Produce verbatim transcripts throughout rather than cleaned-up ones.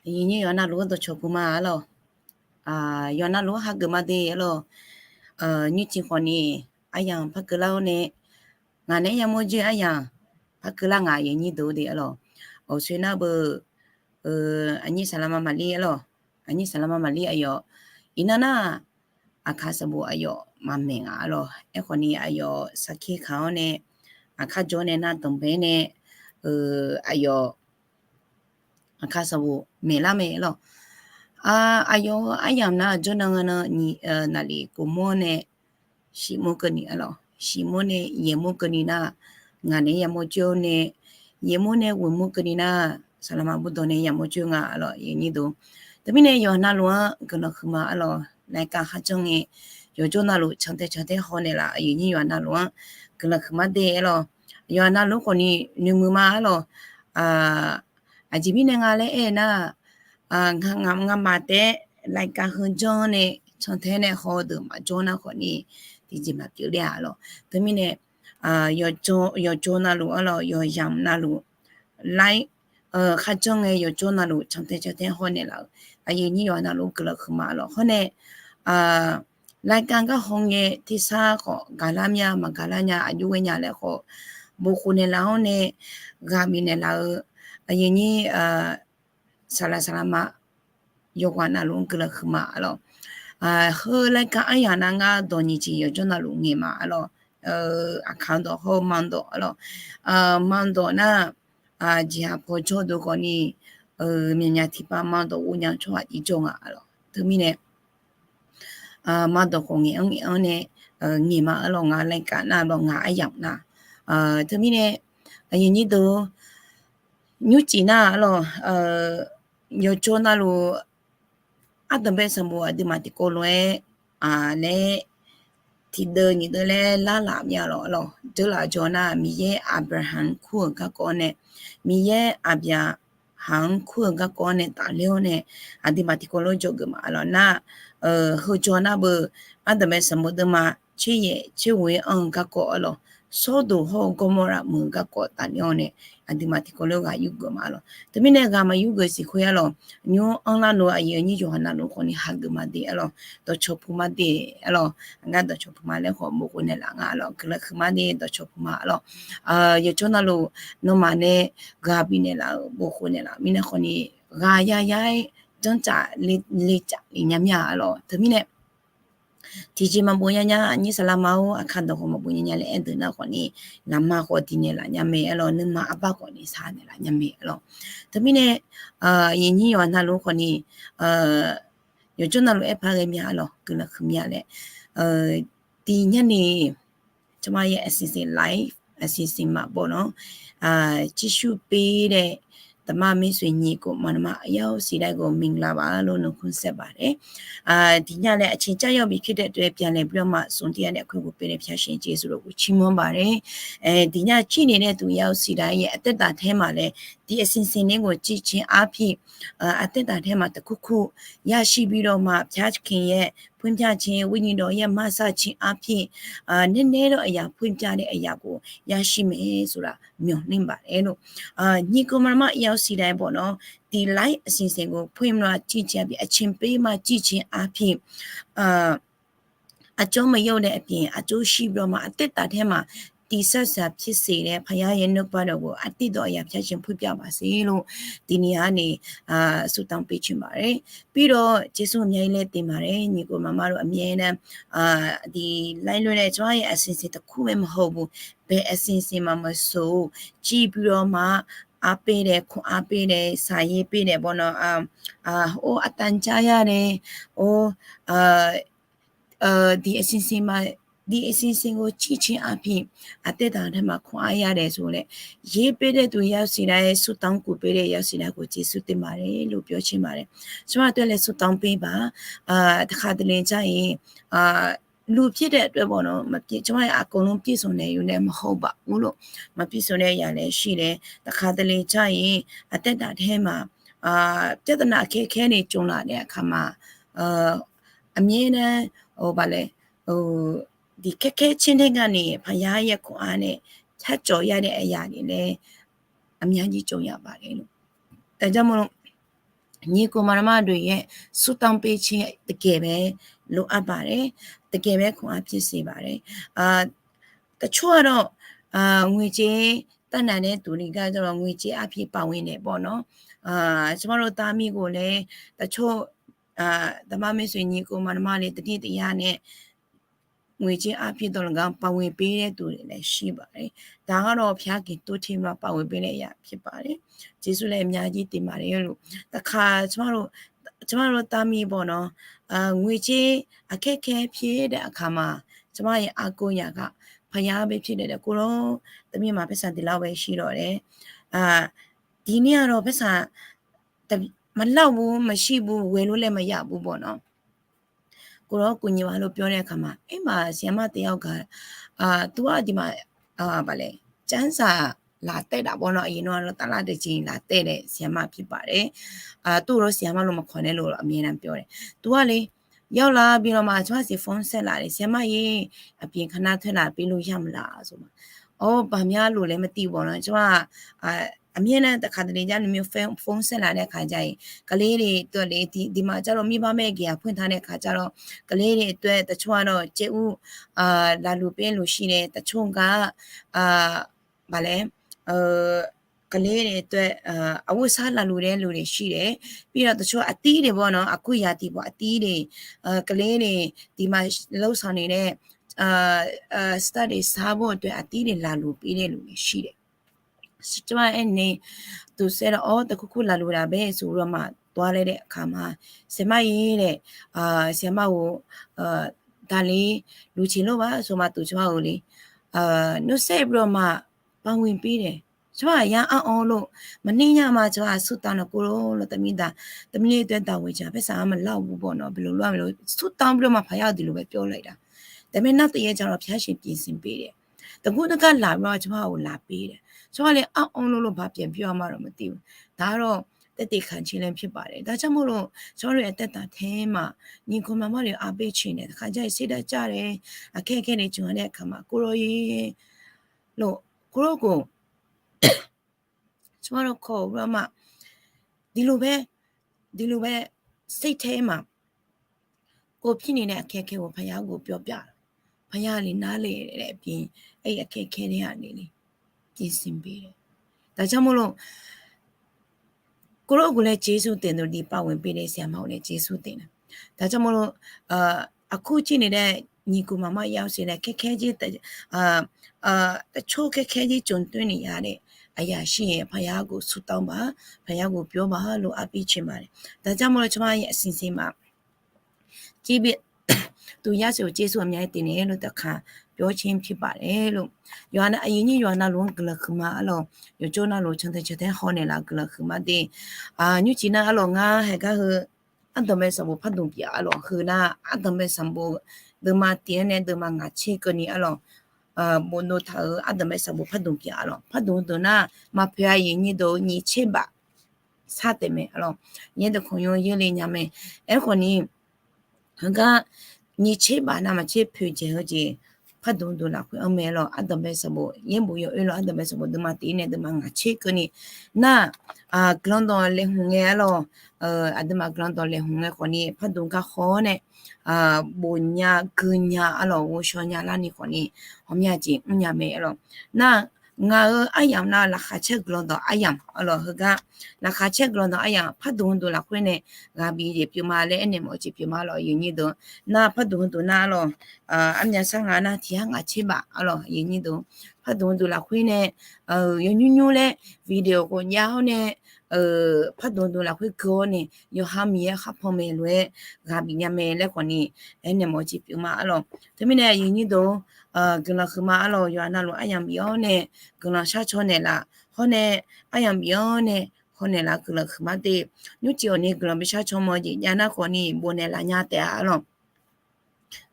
Aqyuif nyir yawqha navluf-anr dawqcawq puq ma arlawq. Yawqha navluf-anr hageuf ma de arlawq. Nymrcif khawf ni aryamq par keuvlar-awr nae, ngaq naeq-aer yamawr joer aryamq par keuvlar ngaq aqyuif nyir deuq de arlawq. Awqsoe nar beu, aqnyir saqlaqma maqlir arlawq. Aqnyir saqlaqma maqlir aqyawf iqnan nar, aqkaq sanqbof aqyawf maqmaeq nga arlawq. Aerkhawf ni aqyawf sarkir kaq-awr nae, aqkar jawr nae nar danqbae nae, aqyawf aqkaq sanqbof maeqlar mae arlawq. Aqyawf aryamq nar jawrnan nan naqlif kofmawr nae shifmawr keuvni arlawq. Shifmawr nae yaeqmawr keuvni nar, ngaq naeq-aer yamawr joer-awr nae, yaeqmawr nae ghoeqmawr keuvni nar, saqlaqma bawrdaw nae yamawr joer nga arlawq aqyuif nyir deuq. Teumirnae yawqha navluf-anr guiqlanq huiqma arlawq. Laeqkaq kharjanr ngae yawqjawr navluf cantae cantae haw naeqlaf aqyuif nyir yawqha navluf-anr guiqlanq huiqma de arlawq. Yawqha navluf khawf ni noeqmuiq ma arlawq. Aqjeq mirnae nga laer aer nar, ngamaf taef-aer laeqkaq heu janr nae cantae nae haw-eu deuq maqjawr nar khawf ni, tiqjeq maqpyeuf ler-a arlawq. Teumirnae yawqjawr navluf arlawq, yawqyamq navluf laer kharjanr ngae yawqjawr navluf cantae cantae haw naeqlaf-euq aqyuif nyir yawqha navluf guiqlanq huiqma arlawq. Hawr nae laeqkaq gar haw ngae tersar khawf gaqlar mya maqgaqlar nya aqjox ghae nya laer khawf, bof khof naeqlaf-awr nae ghaq bifnaeq laf-eu aqyuif nyir saqlaq saqlaqma yawqghaq navluf-anr guiqlanq huiqma arlawq. Heu laeqkaq aryamq nar ngar dawq nyiq jeq yawqjawr navluf ngaeq ma arlawq. Aqkaq dawq hawr-eu ma dawq arlawq. Ma dawq nar, jeqhaq paw jawr deuq khawf ni, myaqmyaq tiqpav ma dawq ghov nya tsawrhaq jir jawr nga arlawq. Teumirnae ma dawq khawf ngaeq-anr ngaeq-anr nae ngaeq ma arlawq. Ngaq laeqkaq nar arlawq, ngaq aryamq nar. Teumirnae aqyuif nyir deuq, nymrcif nar arlawq, yawqjawr navluf ardanqbae sanqbof aqduimaf tiqkawv lof-aer laer tiqdeuv nyiq deuv laer larlaf mya lawq arlawq. Deurlaf jawr nar, Miqyaer Aqbyaqhaq-anr kur-euq garkawv nae, Miqyaer Aqbyaqhaq-anr kur-euq garkawv nae tafler-awr nae, aqduimaf tiqkawv lof-aer dzawgeuf ma arlawq nar, heu jawr nar beu, ardanqbae sanqbof deuvma tser yaef tser ghoe-aer anr-eu garkawv arlawq, Sawrdoq hawr-eu Gawrmawrlaf meuq-eu garkawv tafler-awr nae, aqduimaf tiqkawv lof-aer ghaq yurgeuf ma arlawq. Teumirnae ghaq maqyurgeuf siqkhoer arlawq, nymr anrlar lof aqyuif nyir yawqha navluf khawf ni hageuf ma de arlawq, dawqcawq puq ma de arlawq. Aqgar dawqcawq puq ma laer khawf bof khof naeqlaf nga arlawq, guiqlanq huiqma de dawqcawq puq ma arlawq. Yawqjawr navluf nawmaf nae ghaq bifnaeq laf-euq bof khof naeqlaf mirnae khawf ni, ghaq yaya-aer janrcaf lecaf le nya mir-a arlawq. Teumirnae tiqjeq maqbof nya nya, nyir saqlaqma-or, aqkaq dawq khawf maqbof nya nya laer aerdeuq nar khawf ni, lafma khawf diqnaeq laf nya mae arlawq, nuima arbar khawf ni saqnaeq laf nya mae arlawq. Teumirnae aqyuif nyir yawqha navluf khawf ni, yawqjawr navluf aerpaq ghae mya arlawq, guiqlanq huiq mya laer tiqnyar ni, tsawrmar yaer aqsiqsiq live aqsiqsiq maqbaw nawr, ကြည့်ရှုပေးတဲ့ သမမေးဆွေညီကိုမောင်နှမအားလုံး စိတ်ဓာတ်ကို မင်္ဂလာပါလို့ နှုတ်ခွန်းဆက်ပါတယ်။ Tiqnyar laer aqcawq jar yawbi khaer daef taef pyaeqlaeq ပြီးတော့မှ ဆုံးဖြတ်ရတဲ့အခွင့်ကိုပေးတဲ့ ဘုရားရှင် ယေရှုတော်ကို ချီးမွမ်းပါတယ်။ Tiqnyar ကြည့်နေတဲ့သူ တယောက်စီတိုင်းရဲ့ အသက်တာထဲမှာလည်း ဒီအစီအစဉ်လေးကို ကြည့်ခြင်းအားဖြင့် အသက်တာထဲမှာ တစ်ခုခု ရရှိပြီးတော့မှ ဘုရားသခင်ရဲ့ ဖွင့်ပြခြင်း၊ ဝိညာဉ်တော်ရဲ့ မစခြင်းအားဖြင့် နည်းနည်းသောအရာ ဖွင့်ပြတဲ့အရာကို ရရှိမယ်ဆိုတာ မျှော်လင့်ပါတယ်လို့။ ညီကိုမောင်နှမ တယောက်စီတိုင်းပေါ့နော်၊ ဒီ live အစီအစဉ်ကို ဖွင့်ပြီးတော့ ကြည့်ခြင်းအားဖြင့်၊ အချိန်ပေးမှ ကြည့်ခြင်းအားဖြင့် အကျိုးမယုတ်တဲ့အပြင် အကျိုးရှိပြီးတော့မှ အသက်တာထဲမှာ တည်ဆောက်စရာဖြစ်စေတဲ့ ဘုရားရဲ့နှုတ်ကပတ်တော်ကို အသစ်သောအရာ ဘုရားရှင်ဖွင့်ပြပါစေလို့ ဒီနေရာကနေ ဆုတောင်းပေးချင်ပါတယ်။ ပြီးတော့ ကျေးဇူးအများကြီးလည်းတင်ပါတယ်။ ညီကိုမောင်နှမတို့ အမြဲတမ်း ဒီ live လွှင့်တဲ့ ကျွန်မရဲ့ အစီအစဉ်တစ်ခုပဲမဟုတ်ဘူး။ ဘယ်အစီအစဉ်မှာမဆို ကြည့်ပြီးတော့မှ အားပေးတယ်၊ ခွန်အားပေးတယ်၊ စာရေးပေးတယ်ပေါ့နော်။ အာ၊ အာ၊ အိုး အသံကြားရတယ်၊ အိုး၊ အာ၊ အာ၊ ဒီအစီအစဉ်မှာ၊ ဒီအစီအစဉ်ကို ကြည့်ခြင်းအားဖြင့် အသက်တာထဲမှာ ခွန်အားရတယ်ဆိုလည်း ရေးပေးတဲ့သူ တယောက်စီတိုင်း၊ ဆုတောင်းကူပေးတဲ့ တယောက်စီတိုင်းကို ကျေးဇူးတင်ပါတယ်လို့ ပြောချင်ပါတယ်။ ကျွန်မအတွက်လည်း ဆုတောင်းပေးပါ။ အာ၊ တစ်ခါတလေကျရင်၊ အာ၊ လူဖြစ်တဲ့အတွက်ပေါ့နော်၊ မပြည့်၊ ကျွန်မရဲ့ အကုန်လုံးပြည့်စုံတယ်ယူလည်း မဟုတ်ပါဘူးလို့၊ မပြည့်စုံတဲ့အရာလည်းရှိတယ်။ တစ်ခါတလေကျရင် အသက်တာထဲမှာ၊ အာ၊ ပြဿနာအခက်အခဲတွေ ကြုံလာတဲ့အခါမှာ၊ အာ၊ အမြဲတမ်း၊ ဟို၊ ဗာလဲ၊ ဟို၊ ဒီခက်ခဲခြင်းတွေကနေ ဘုရားရဲ့ခွန်အားနဲ့ ဖြတ်ကျော်ရတဲ့အရာတွေလည်း အများကြီးကြုံရပါတယ်လို့။ ဒါကြောင့်မို့လို့ ငြိမ်ကိုယ်မာန်မတွေရဲ့ ဆုတောင်းပေးခြင်း တကယ်ပဲ လိုအပ်ပါတယ်။ တကယ်ပဲ ခွန်အားဖြစ်စေပါတယ်။ အာ၊ တချို့ကတော့၊ အာ၊ ငွေကြေး တတ်နိုင်တဲ့သူတွေကတော့ ငွေကြေးအားဖြင့် ပါဝင်တယ်ပေါ့နော်။ အာ၊ ကျမတို့ သားမီးကိုလည်း တချို့၊ အာ၊ သမားမိတ်ဆွေ ညီအစ်ကိုမောင်နှမတွေ သတိတရားနဲ့ ငွေကြေးအားဖြင့်သော်လည်းကောင်း ပါဝင်ပေးတဲ့သူတွေလည်း ရှိပါတယ်။ ဒါကတော့ ဘုရားကယ်တင်ခြင်းမှာ ပါဝင်ပေးတဲ့အရာ ဖြစ်ပါတယ်။ ကျေးဇူးလည်း အများကြီးတင်ပါတယ်လို့ တခါ ကျမတို့၊ ကျမတို့ သားမီးပေါ့နော်၊ အာ၊ ငွေကြေး အခက်အခဲဖြစ်တဲ့အခါမှာ ကျမရဲ့ အားကိုးရာက ဘုရားပဲ ဖြစ်တဲ့အတွက် ကိုယ်တော် တမင်းမှာ ပိုက်ဆံ ဒီလောက်ပဲ ရှိတော့တယ်။ အာ၊ ဒီနေ့ကတော့ ပိုက်ဆံ တ- မလောက်ဘူး၊ မရှိဘူး၊ ဝယ်လို့လည်း မရဘူးပေါ့နော်။ ကိုယ်တော် ကူညီပါလို့ ပြောတဲ့အခါမှာ အဲ့မှာ ဆရာမတစ်ယောက်က အာ၊ သူက ဒီမှာ၊ အာ၊ ဘာလဲ၊ ကျမ်းစာ လာတက်တာပေါ့နော်။ အရင်တုန်းကတော့ တစ်လတစ်ကြိမ် လာတက်တဲ့ ဆရာမဖြစ်ပါတယ်။ အာ၊ သူ့ကိုတော့ ဆရာမလို့ မခေါ်နဲ့လို့ အမြဲတမ်း ပြောတယ်။ သူကလေ ရောက်လာပြီးတော့မှ ကျမဆီ ဖုန်းဆက်လာတယ်။ ဆရာမရေ၊ အပြင်ခဏထွက်လာပေးလို့ရမလားဆိုမှ၊ အော်၊ ဘာများလို့လဲ မသိဘူးပေါ့နော်။ ကျမက အာ၊ အမြဲတမ်း တခါတလေကျ လူမျိုး ဖုန်း၊ ဖုန်းဆက်လာတဲ့အခါကျရင် ကလေးတွေအတွက်လေ၊ ဒီ၊ ဒီမှာကျတော့ မိဘမဲ့ဂေဟာဖွင့်ထားတဲ့အခါကျတော့ ကလေးတွေအတွက် တချို့ကတော့ ကြက်ဥ၊ အာ၊ လာလှူပေးလို့ရှိတယ်။ တချို့က အာ၊ ဘာလဲ၊ အာ၊ ကလေးတွေအတွက်၊ အာ၊ အဝတ်အစား လာလှူတဲ့လူတွေရှိတယ်။ ပြီးတော့ တချို့ အသီးတွေပေါ့နော်၊ အခုရာသီပေါ့၊ အသီးတွေ၊ အာ၊ ကလေးတွေ ဒီမှာ လုပ်ဆောင်နေတဲ့၊ အာ၊ အာ၊ စားတွေစားဖို့အတွက် အသီးတွေ လာလှူပေးတဲ့လူတွေရှိတယ်။ ကျမ အဲ့နေ သူဆက်တော့ အော်၊ တခုခု လာလှူတာပဲ ဆိုပြီးတော့မှ သွားလိုက်တဲ့အခါမှာ ဆရာမရေတဲ့၊ အာ၊ ဆရာမကို၊ အာ၊ ဒါလေး လှူချင်လို့ပါဆိုမှ သူကျမကိုလေ၊ အာ၊ နှုတ်ဆက်ပြီးတော့မှ ပါဝင်ပေးတယ်။ ကျမ အရမ်းအံ့ဩလို့ မနေ့ညမှ ကျမ ဆုတောင်းတော့ ကိုယ်တော်လို့ သမီးဒါ၊ သမီးလေးအတွက် ဒါဝယ်စရာ ပိုက်ဆံ မလောက်ဘူးပေါ့နော်၊ ဘယ်လိုလုပ်ရမလဲလို့ ဆုတောင်းပြီးတော့မှ ဘုရားကို ဒီလိုပဲ ပြောလိုက်တာ။ ဒါပေမဲ့ နောက်တစ်ရက်ကျတော့ ဘုရားရှင် ပြင်ဆင်ပေးတယ်။ တကူတက လာပြီးတော့ ကျမကို လာပေးတယ်။ ကျမလည်း အံ့ဩလို့လို့ ဘာပြန်ပြောရမှန်းတော့ မသိဘူး။ ဒါကတော့ သက်သေခံခြင်းလည်း ဖြစ်ပါတယ်။ ဒါကြောင့်မို့လို့ ကျမတို့ရဲ့ အသက်တာထဲမှာ ညီအစ်ကိုမောင်နှမတွေ အားပေးခြင်းနဲ့ တခါကျရင် စိတ်ဓာတ်ကျတယ်။ အခက်အခဲတွေ ကြုံရတဲ့အခါမှာ ကိုယ်တော်ရေလို့ ကိုယ့်ကိုယ် ကျမတို့ ခေါ်ပြီးတော့မှ ဒီလိုပဲ၊ ဒီလိုပဲ စိတ်ထဲမှာ ကိုယ်ဖြစ်နေတဲ့ အခက်အခဲကို ဘုရားကို ပြောပြတာ။ ဘုရားလည်း နားလည်တဲ့အပြင် အဲ့ဒီအခက်အခဲတွေကနေလေ ပြင်ဆင်ပေးတယ်။ ဒါကြောင့်မို့လို့ ကိုယ့်ကိုယ်လည်း ကျေးဇူးတင်တယ်၊ ဒီပါဝင်ပေးတဲ့ ဆရာမကိုလည်း ကျေးဇူးတင်တယ်။ ဒါကြောင့်မို့လို့ အာ၊ အခုကြည့်နေတဲ့ ညီအစ်ကိုမောင်နှမ ရောက်စေတဲ့ ခက်ခဲခြင်း၊ အာ၊ အာ၊ တချို့ ခက်ခဲခြင်း ကြုံတွေ့နေရတဲ့ အရာရှိရင် ဘုရားကို ဆုတောင်းပါ၊ ဘုရားကို ပြောပါလို့ အားပေးချင်ပါတယ်။ ဒါကြောင့်မို့လို့ ကျမရဲ့ အစီအစဉ်မှာ ကြည့်ပြီး သူရစေကို ကျေးဇူးအများကြီးတင်တယ်လို့ တခါ ပြောခြင်းဖြစ်ပါတယ်လို့။ ယွၤနာ အရင်နှစ် ယွၤနာလူ ကလၢာ်ခုမ အလီၢ် ယွၤကၠိနာလူ ဆၢထၢၣ်ဆၢထၢၣ် ဟောနေလၢ ကလၢာ်ခုမ တ့ၢ် အာ၊ ညွှန့်ကြည့်နာ အလီၢ် ငါး ဟဲခါ ဟ အတၢ်မဲသမ်ႉ ဖတ်တုံ ပျး အလီၢ် ဟ နာ အတၢ်မဲသမ်ႉ ဒုးမၤတ့ၢ် အန ဒုးမၤ ငါးဆယ့် ကၢနံ အလီၢ် အာ၊ ဘိၣ်ဒိၣ်ထၢၣ် အတၢ်မဲသမ်ႉ ဖတ်တုံ ပျး အလီၢ် ဖတ်တုံ တုံ နာ မၤဖျါ ယုံကြည်သူ ညီအစ်ကိုပါ ဆထမ အလီၢ် ညီအစ်ကို ယုံကြည်သူ အလီၢ် အဃိန့ၣ် ဟ က ညီအစ်ကိုပါ နာ မၤ ချစ် ဖျါ ကျဲ ဟ ကျဲ ဖတ်တုံ တုံ လၢ ခွေ အမဲ အလီၢ် အတၢ်မဲသမ်ႉ ယဲၢ် ဘူး ယွၤ အလီၢ် အတၢ်မဲသမ်ႉ ဒုးမၤတ့ၢ် အန ဒုးမၤ ငါးဆယ့် ကၢနံ နာ အာ၊ ကလီဒိၣ်လဲၤ ဟူး ငဲ အလီၢ် အဒုးမၤ ကလီဒိၣ်လဲၤ ဟူး ငဲ အဃိန့ၣ် ဖတ်တုံ က ဟ နာ အာ၊ ဘိၣ်ညါ ကု ညါ အလီၢ် ဂီၤသီ ညါ လါ န့ၣ် အဃိန့ၣ် ဟ မျါ ကျဲ အူ ညါ မဲ အလီၢ် နာ ငါ အ အယံၤ နာ လၢ ခါ ဆဲ ကလီဒိၣ် အယံၤ အလီၢ် ဟ က လၢ ခါ ဆဲ ကလီဒိၣ် အယံၤ ဖတ်တုံ တုံ လၢ ခွေ န့ၣ် ဂၤဘီ ကျဲ ပျး မး လၢ အန မီ ကျဲ ပျး မး အလီၢ် ယုံကြည်သူ နာ ဖတ်တုံ တုံ နာ အလီၢ် အာ၊ အမျါ ဆါ ငါ နာ ထံ ဟ ငါးဆယ့် ဘး အလီၢ် ယုံကြည်သူ ဖတ်တုံ တုံ လၢ ခွေ န့ၣ် အာ၊ ယုံကြည်သူ လဲ video ကို ညါ ဟ န့ၣ် အာ၊ ဖတ်တုံ တုံ လၢ ခွေ က န့ၣ် ယွၤ ဟ မီ ယဲ ဟ ဖီ မဲ လၢ ဂၤဘီ ညါ မဲ လၢ အဃိန့ၣ် အန မီ ကျဲ ပျး မး အလီၢ် တမံၤ န့ၣ် ယုံကြည်သူ အာ၊ ကလီဒိၣ် ခုမ အလီၢ် ယွၤ နာလူ အယံၤ ဘီ အ န့ၣ် ကလီဒိၣ် ဆါ ဆီ န့ၣ် လၢ ဟ န့ၣ် အယံၤ ဘီ အ န့ၣ် ဟ န့ၣ် လၢ ကလီဒိၣ် ခုမ တ့ၢ် ညွှန့်ကြည့် အ န့ၣ် ကလီဒိၣ် ဆါ ဆီ မီ ကျဲ ညါ နာ အဃိန့ၣ် ဘိၣ် နဲ လၢ ညါ တ့ၢ် အလီၢ်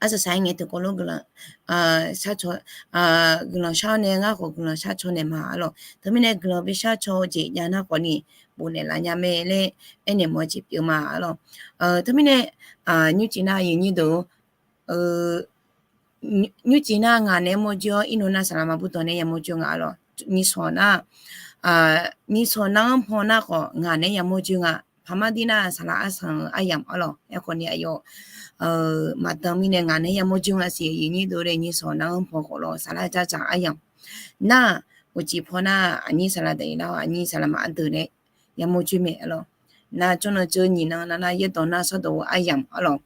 အစစ ဟ ငဲ တကိး လိ ကလီဒိၣ် အာ၊ ဆါ ဆီ အာ၊ ကလီဒိၣ် ဆါ န့ၣ် ငါ အဃိ ကလီဒိၣ် ဆါ ဆီ န့ၣ် မး အလီၢ် တမံၤ န့ၣ် ကလီဒိၣ် ဆါ ဆီ ကျဲ ညါ နာ အဃိန့ၣ် ဘိၣ် နဲ လၢ ညါ မဲ လၢ အန မီ ကျဲ ပျး မး အလီၢ် တမံၤ န့ၣ် အာ၊ ညွှန့်ကြည့် နာ ယုံကြည်သူ အာ၊ ညွှန့်ကြည့် နာ ငါ နဲ မီ ကျဲ အံၤ နီၢ် နာ စလ မ ဘူး တီ နဲ ယ မီ ကျဲ ငါ အလီၢ် နံ ဆီ နာ အာ၊ နံ ဆီ နာ ဖီ နာ အဃိ ငါ နဲ ယ မီ ကျဲ ငါ Paqmar dir nar, saqlaq arsanq-eu aryamq arlawq. Aerkhawf ni aqyawf maqdan mirnae ngaq nae yamawr joer nga siq, aqyuif nyir deuq-or, nyiq sawq nar-anr paw khawf lawq, saqlaq jadzaq aryamq. Nar, uqcif paw nar, aqnyir saqlaq daef-iq lar-awr, aqnyir saqlaq maqar deuq laer yamawr joer mae arlawq. Nar, jawrnan jawr nyiq nan nar nar, yaerdawq nar sawrdawq-eu aryamq arlawq.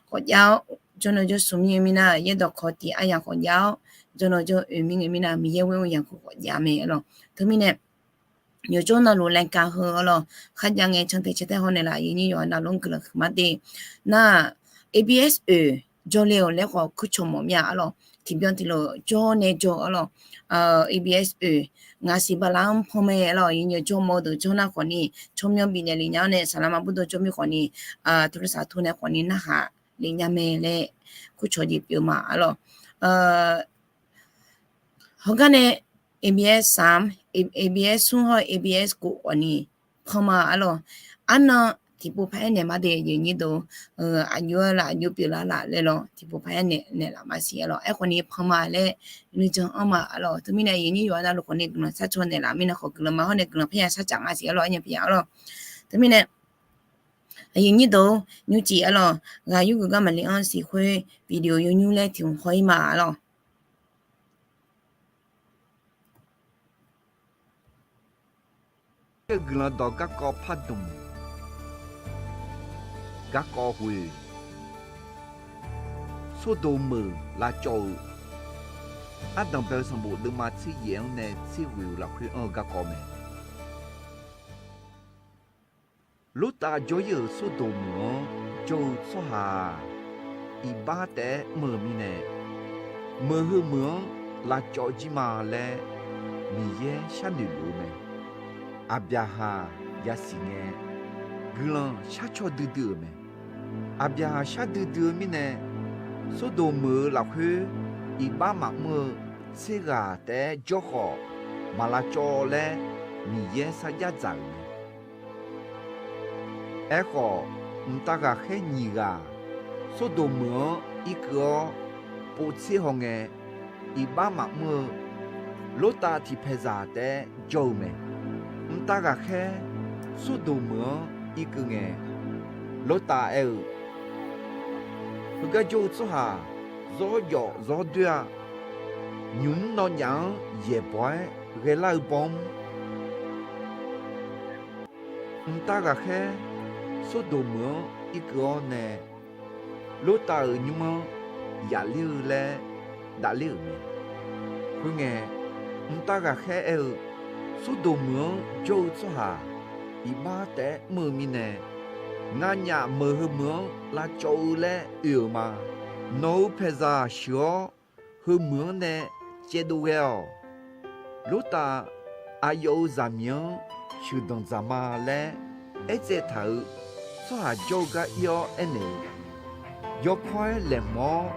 Khawf jav-awr, jawrnan jawr smq mir-eu mirnar, yaerdawq kawq tiq aryamq khawf jav-awr, jawrnan jawr oeq mir ngae mirnar, Miqyaer ghoer-eu yamq khawf khawf jav mae arlawq. Teumirnae, yawqjawr navluf laeqkaq heu arlawq, kharjav ngae cantae cantae haw naeqlaf, aqyuif nyir yawqha navluf-anr guiqlanq huiqma de. Nar, A B S oeq jawrle-awq laer khawf kurcawq mawf mir-a arlawq. Tiqbyan tiqlof jawr nae jawr arlawq. A B S oeq ngaq siq bala-anr panmae arlawq. Aqyuif nyir jawrmawf-eu deuq jawr nar khawf ni, tsawrmyanr bifnaeq lef nya-awr nae, saqlaq maqbur deuq jawr mir khawf ni, teulof saqtov nae khawf ni narhaq lef nya mae laer kurcawq jeq pyeuf ma arlawq. Heugar nae A B S smq, A B S smr hawr-eu A B S kof khawf ni panma arlawq. Arnan tiqpov paq-aer naeq ma de, aqyuif nyir deuq, aqjox-aer laf, aqjox pyeuflar laf laer lawr, tiqpov paq-aer naeq, naeqlaf maqsiq arlawq. Aerkhawf ni panma laer nuijan anr ma arlawq. Teumirnae aqyuif nyir yawqha navluf khawf ni guiqlanq sharcaw naeqlaf mirnae khawf, guiqlanq ma hawr nae guiqlanq paerya sharcaf nga siq arlawq, arnya paerya arlawq. Teumirnae aqyuif nyir deuq-or, nymrcif arlawq, ghaq yurgeuf gar maqle-anr siq khoer video yawnymr laer tiq hmq haw-ir ma arlawq. Guiqlanq dawq garkawv pardmq, garkawv khoer, Sordoq meuq lavcawv-eu, ardanq bae-eu sanqbof deuvma tser yaef-anr nae tser ghoeq-eu lafkhoer anr-eu garkawv mae. Lortav jawr-ir-euq Sordoq meuq-anr jawr-eu tsawrhaq-aq, iqbax taef-aer mr-eu mirnae, meuq heu meuq-anr lavcawv jir ma laer Miqyaer sharnoeq luf-eu mae. Aqbyaqhaq yasiq ngae, guiqlanq sharcaw duidui-euq mae. Aqbyaqhaq shar duidui-eu mirnae, Sordoq meuq-eu lafkhoer iqbax maqmr-eu tser ghaq taef-aer jawr khawf, maq lavcawv laer Miqyaer sarjax dzaq-euq mae. Aerkhawf, mqtav ghaqkhaer nyiq ghaq Sordoq meuq-anr irkeuv-awr, povtser hawngae, iqbax maqmr-eu Lortav tiqpaeqzaq taef-aer jawr-eu mae. Mqtav ghaqkhaer Sordoq meuq-anr irkeuv ngae, Lortav aer-eu, Heugar jawr-eu tsawrhaq zawr jawf zawr doer-a. Nymq mr nawnyaf-anr yaeqbawq-aer ghaelar-eu baw mr. Mqtav ghaqkhaer Sordoq meuq-anr irkeuv-awr nae, Lortav-euq nymr-anr yaf ler-eu laer davler-euq mae. Khoerngae, mqtav ghaqkhaer aer-eu, Sordoq meuq-anr jawr-eu tsawrhaq iqbax taef-aer mr-eu mirnae, nganyaf meuq heu meuq-anr lavcawv-eu laer oe-euq ma. Nawq-euq paeqzaq sheuq-awr, heu meuq-anr nae caevdov ghae-awq. Lortav aqyawf-euq zaqmiq-anr sheuqdanq dzaq ma laer aertsaev taq-euq tsawrhaq jawr-eu gar ir-awr aernaeq-eu, Yawkawr-aer laeqhmq-awr,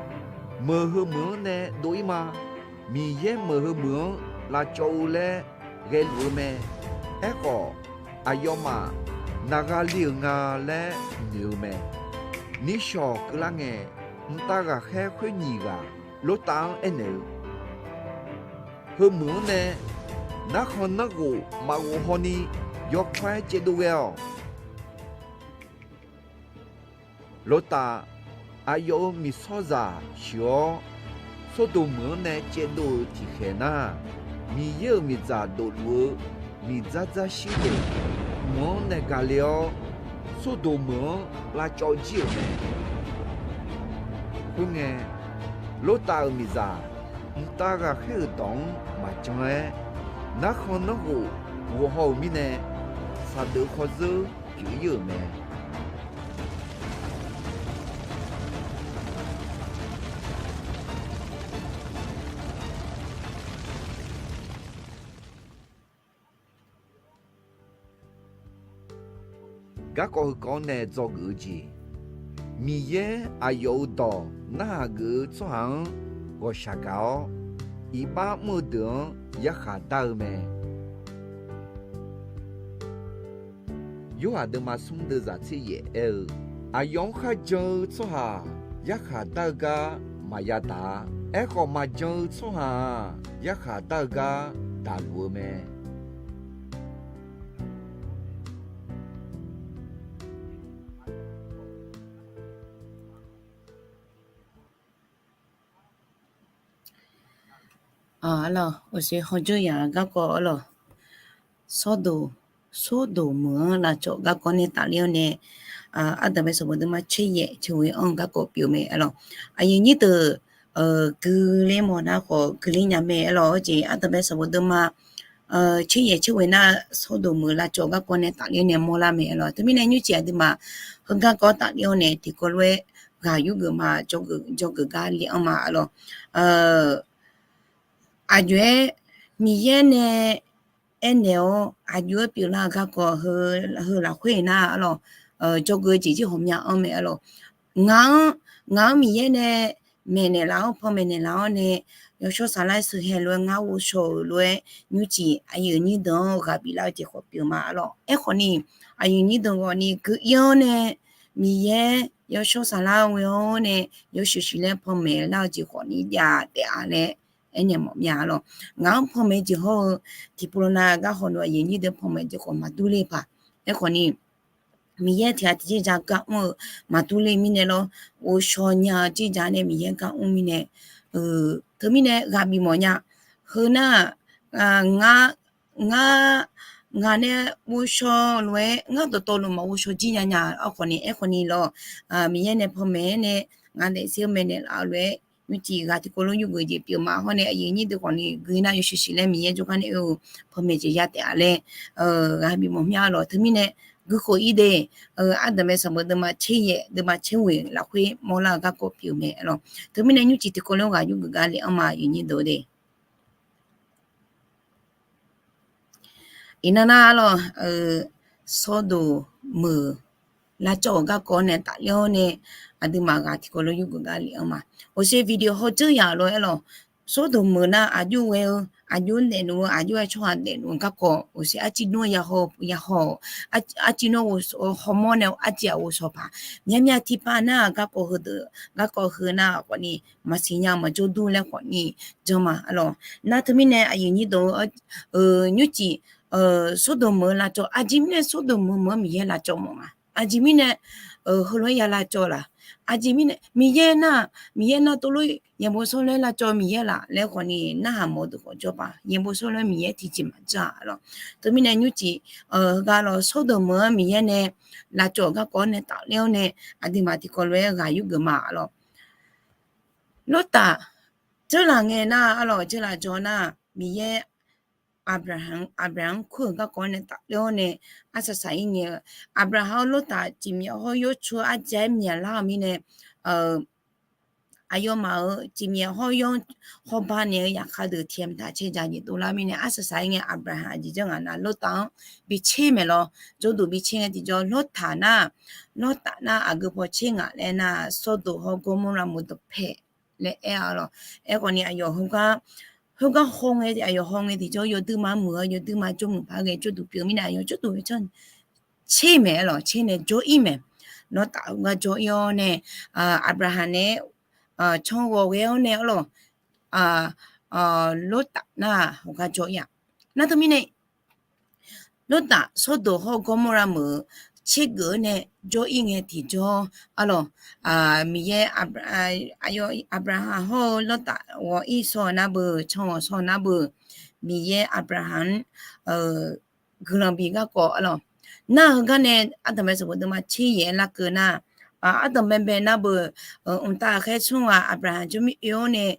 meuq heu meuq-anr nae dov-ir ma. Miqyaer meuq heu meuq-anr lavcawv-eu laer ghaeluf-eu mae. Aerkhawf, aqyawfmaf naq gha le-euq nga laer noeq-eu mae. Nishawq keuvlar ngae, mqtav ghaqkhaer khoer nyiq ghaq Lortav-anr aernaeq-eu, Heu meuq-anr nae narkhan nanrghof maqghof hawni, yawkawr-aer caevdov ghae-awq. Lortav aqyawf-euq miqsawrzaq sheuq-awr, Sordoq meuq-anr nae caevdov-euq tiqkhaeq nar, Miqyaer-euq miqdzaq dofluf-eu miqdzar dzarshir deuq mq-anr nae gale-awr, Sordoq meuq-anr lavcawv jir-euq mae. Khoerngae, Lortav-euq miqzaq mqtav ghaqkhaer-euq dawq-anr maqjan-aer, narkhan nanrghof ghof haw-euq mirnae, saqdeuf khawrzeur pyeuf-ir-euq mae. Garkawv heukawv-anr nae dzawgeuf-eu jeq, Miqyaer aqyawf-euq dawq narhaq geuf-eu tsawrhaq-anr ghawqshaq gaq-awr, iqbax mr-eu deuq-anr yarkhaq dar-eu mae. Yorhaq deuvma smr deuvzaq tser yaef aer-eu, aqyawf-anr kharjan-eu tsawrhaq yarkhaq dar-eu gar maqya daq-a. Aerkhawf, maqjan-eu tsawrhaq-aq, yarkhaq dar-eu gar daqluf-eu mae. Arlawq, uqshoe hawdzeur yaq-eu garkawv arlawq, Sawrdoq, Sawrdoq meuq-anr lavcawv garkawv nae tafler-awr nae, ardanqbae sanqbof deuvma tser yaef tser ghoe-anr garkawv pyeuf mae arlawq. Aqyuif nyir deuq, guiler mawf nar khawf guiler nya mae arlawq. Arjeq ardanqbae sanqbof deuvma tser yaef tser ghoe nar Sawrdoq meuq lavcawv garkawv nae tafler nae mawrlar mae arlawq. Teumirnae nymrcif aqduimaf heugar garkawv tafler-awr nae tiqkawv lof-aer ghaq yurgeuf ma, dzawgeuf gar le-anr ma arlawq. Aqjox-aer Miqyaer nae aernaeq-awr aqjox-aer pyeuflar-eu garkawv heu lafkhoer nar arlawq, dzawgeuf-eu jeq jir ghawqmya-anr mae arlawq. Ngaq-anr, ngaq-anr Miqyaer nae maeqnaeq laf-awr, panmaeq naeqlaf-awr nae, yawshawr saflar sheuqhae lof-aer ngar ghovshaw-euq lof-aer nymrcif aqyuif nyir deuq-anr ghaq biflar-eu jeq khawf pyeuf ma arlawq. Aerkhawf ni, aqyuif nyir deuq ghawq ni gui-ir-awr nae, Miqyaer yawshawr saflar ghoe-awr nae yawshuif shuif laer panmaeq lar-eu jeq khawf ni jav taef-a laer aernaeq mawf mya arlawq. Ngaq-anr panmaeq jeq hawr-eu tiqpov lawnav gar hawluf aqyuif nyir deuq panmaeq jeq khawf maqdur ler paq. Aerkhawf ni, Miqyaer tiq ghaq tiqjeq ja gar mr-eu maqdur ler mirnae lawr, ghovshaw nya-eu jeq ja nae Miqyaer gar mr mirnae, teumirnae ghaq bif mawf nya. Heu nar, ngar, ngar, ngaq nae ghovshaw lof-aer ngar dawqtawvluf maqghovshaw jir nya nya. Aerkhawf ni, aerkhawf ni lawr, Miqyaer nae panmaeq-aer nae ngaq daefzir-eu maeqnaeq laf-eu lof-aer nymrcif ghaq tiqkawv lof yurgeuf jeq pyeuf ma hawr nae aqyuif nyir deuq khawf ni gui nar yawshuif shuif laer Miqyaer jawrgar nae oe-eu panmaeq jeq ya taef-a laer ghaq bif mawf mya arlawq. Teumirnae guikhof-ir de, ardanqbae sanqbof deuvma tser yaef deuvma tser ghoe lafkhoer mawrlar-eu garkawv pyeuf mae arlawq. Teumirnae nymrcif tiqkawv lof ghaq yurgeuf gar le-anr ma aqyuif nyir deuq de. Iqnan nar arlawq, Sawrdoq meuq lavcawv-euq garkawv nae tafler-awr nae, aqduimaf ghaq tiqkawv lof yurgeuf gar le-anr ma. Oqshe video hawdzeur yaq lof-aer lawq, Sawrdoq meuq nar aqjox ghae-eu, aqjox daefluf-eu, aqjox-aer tsawrhaq daefluf-eu garkawv oqshe arciv nmr yahaw, yahaw-awq, arciv nmr hawmawr nae arciv ghaq ghovshaw paq. Myavmyav tiqpav nar garkawv heudeuq, garkawv heu nar khawf ni maqsiq nya maqjawr dur laer khawf ni janr ma arlawq. Nar teumirnae aqyuif nyir deuq-eu nymrcif Sawrdoq meuq-eu lavcawv aqjeq mirnae Sawrdoq meuq meuq-anr Miqyaer lavcawv mawf nga. Aqjeq mirnae heulof-aer ya lavcawv laf. Aqjeq mirnae Miqyaer nar, Miqyaer nar tov lof yaeqbawq shawr lof-aer lavcawv Miqyaer laf laer khawf ni narhaq mawf-eu deuq khawf jawr paq. Yaeqbawq shawr lof-aer Miqyaer tiqjeq maqjanr-a lawq. Teumirnae nymrcif heugar lawq, Sawrdoq meuq-anr Miqyaer nae lavcawv-euq garkawv nae tafler-awr nae aqduimaf tiqkawv lof-aer ghaq yurgeuf ma lawq. Lortaf, dzeurlaf ngae nar arlawq, dzeurlaf jawr nar, Miqyaer Aqbyaqhaq, Aqbyaqhaq-anr kur-euq garkawv nae tafler-awr nae arsaq saq-ir ngae-eu, Aqbyaqhaq-awr Lortaf cifmyaf hawr yawr cu-eu arjav-aer myaqlar-eu mirnae, aqyawfmaf-euq cifmyaf hawr yawr hawba naeq-eu yaqkhav deuq tiqghaq mqtav caer dzaq nyiq dovlar mirnae arsaq saq-ir ngae, Aqbyaqhaq aqjeq janr ngaq nar Lortaf-anr bi tser maeq lawr. Jawrduq bi tser ngae tiqjawr Lortaf nar, Lortaf nar aqgeu paw tser ngaq laer nar, Sawrdoq hawr Gawrmawrlav meuq dawqpae laer aer-a lawq. Aerkhawf ni aqyawf heugar, heugar haw ngae, aqyawf haw ngae tiqjawr yawduirma muiq-awr yawduirma jawrmuiq par ghae jawrduq pyeuf mirnae aqyawf jawrduq ghae canr tser maeq-aer lawq, tser nae jawr-ir maeq. Lortaf heugar jawr-ir-awr nae, Aqbyaqhaq nae-aer canr ghawq ghae-awr nae arlawq, Lortaf nar heugar jawr-ir-aq. Nar teumirnae Lortaf Sawrdoq hawr Gawrmawrlav meuq tsergeuf-awr nae jawr-ir ngae tiqjawr arlawq, Miqyaer, aqyawf Aqbyaqhaq hawr-eu Lortaf ghawq-ir shawr-eu nar beu, canr ghawq shawr-eu nar beu, Miqyaer Aqbyaqhaq-anr guiqlanq bif garkawv arlawq. Nar heugar nae ardanqbae sanqbof deuvma tser yaef-aer larkeuv nar, ardanqbae bae nar beu, mqtav ghaqkhaer smr ghaq Aqbyaqhaq jawr mir oe-awr nae,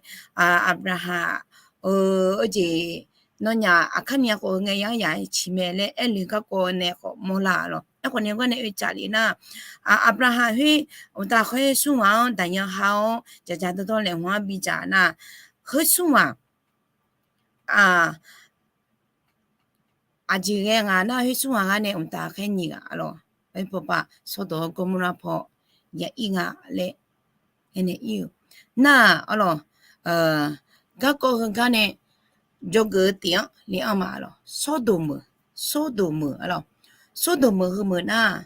Aqbyaqhaq eu, jeq nawnyaf aqkar ni-a khawf heu ngae ya-anr yaq-aer ciq mae laer aerle garkawv nae khawf mawrlar-a lawq. Aerkhawf ni heugar nae oe tsaf lef nar, Aqbyaqhaq khoer mqtav ghaqkhaer smr ghaq-anr daqyan ha-awr dzaqdzaq dawrdawr laeqhmq-anr bidzaq nar, khoer smr ghaq aqjeq ghae ngaq nar khoer smr ghaq gar nae mqtav ghaqkhaer nyiq ghaq arlawq, aer pawpav Sawrdoq hawr Gawrmawrlav paw ya-ir nga laer aernaeq-ir-euq nar arlawq, garkawv heugar nae jawrgeuf-eu tif-anr le-anr ma arlawq. Sawrdoq meuq, Sawrdoq meuq arlawq, Sawrdoq meuq heu meuq nar,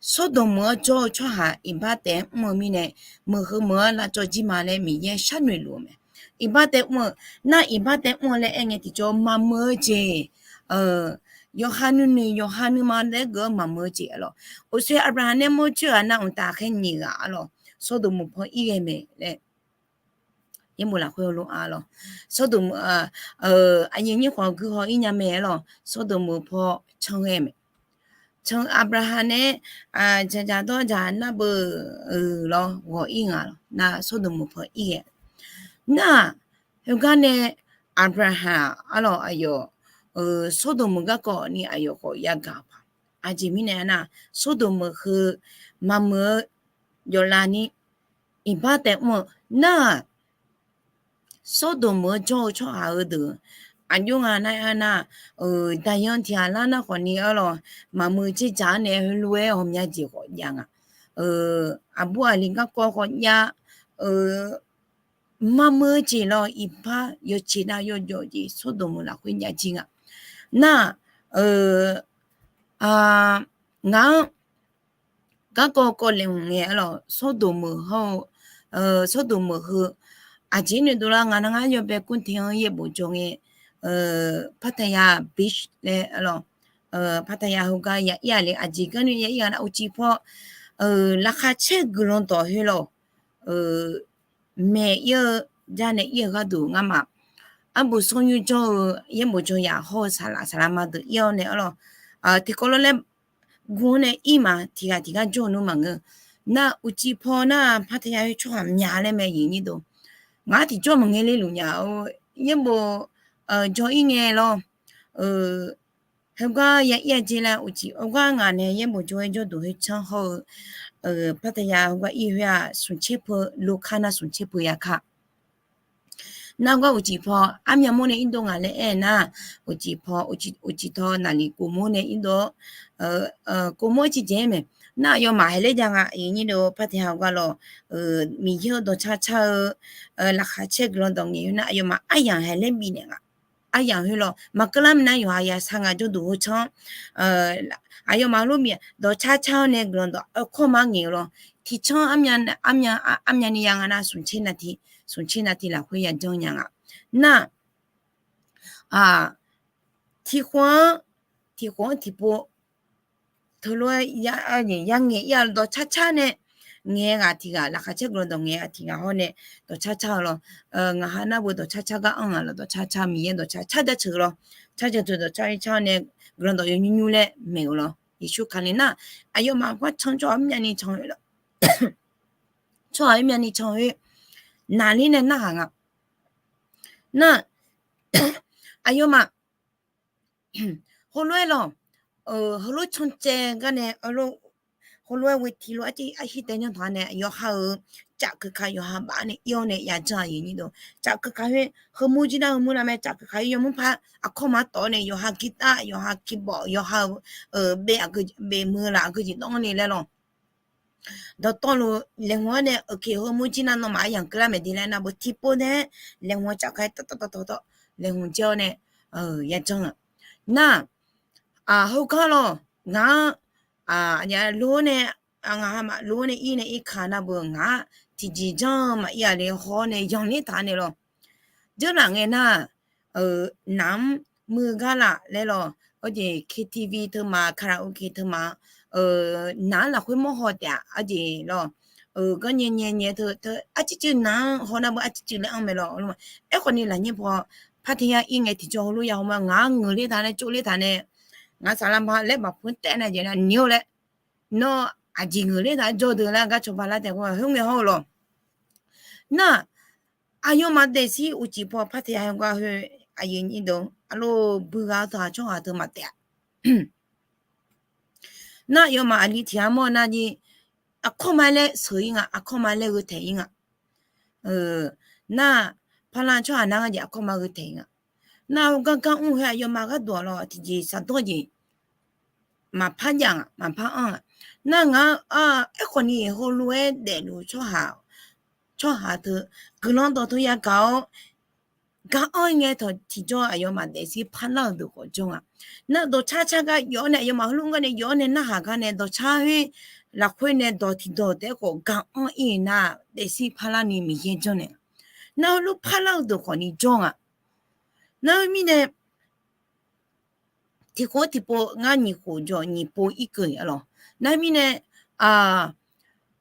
Sawrdoq meuq-anr jawr-eu tsawrhaq iqbax taef-aer mr-eu mirnae, meuq heu meuq-anr lavcawv jir ma laer Miqyaer sharnoeq luf-eu mae. Iqbax taef mr-eu, nar iqbax taef mr-eu laer aer ngae tiqjawr maqmeuq-eu jeq, yawqha nuinoeq yawqha nuima laer geuf-anr maqmeuq-eu jeq arlawq. Oqshoe Aqbyaqhaq nae mawr coer-aq nar mqtav ghaqkhaer nyiq ghaq arlawq, Sawrdoq meuq paw ir ghae mae laer Yaerbof lafkhoer heulof-a lawq. Sawrdoq meuq, aqyuif nyir khawf guihaw ir nya mae-aer lawq. Sawrdoq meuq paw can ghae mae. Can Aqbyaqhaq nae dzaqdzaq dawr dzaq nar beu-euq lawr ghawq ir nga lawq. Nar Sawrdoq meuq paw ir ghae. Nar-aq, heugar nae Aqbyaqhaq arlawq aqyawf Sawrdoq meuq garkawv ni aqyawf khawf yagaq-eu paq. Aqjeq mirnae aernar, Sawrdoq meuq heu maqmuiq-eu yawflav ni iqbax taef mr-eu nar-aq, Sawrdoq meuq-anr jawr-eu tsawrhaq heudeuq aqjox nga nar aernar, daqyan tiq ghaq lar nar khawf ni arlawq maqmuiq dzerdzaq-anr nae heulof-aer ghawqmya jeq khawf jav nga. Aqbur aqli garkawv khawf jav, maqmuiq-eu jeq lawr iqbax yawceq nav yawjawf jeq Sawrdoq meuq lafkhoer jav jir nga. Nar-aq, ngaq-anr garkawv kawv laeqhmq ngae arlawq Sawrdoq meuq hawr-eu, Sawrdoq meuq heu aqjeq noeqdov lar nga nar ngar yawbae kur te-anr yaerbof jawr ngae, Pattaya Beach laer arlawq, Pattaya heugar ya ir-a le aqjeq gar noeq ya ir-a nar uqcif paw laqkhaq caer guiqlanq dawq khoer lawq maeq ir-eu, jar nae ir-eu gharduq ngamaf arbof sanr nymr jawr-eu yaerbof jawr yaq hawr-eu saqlaq saqlaq ma deuq ir-awr nae arlawq, tiqkawv lawr laer gu-anr nae ir ma tiq ghaq tiq gar jawr-eu nmr maqngeur. Nar uqcif paw nar Pattaya khoer tsawrhaq mya laer mae aqyuif nyir deuq. Ngaq-anr tiqjawr maqngae le luf nya-eu yaerbof jawr ir ngae lawr. Heugar ya ir-a jeq laer uqcif heugar ngaq nae yaerbof jawr-aer jawrduq khoer canr hawr-eu, Pattaya heugar ir khoer-aq smq caer peu, lokar nar smq caer peu ya ka. Nar gar uqcif paw armya mawr nae irdov ngaq laer aer nar, uqcif paw uqcif taw naqliq kov mawr nae irdov-awr, kov mawr-aer ciqjaeq-aer mae. Nar aqyawfmaf haeq laer jav nga aqyuif nyir deuq Pattaya heugar lawq, Miqyaer-eu dawqcar car-eu laqkhaq caer guiqlanq dawq ngaeq khoer nar aqyawfmaf aryamq haeq laer bifnaeq nga. Aryamq khoer lawq maqkeuv lar minav yawqha yasar nga jawrduq heu canr. Aqyawfmaf lof bif dawqcar car-awr nae guiqlanq dawq kawr mar ngaeq-eu lawr. Tiqcanr armyani ya nga nar smq caer nav tiq, smq caer nav tiq lafkhoer yajanr nya nga. Nar tiqkhof-anr, tiqkhof-anr tiqpov teulof-aer ya ngaeq ir-a dawqcar car nae ngaeq ghaq tiq ghaq laqkhaq caer guiqlanq dawq ngaeq ghaq tiq ghaq hawr nae dawqcar car-eu lawr. Ngaq ha nar beu dawqcar car gar anr-aq lawr dawqcar car Miqyaer dawqcar car jaceuq lawr. Car jaceuq dawqcar car nae guiqlanq dawq yawnymr nymr laer maeq-eu lawr. Yeqsur Kali nar aqyawfmaf gar canr tsawrhaq armyani can-eu lawr. Tsawrhaq armyani can-eu naqlir nae narhaq nga. Nar aqyawfmaf heulof-aer lawq, heulof cancaev gar nae heulof-aer ghoe tiq lof arciv arshir tae janr taq nae yawqha-euq cafkeuka yawqha baf nae ir-awr nae yajanr aqyuif nyir deuq. Cafkeuka khoer heumur jir nar heumur lar mae cafkeuka khoer yawmuir par aqkawr ma tawf-awr nae yawqha guitar yawqha keyboard yawqha-euq bev aqgeu bev meuq laf aqgeu jeq dawr-anr ni laer lawq. Dawqtawvluf laeqhmq-anr nae uqkeq heumur jir nar nawmaf aryamq keuvlar maeq de laer nar beu tiqpov nae laeqhmq cafkeuka tawv tawv tawv tawv laeqhmq jir-awr nae yajanr-aq. Nar heugar lawq ngaq-anr lof-aer nae ngaq ha maf lof-aer nae ir nae irkaq nar beu ngaq-anr tiqjeq janr maqir-aq le haw-awr nae yanqler taq nae lawq. Janr laf ngae nar, naq-anr muiq gar laf laer lawq. Arjeq K T V teu ma karaoke teu ma, naq-anr lafkhoer mawr haw taef-a arjeq lawq. Ganr nyae nyae nyae teu teu arcivcuiv naq-anr haw nar beu arcivcuiv laer anr mae lawq. Aerkhawf ni lafnyir paw Pattaya ir ngae tiqjawr heulof ya haw ma ngaq-anr ngeuqler taq nae tsovler taq nae ngaq saflar ma laer baqpur taef nae jeq nar nir-awr laer nawr aqjeq ngeuqler taq jawr deuq laer gar cawba lar taef khoer-aq khoerngae hawr-eu lawq. Nar aqyawfmaf daefzir uqcif paw Pattaya heugar khoer aqyuif nyir deuq arlawr buighaq-eu teu-aq tsawrhaq teu maqtaef-a. Nar aqyawfmaf aqli tiq ghaq mawr-eu nar jir aqkawr ma laer sheuq-ir nga aqkawr ma laer gheu taeq-ir nga. Nar parlar tsawrhaq nar ngar jeq aqkawr ma gheu taeq-ir nga. Nar-eu gar gar mr khoer aqyawfmaf gharduq-aq lawq tiqjeq shaqdawr jeq maqpar jav-aq maqpar anr-aq. Nar ngaq-anr aerkhawf ni heulof-aer daefluf tsawrhaq teu guiqlanq dawq teu yagaq-awr gar anr-ir ngae taq tiqjawr aqyawfmaf daefzir parlar-euq deuq khawf jawr nga. Nar dawqcar car gar yawf-awr nae aqyawfmaf heulof-aer gar nae yawf-awr nae narhaq gar nae dawqcar khoer lafkhoer nae dawq tiqdawq taef-aer khawf gar anr-ir nar daefzir parlar ni Miqyaer janrnaeq. Nar heulof parlar-eu deuq khawf ni jawr nga. Nar khoermirnae tiqkhof-anr tiqpov ngar nyiq khof jawq nyiq pov irkeuv-a lawq. Nar khoermirnae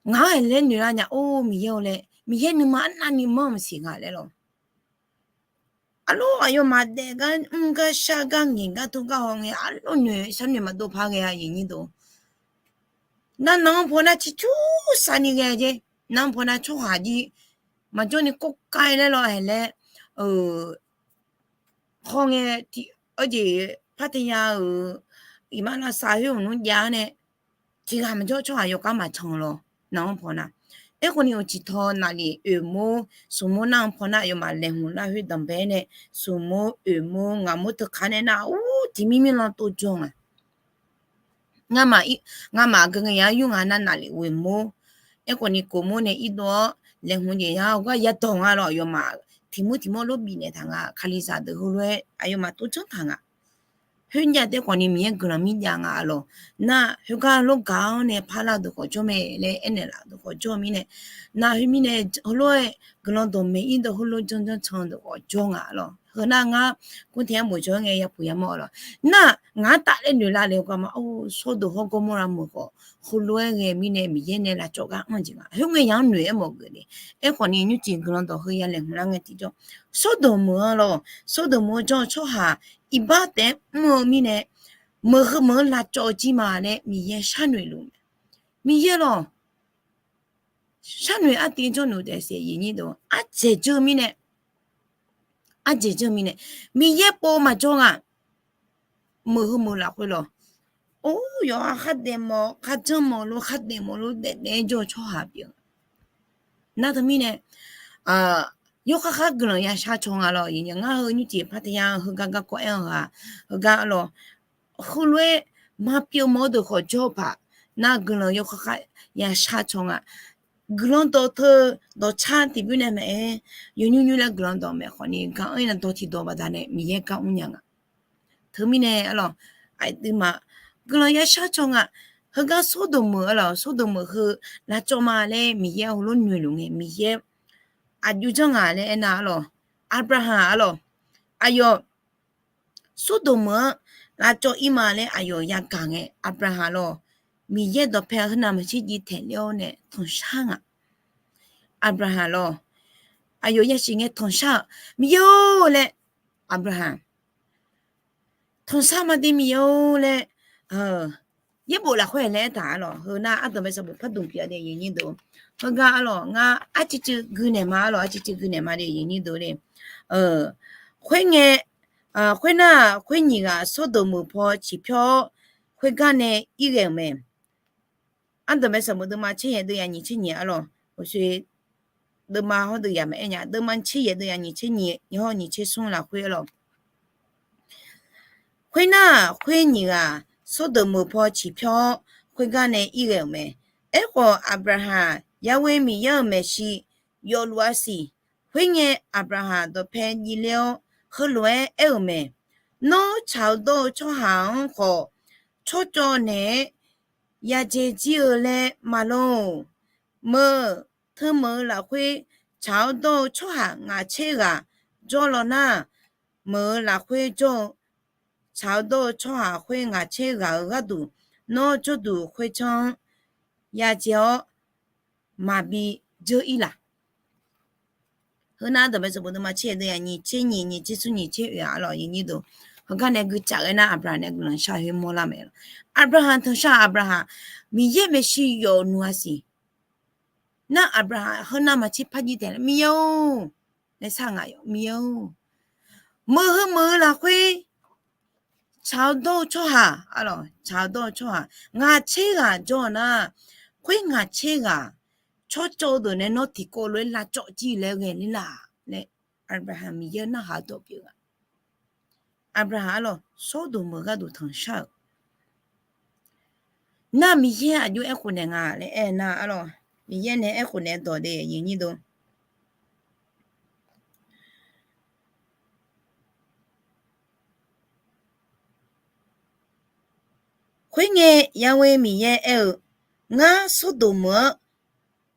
ngaq-anr haeq laer noeqlar nya or Miqyaer-eu laer Miqyaer nuima arnavni manr-eu maqsiq nga laer lawr. Arlawr aqyawfmaf daef gar mr gar shar gar ngaeq gar tov gar haw ngae, arlawr noeq sharnoeq maqdov paq ghae-a aqyuif aqnyir deuq. Nar nar-anr paw nar ciqcur saqni ghae jeq, nar-anr paw nar tsawrhaq jir maqjawr ni kawrkav laer lawr hae laer, haw ngae, tiq, arjeq, Partaya-euq iqmalavshav khoer hmq nmr jav-anr nae, tiq ghaq maqjawr tsawrhaq yawkhav maqcan lawr nar-anr paw nar. Aerkhawf ni uqcif taw naqlif oeqmur smqmur nar-anr paw nar aqyawfmaf laeqhmq lar khoer danqbae nae, smqmur oeqmur ngaqmur teukhar nae nar ur tiq mir mir lan tov jawr nga. Ngamaf, ngamaf aqgeu ngae yar yur nga nar naqlif oeqmur. Aerkhawf ni koqmur nae irdov-awr laeqhmq jeq yar-awr gar yadawq nga lawr aqyawfmaf tiq mur tiq mur lof bifnaeq taq nga. Kalizaq deuq heulof-aer aqyawfmaf tov janr taq nga. Khoerjav taef khawf ni Miqyaer guiqlanq mirjav nga lawr. Nar khoergar lof gaq-anr nae parlar deuq khawf jawr mae laer aernaeq laf deuq khawf jawr mirnae, nar khoermirnae heulof-aer guiqlanq dawqmaeq irdov heulof janrjanr can deuq khawf jawr nga lawr. Heu nar ngar kurtae-anr bof jawr ngae yapuq yamawr lawr. Nar ngaq-anr tafler noeq lar le-eu garma, or, Sawrdoq hawr Gawrmawrlav meuq khawf heulof-aer ghae mirnae Miqyaer nae lavcawv gar anr-eu jeq nga. Khoerngae yaq-anr noeq-aer mawf geuf le. Aerkhawf ni nymrcif guiqlanq dawq heu ya laeqhmq lar ngae tiqjawr, Sawrdoq meuq-anr lawr, Sawrdoq meuq-anr jawr-eu tsawrhaq iqbax taef-aer mr-eu mirnae, meuq heu meuq-anr lavcawv jir ma laer Miqyaer sharnoeq luf mae. Miqyaer lawr, sharnoeq artiv jawrluf taef siq aqyuif aqnyir deuq, ardzaeq dzeur mirnae, ardzaeq dzeur mirnae, Miqyaer pov maqjawr nga. Meuq heu meuq lafkhoer lawr, or, yawqha khardaef mawf kharjanr mawf lof khardaef mawf lof daef daef-aer jawr-eu tsawrhaq pyeuf. Nar teumirnae yawkhav khar guiqlanq ya shar caw nga lawr. Ngar heu nymrcif Partaya heugar garkawv aer-eu ghaq, heugar lawr, heulof-aer maqpyeuf mawf-eu deuq khawf jawr-eu paq, nar guiqlanq yawkhav khar ya shar caw nga. Guiqlanq dawq teu dawqcar tiqbymr nae maqaer, yawnymr nymr laer guiqlanq dawq maeq khawf ni gar anr-ir nar dawq tiqdawq baqdanae Miqyaer gar mrnya nga. Teumirnae arlawr, aqduimaf guiqlanq ya shar caw nga. Heugar Sawrdoq meuq arlawr, Sawrdoq meuq heu lavcawv ma laer Miqyaer heulof noeqluf ngae, Miqyaer aqjox janr nga laer aernar arlawr, Aqbyaqhaq arlawr, aqyawf Sawrdoq meuq-anr lavcawv ir ma laer aqyawf yagaq ngae, Aqbyaqhaq lawr, Miqyaer dawqpae heunav maqtser jiv taeq ler-awr nae tanqshar nga. Aqbyaqhaq lawr, aqyawf yasiq ngae tanqshar-eu, Miqyaer-or laer, Aqbyaqhaq tanqshar ma de Miqyaer-or laer, yaerbof lafkhoer laer aertaq arlawr. Heu nar ardanqbae sanqbof pardmq pyeuf-a de aqyuif aqnyir deuq. Heugar arlawr ngar arcuiv cuiv gui naeq ma arlawr, arcuiv cuiv gui naeq ma de aqyuif aqnyir deuq le. Khoerngae, khoernar khoer nyiq ghaq Sawrdoq meuq paw ciqpyawr-awr, khoergar nae ir ghae-euq mae. Ardanqbae sanqbof deuvma tser yaeq deuv ya nyiq tser nyiq arlawr, oqsoe deuvma hawr deuv ya maqaer nya, deuvma tser yaeq deuv ya nyiq tser nyiq, nyiq hawr nyiq tser smr lafkhoer arlawr. Khoernar khoer nyiq ghaq Sawrdoq meuq paw ciqpyawr-awr, khoergar nae ir ghae-euq mae. Aerkhawf, Aqbyaqhaq Yahweh Miqyaer-euq maeqshi yawfluf-a siq. Khoerngae, Aqbyaqhaq dawqpae jiv ler-awr, heulof-aer aer-euq mae. Nawr tsaq-awr dawr-eu tsawrhaq-anr khawf, tsawrcawv naeq-aer yadzae jir-eu laer maqlawr-or. Meuq, teumeuq-eu lafkhoer tsaq-awr dawr-eu tsawrhaq ngaq tser ghaq jawr law nar, meuq-eu lafkhoer jawr-eu tsaq-awr dawr-eu tsawrhaq khoer ngaq tser ghaq-euq gharduq nawr jawrduq khoertsanr-anr yadzae-awr maqbi dzeur-ir laq. Heunar ardanqbae sanqbof deuvma tser yaeq deuv ya nyiq tser nyiq, nyiq tser smr, nyiq tser oeq arlawr aqyuif aqnyir deuq. Heugar nae guicaf ghae nar Aqbyaqhaq nae guiqlanq shar khoer mawrlar mae. Aqbyaqhaq tanqshar Aqbyaqhaq Miqyaer maeqshi yawfluf-a siq. Nar Aqbyaqhaq heunar maqtser par jir taeq-a, Miqyaer-or laer shar nga yawf, Miqyaer-or, meuq heu meuq-eu lafkhoer tsaq-awr dawr-eu tsawrhaq arlawr, tsaq-awr dawr-eu tsawrhaq ngaq tser ghaq jawr-eu nar, khoer ngaq tser ghaq tsawrcawv-eu deuq nae nawr tiqkawv lof-aer lavcawv jir laer ghae ler laq laer, Aqbyaqhaq Miqyaer narhaq-eu dawq pyeuf-a. Aqbyaqhaq arlawr, Sawrdoq meuq gharduq tanqshar-euq nar, Miqyaer aqjox aerkhof naeq nga laer aer nar arlawr, Miqyaer nae aerkhof naeq dawq de aqyuif aqnyir deuq. Khoerngae, Yahweh Miqyaer aer-eu, Ngar Sawrdoq meuq-anr,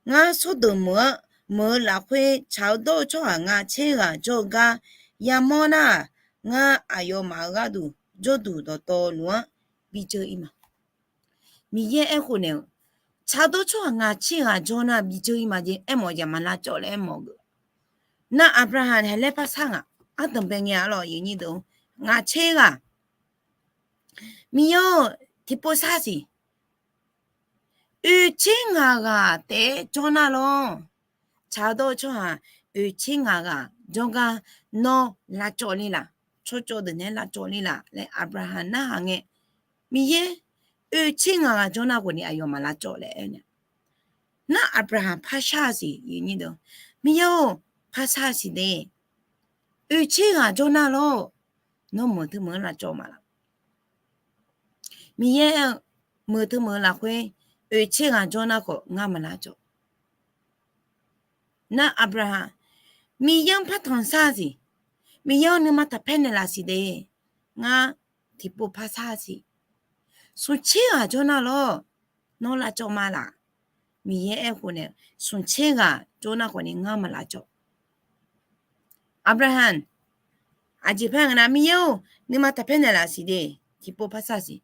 ngar Sawrdoq meuq-anr meuq-eu lafkhoer tsaq-awr dawr-eu tsawrhaq ngaq tser ghaq jawr-eu gar yamawr nar-aq, ngar aqyawfmaf-euq gharduq jawrduq dawqtawvluf-anr bi dzeur-ir ma. Miqyaer aerkhof naeq-euq, Tsaqdawr tsawrhaq ngaq tser ghaq jawr nar bi dzeur-ir ma jeq aermawf-eu jeq maq lavcawv laer aermawf-eu. Nar Aqbyaqhaq haeq laer par sar ngaq, ardanqbae ngae arlawq, ngaq tser ghaq, Miqyaer-or, tiqpov sar siq. Oeq tser ngaq ghaq taef-aer jawr nar lawr. Tsaqdawr tsawrhaq oeq tser ngaq ghaq jawrgar nawr lavcawv le laf, tsawrcawv deuq naeq-aer lavcawv le laf laer Aqbyaqhaq narhaq ngae, Miqyaer oeq tser ngaq ghaq jawr nar khawf ni aqyawf maq lavcawv laer aer-eu nae. Nar Aqbyaqhaq par sar siq, Miqyaer-or, par sar siq de. Oeq tser ghaq jawr nar lawr. Nawr meuq teu meuq-anr lavcawv ma laf. Miqyaer aer-eu, meuq teu meuq-eu lafkhoer oeq tser ghaq jawr nar khawf ngar maq lavcawv. Nar Aqbyaqhaq, Miqyaer-anr par tanq sar siq. Miqyaer-or, nuima taqpaer naeqlaf siq de. Ngar tiqpov par sar siq. Smq tser ghaq jawr nar lawr. Nawr lavcawv ma laf. Miqyaer aerkhof nae, smq tser ghaq jawr nar khawf ni ngar maq lavcawv. Aqbyaqhaq aqjeq paer nga nar, Miqyaer-or, nuima taqpaer naeqlaf siq de. Tiqpov par sar siq.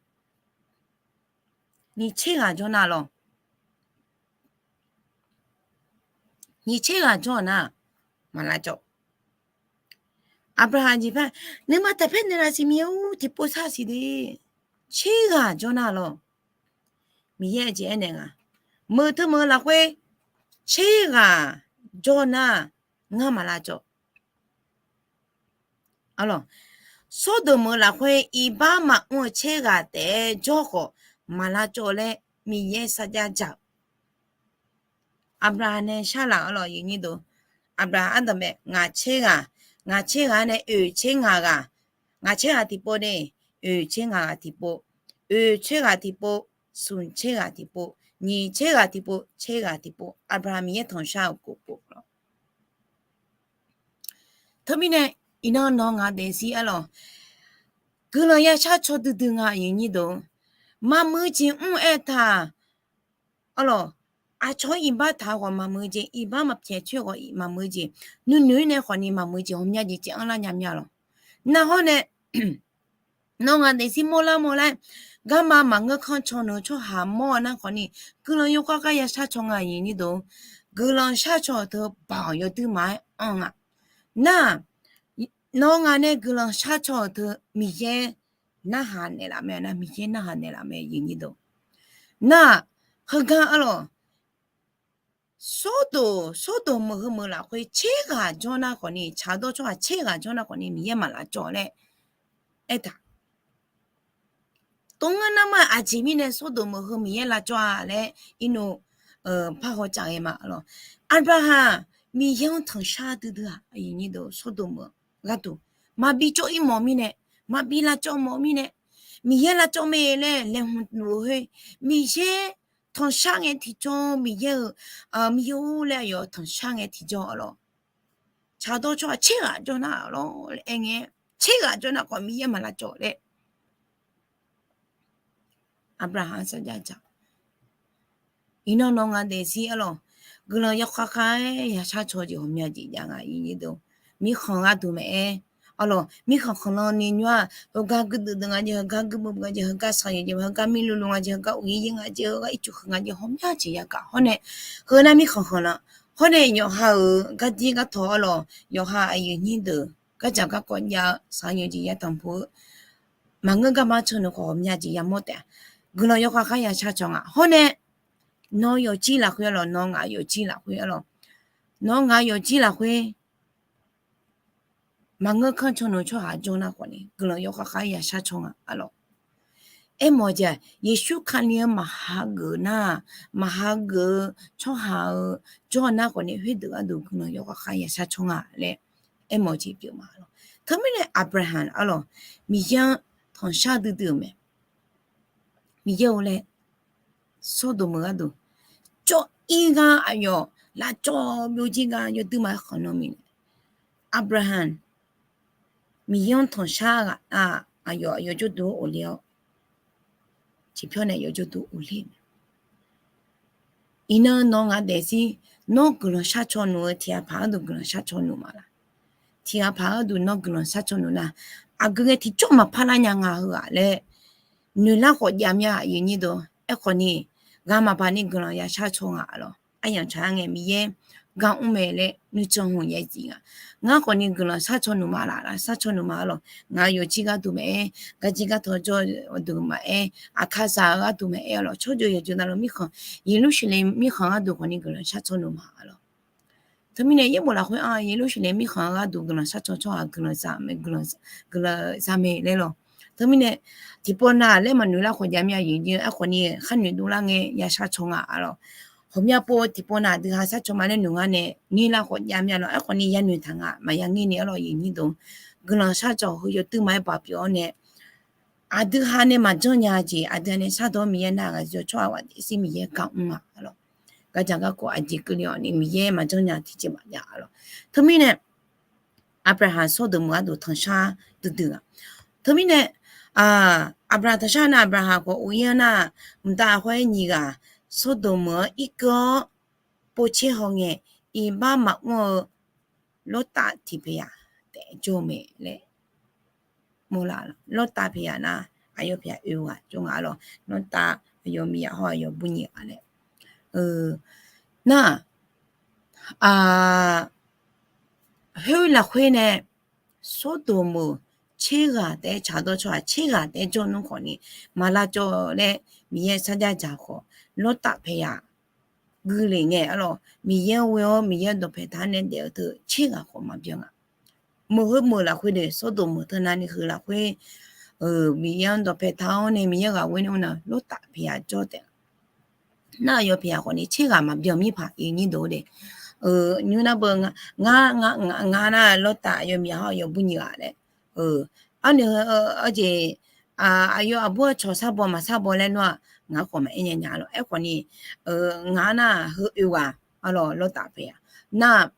Nyiq tser ghaq jawr nar lawr. Nyiq tser ghaq jawr-eu nar, maq lavcawv. Aqbyaqhaq jeq paer, nuima taqpaer naeqlaf siq, Miqyaer-or, tiqpov sar siq de. Tser ghaq jawr nar lawr. Miqyaer aqjeq aernaeq nga, meuq teu meuq-eu lafkhoer tser ghaq jawr nar, ngar maq lavcawv. Arlawq, Sawrdoq meuq-eu lafkhoer iqbax maqmr-eu tser ghaq taef-aer jawr khawf maq lavcawv laer Miqyaer sarjax dzaq-euq. Aqbyaqhaq nae sharlaq arlawq, Aqbyaqhaq ardanqbae ngaq tser ghaq, ngaq tser ghaq nae oeq tser ngaq ghaq, ngaq tser ghaq tiqpov de, oeq tser ngaq ghaq tiqpov, oeq tser ghaq tiqpov, smq tser ghaq tiqpov, nyiq tser ghaq tiqpov, tser ghaq tiqpov, Aqbyaqhaq Miqyaer tanqshar-euq khofpov lawr. Teumirnae iqnan nawq ngaq daefzir arlawq, guiqlanq ya shar caw duidui nga, aqyuif aqnyir deuq. Maqmuiq-eu jeq mr-aer taq arlawq, aqcawq-anr iqbax taq-eu khawf maqmuiq-eu jeq, iqbax maqpyaeq coer-eu khawf maqmuiq-eu jeq, nuinoeq-ir nae khawf ni maqmuiq-eu jeq ghawqmya jeq caev anrlar nya mya lawq. Nar hawr nae nawq ngaq daefzir mawrlar mawrlar-aer, garma maqngeur kanr caw nui-eu tsawrhaq mawr-eu nar khawf ni, guiqlanq yawkhav khav ya shar caw nga, aqyuif aqnyir deuq. Guiqlanq shar caw-euq teu baoq yawduir maqaer anr nga. Nar, nawq ngaq nae guiqlanq shar caw-euq teu Miqyaer narhaq naeqlaf mae, nar Miqyaer narhaq naeqlaf mae, aqyuif aqnyir deuq. Nar, heugar arlawq, Sawrdoq, Sawrdoq meuq heu meuq lafkhoer tser ghaq jawr nar khawf ni, tsaqdawr tsawrhaq tser ghaq jawr nar khawf ni Miqyaer maq lavcawv laer aertaq. Tov ngeur nar ma, aqjeq mirnae Sawrdoq meuq heu Miqyaer lavcawv-a laer irnov par haw caf ghae ma lawq. Aqbyaqhaq Miqyaer-anr tanqshar duidui-aq, Sawrdoq meuq gharduq maqbi cawv-ir mawf mirnae, maqbi lavcawv mawf mirnae, Miqyaer lavcawv mae laer laeqhmq luf-eu khoer, Miqyaer tanqshar ngae tiqjawr, Miqyaer-euq, Miqyaer-or laer aqyawf tanqshar ngae tiqjawr arlawq. Tsaqdawr tsawrhaq tser ghaq jawr nar lawr laer aer ngae, tser ghaq jawr nar khawf Miqyaer maq lavcawv laer Aqbyaqhaq-anr sarjax dzaq. Iqnan nawq ngaq daefzir arlawq, guiqlanq yawkhav khav-aer ya shar caw jeq ghawqmya jeq jav nga, aqyuif aqnyir deuq. Mirkhanq gharduq maqaer arlawq, mirkhanq khanqlan ni nymr-aq, heugar guirdeuv deuv nga jeq, heugar guirbuv nga jeq, heugar shaqyaq jeq, heugar mirluvluv nga jeq, heugar uqyir yir nga jeq, heugar ircuf huiq nga jeq, ghawqmya jeq yagaq hawr nae, heu nar mirkhanq khanqlan hawr nae yawqha-euq gardir gartawq arlawq, yawqha aqyuif aqnyir deuq gardzaq garkawv jav-eu shaqyaq jeq ya tanqpuq-eu maqngeur garma caw nui khawf ghawqmya jeq yamawr taef-a. Guiqlanq yawkhav khav ya shar caw nga hawr nae, nawq yawfjir lafkhoer arlawq, nawq ngaq yawfjir lafkhoer arlawq, nawq ngaq yawfjir lafkhoer maqngeur kanr caw nui tsawrhaq jawr nar khawf ni guiqlanq yawkhav khav ya shar caw nga arlawq. Aermawf-eu jeq-aq, Yeqsur Kali-anr maqhageuf nar, maqhageuf-eu tsawrhaq-eu jawr nar khawf ni khoerdeuq gharduq guiqlanq yawkhav khav ya shar caw nga laer aermawf-eu jeq pyeuf ma lawq. Teumirnae Aqbyaqhaq arlawq, Miqyaer-anr tanqshar duidui-euq mae. Miqyaer-or laer, Sawrdoq meuq gharduq cawv-ir gar aqyawf lavcawv byovjir gar yawduir maqaer khanqlanr mirnae, Aqbyaqhaq Miqyaer-anr tanqshar ghaq nar, aqyawf aqyawf jawrduq-anr of ler-awr, tiqpyawr nae aqyawf jawrduq of ler-eu mae. Iqnan nawr ngaq daefzir, nawr guiqlanq shar caw nui-eu tiqghaq paq gharduq guiqlanq shar caw nui ma laq? Tiqghaq paq gharduq nawr guiqlanq shar caw nui nar, aqgeu ngae tiqjawr maqpar lar nya nga heu-aq laer noeqlar khawf jav mya, aqyuif aqnyir deuq. Aerkhawf ni, ghaq maqbaq ni guiqlanq ya shar caw nga arlawq. Aryamq tsaq-aer ngae Miqyaer gar mr mae laer nuican hmq yaeq zif nga. Ngar khawf ni guiqlanq shar caw nuima laf, shar caw nuima arlawq. Ngaq yawqjir gharduq maqaer, garjir gartawv jawr-eu deuq maqaer, aqkaqzaq-eu gharduq maqaer arlawq, tsawrjeuq yawqjeuq navluf mirkhanq, Yeqlursaqlaeq mirkhanq gharduq khawf ni guiqlanq shar caw nuima arlawq. Teumirnae yaerbof lafkhoer-anr Yeqlursaqlaeq mirkhanq-eu gharduq guiqlanq shar caw tsawrhaq guiqlanq za mae laer lawq. Teumirnae tiqpov nav laer maqnoeq lar khawf jav mir-a, aerkhawf ni khar noeq dovlar ngae ya shar caw nga arlawq. Ghawqmya pov tiqpov nav aqdui ha shar caw ma laer noeq ngar nae ngeur lar khawf jav mir-a lawq. Aerkhawf ni ya noeq taq nga maqya ngeur ni arlawq, yawnyir deuq. Guiqlanq shar caw heu yawduir ma-aer baq pyeuf-awr nae aqdui ha nae maqjanr nya jeq, aqdui ha nae shardawq-awr Miqyaer nar ghaq zir-awr tsawrhaq ghaq daefzir Miqyaer gar mr-a arlawq. Gardzaq garkawv aqjeq keuvle-awq ni Miqyaer maqjanr nya tiqjeq maqjav arlawq. Teumirnae Aqbyaqhaq Sawrdoq meuq gharduq tanqshar duidui-aq. Teumirnae Aqbyaqhaq tanqshar nar, Aqbyaqhaq khawf uq-ir-anr nar, mqtav khoer nyiq ghaq Sawrdoq meuq-anr irkeuv-awr povtser haw ngae, iqbax maqmr-eu Lawrtaf tiqpaeq yaq taef jawr-eu mae laer mawrlar. Lawrtaf paeq yaq nar, aqyawf paeq yaq oe ghaq jawr nga arlawq. Lawrtaf aqyawf miqyaq hawr aqyawf bur nyiq ghaq laer. Nar, khoer lafkhoer nae Sawrdoq meuq tser ghaq taef-aer tsaqdawr tsawrhaq tser ghaq taef-aer jawr nmr khawf ni maq lavcawv laer Miqyaer sarjax dzaq khawf, Lawrtaf paeq yaq guilef ngae arlawq, Miqyaer ghoe-awr Miqyaer dawqpaeq taq-anr nae daef-eu teu tser ghaq khawf maqbyan nga. Meuq heu meuq lafkhoer deuq, Sawrdoq meuq teu navni heu lafkhoer, Miqyaer-anr dawqpaeq taq-awr nae Miqyaer ghaq ghoe nae mr nar, Lawrtaf paeq yaq jawr taef. Nar aqyawf paeq yaq khawf ni tser ghaq maqbyan mirpaq, yawnyir deuq-eu daef. Nymr nar beu, ngar nar Lawrtaf aqyawf miqyaq hawr aqyawf bur nyiq ghaq laer. Arnoeq heu, arjeq, aqyawf aqbur-eu cawq sharbaw maq sharbaw laer nawr-aq, ngaq-anr khawf maqaer nya nya lawq. Aerkhawf ni ngaq-anr nar heu oe ghaq arlawq, Lawrtaf paeq yaq nar,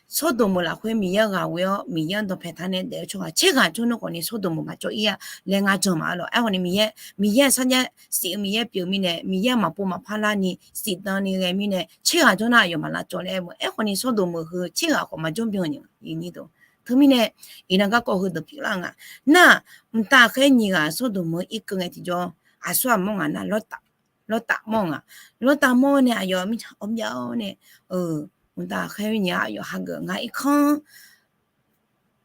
Sawrdoq meuq lafkhoer Miqyaer ghaq ghoe-awr Miqyaer-anr dawqpaeq taq-anr nae daef-eu tsawrhaq tser ghaq jawr nmr khawf ni Sawrdoq meuq maqcawv ir-a laer ngar jan ma arlawq. Aerkhawf ni Miqyaer, Miqyaer-aq sarjax siq-eu Miqyaer pyeuf mirnae, Miqyaer-aq maqpov maqpar larni siqdan ni ghae mirnae, tser ghaq jawr nar aqyawf maq lavcawv laer aer-eu mae. Aerkhawf ni Sawrdoq meuq heu tser ghaq khawf maqjawr byan-eu nya. Teumirnae iqnan garkawv heudeuq pyeuflar nga. Nar, mqtav aqkhaer nyiq ghaq Sawrdoq meuq-anr irkeuv ngae tiqjawr, aqsur aqmawr ngaq nar Lawrtaf, Lawrtaf mawr nga. Lawrtaf mawr nae aqyawf mirtsaq awr myav-awr nae, mqtav aqkhaer nyiq ghaq aqyawf hageuf, ngaq irkanr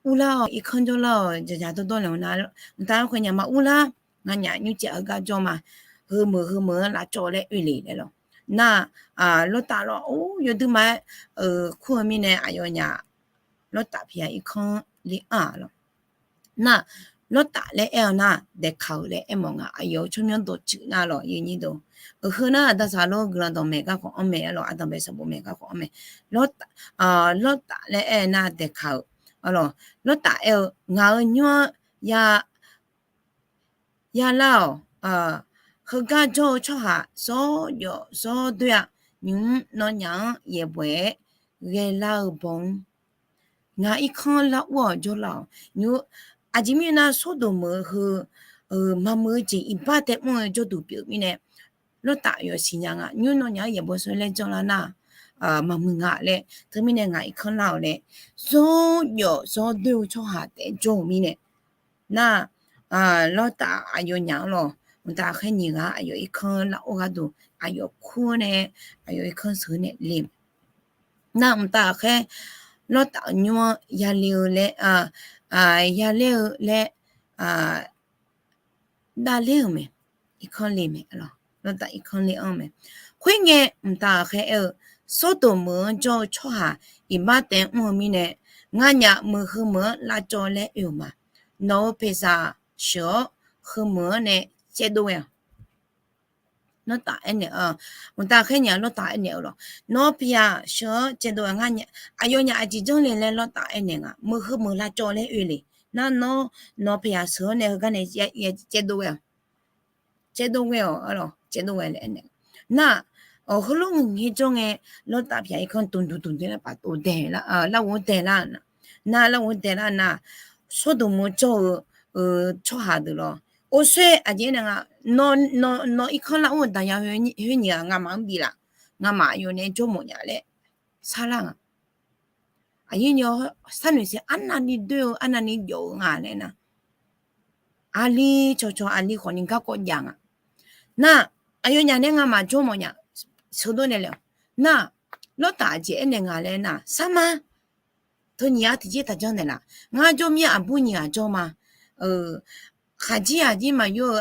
urlar-awq, irkanr jawrlar-awq, dzaqdzaq dawrdawr naeq-awr nar, mqtav aqkhaer nyiq ghaq maqurlar, nganyaf nymrcaev heugar jawr ma, heumeuq heumeuq-anr lavcawv laer oe le laer lawq. Nar, Lawrtaf lawr or yawduir ma-aer kur-eu mirnae aqyawfnyaf Lawrtaf paeq yaq irkanr le anr-aq lawq. Nar, Lawrtaf laer aer-eu nar, daeqkaq-euq laer aermawf nga. Aqyawf-euq tsawrmyanr dawqtsuif nar lawq, yawnyir deuq. Heu nar, aqda saqlor guiqlanq dawqmaeq gar khawf anr mae arlawq, aqdanqbae sanqbof maeq gar khawf anr mae. Lawrtaf laer aer-eu nar daeqkaq-euq arlawq. Lawrtaf aer-eu, ngaq-euq nymr-anr ya yalar-awq. Heugar jawr-eu tsawrhaq zawr jawf zawr doer-a. Nymq-mr nawnyaf-anr yaeqbawq-aer ghaelar-eu baw-anr, ngaq irkanr lar ur-awq jawrlar-awq. Nymq, aqjeq mirnae nar, Sawrdoq meuq-eu heu maqmuiq-eu jeq iqbax tae mr-eu jawrduq pyeuf mirnae, Lawrtaf yawf siqnya nga. Nymq-mr nawnyaf-anr yaeqbawq sawr laer janrlar nar, maqmuiq nga laer. Teumirnae ngaq irkanr lar-awq laer, zawr jawf zawr doer-eu tsawrhaq taef jawr-eu mirnae, nar, Lawrtaf aqyawfnyaf-anr lawq, mqtav aqkhaer nyiq ghaq aqyawf irkanr lar ur gharduq aqyawf kur-awr nae, aqyawf irkanr sheuq-eu nae le. Nar, mqtav aqkhaer Lawrtaf-euq nymr-anr yale-eu laer, yale-eu laer, davler-euq mae. Irkanr le mae. Lawrtaf irkanr le anr mae. Khoerngae, mqtav aqkhaer aer-eu, Sawrdoq meuq-anr jawr-eu tsawrhaq iqbax taef mr-eu mirnae, nganyaf meuq heumeuq-anr lavcawv laer oe-euq ma. Nawq-euq paeqzaq sheuq-awr heumeuq-anr nae caevdov ghae-awq. Lawrtaf aernaeq, mqtav aqkhaer nyiq-aq Lawrtaf aernaeq-eu lawq. Nawq-euq paeqzaq sheuq-awr caevdov ghae. Aqyawfnyaf aqjeq janr le laer Lawrtaf aernaeq nga. Meuq heumeuq lavcawv laer oe le. Nar, nawr nawq-euq paeqzaq sheuq-awr nae heugar nae caevdov ghae-awq. Caevdov ghae-awq arlawq, caevdov ghae laer aernaeq. Nar, heulof-aer ngaeq jawr ngae, Lawrtaf paeqzaq irkanr dmqduq dmqduq laer paftov dae, larghov-anr daelar-a nar, nar larghov-anr daelar nar, Sawrdoq meuq-anr jawr-eu tsawrhaq deuq lawq, orsoer aqjeq aernaeq nga, nawq irkanr lar ur-eu daqya khoer nyiq-aq ngamaf-anr bif laf, ngamaf aqyawf nae jawr mawf nya laer sharlar nga. Aqyuif nyi-awr sharnoeq saer arnavni doer-eu arnavni jawf-eu nga laer nar, aqli cawqcawq aqli khawfni garkawv jav nga. Nar, Aqyawfnyaf nae ngamaf jawr mawf nya, sheuqdov naeq laer-awq. Nar, Lawrtaf aqjeq aernaeq nga laer nar, sarma, teu nyiq-a tiqjeq taqjanr naeqlaf. Ngar jawr mir-a aqbur nyiq ghaq jawr ma. Khaqjir aqjir maqyor-eu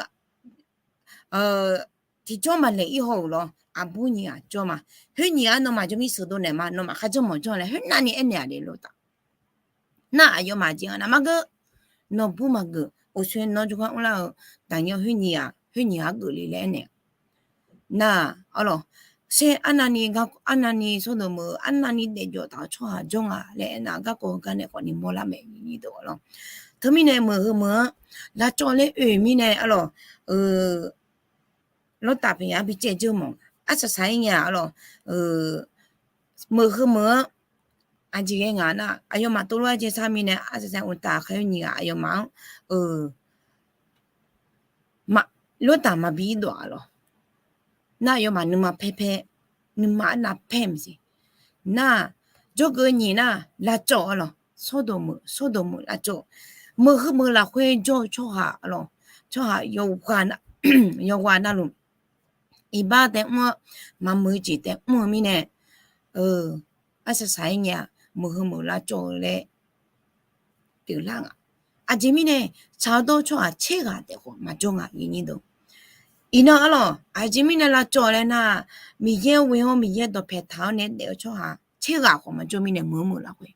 tiqjawr maqlaeq-ir haw-euq lawr, aqbur nyiq ghaq jawr ma. Khoer nyiq-a nawmaf jawr mir sheuqdov naeq ma, nawmaf kharjanr mawf janr laer khoer navni aernaeq-a le Lawrtaf. Nar aqyawfmaf jeq-anr nar margeur, nawq bur maqgeuf, uqshoe nawr jawrgar mrlar-eu daqnyar khoer nyiq-a, khoer nyiq-a geuf le laer aernaeq-a. Nar, arlawq, sher arnavni, arnavni Sawrdoq meuq-eu arnavni daefjawf taq-eu tsawrhaq jawr nga laer aernar, garkawv heugar nae khawfni mawrlar mae ni deuq-awq lawr. Teumirnae meuq heu meuq-anr lavcawv laer oe-euq mirnae arlawq, Lawrtaf paqya-anr bicaev dzeur mawf. Arsaq saq-ir ngae-aq arlawq, meuq heu meuq-anr aqjeq ghae ngaq nar, aqyawfmaf tov lof-aer jeq sar mirnae arsaq saq-ir mqtav khaer nyiq ghaq aqyawfmaf-anr Lawrtaf maqbi-ir dawf-a lawq. Nar aqyawfmaf nuima paer paer, nuima arnav paer maqsiq. Nar, jawrgeuf nyiq nar lavcawv-a lawq. Sawrdoq meuq, Sawrdoq meuq lavcawv. Meuq heu meuq lafkhoer jawr-eu tsawrhaq lawq, tsawrhaq yawqghaq navluf, iqbax taef mr-awr, maqmuiq jeq taef mr-eu mirnae, arsaq saq-ir ngae-aq meuq heu meuq lavcawv-eu laer pyeuflar nga. Aqjeq mirnae tsaq-awr dawr tsawrhaq tser ghaq taef khawf maqjawr nga. Iqnan arlawq, aqjeq mirnae lavcawv laer nar, Miqyaer ghoe-awr Miqyaer dawqpae taq-awr nae daef-eu tsawrhaq tser ghaq khawf maqjawr mirnae meuq heu meuq lafkhoer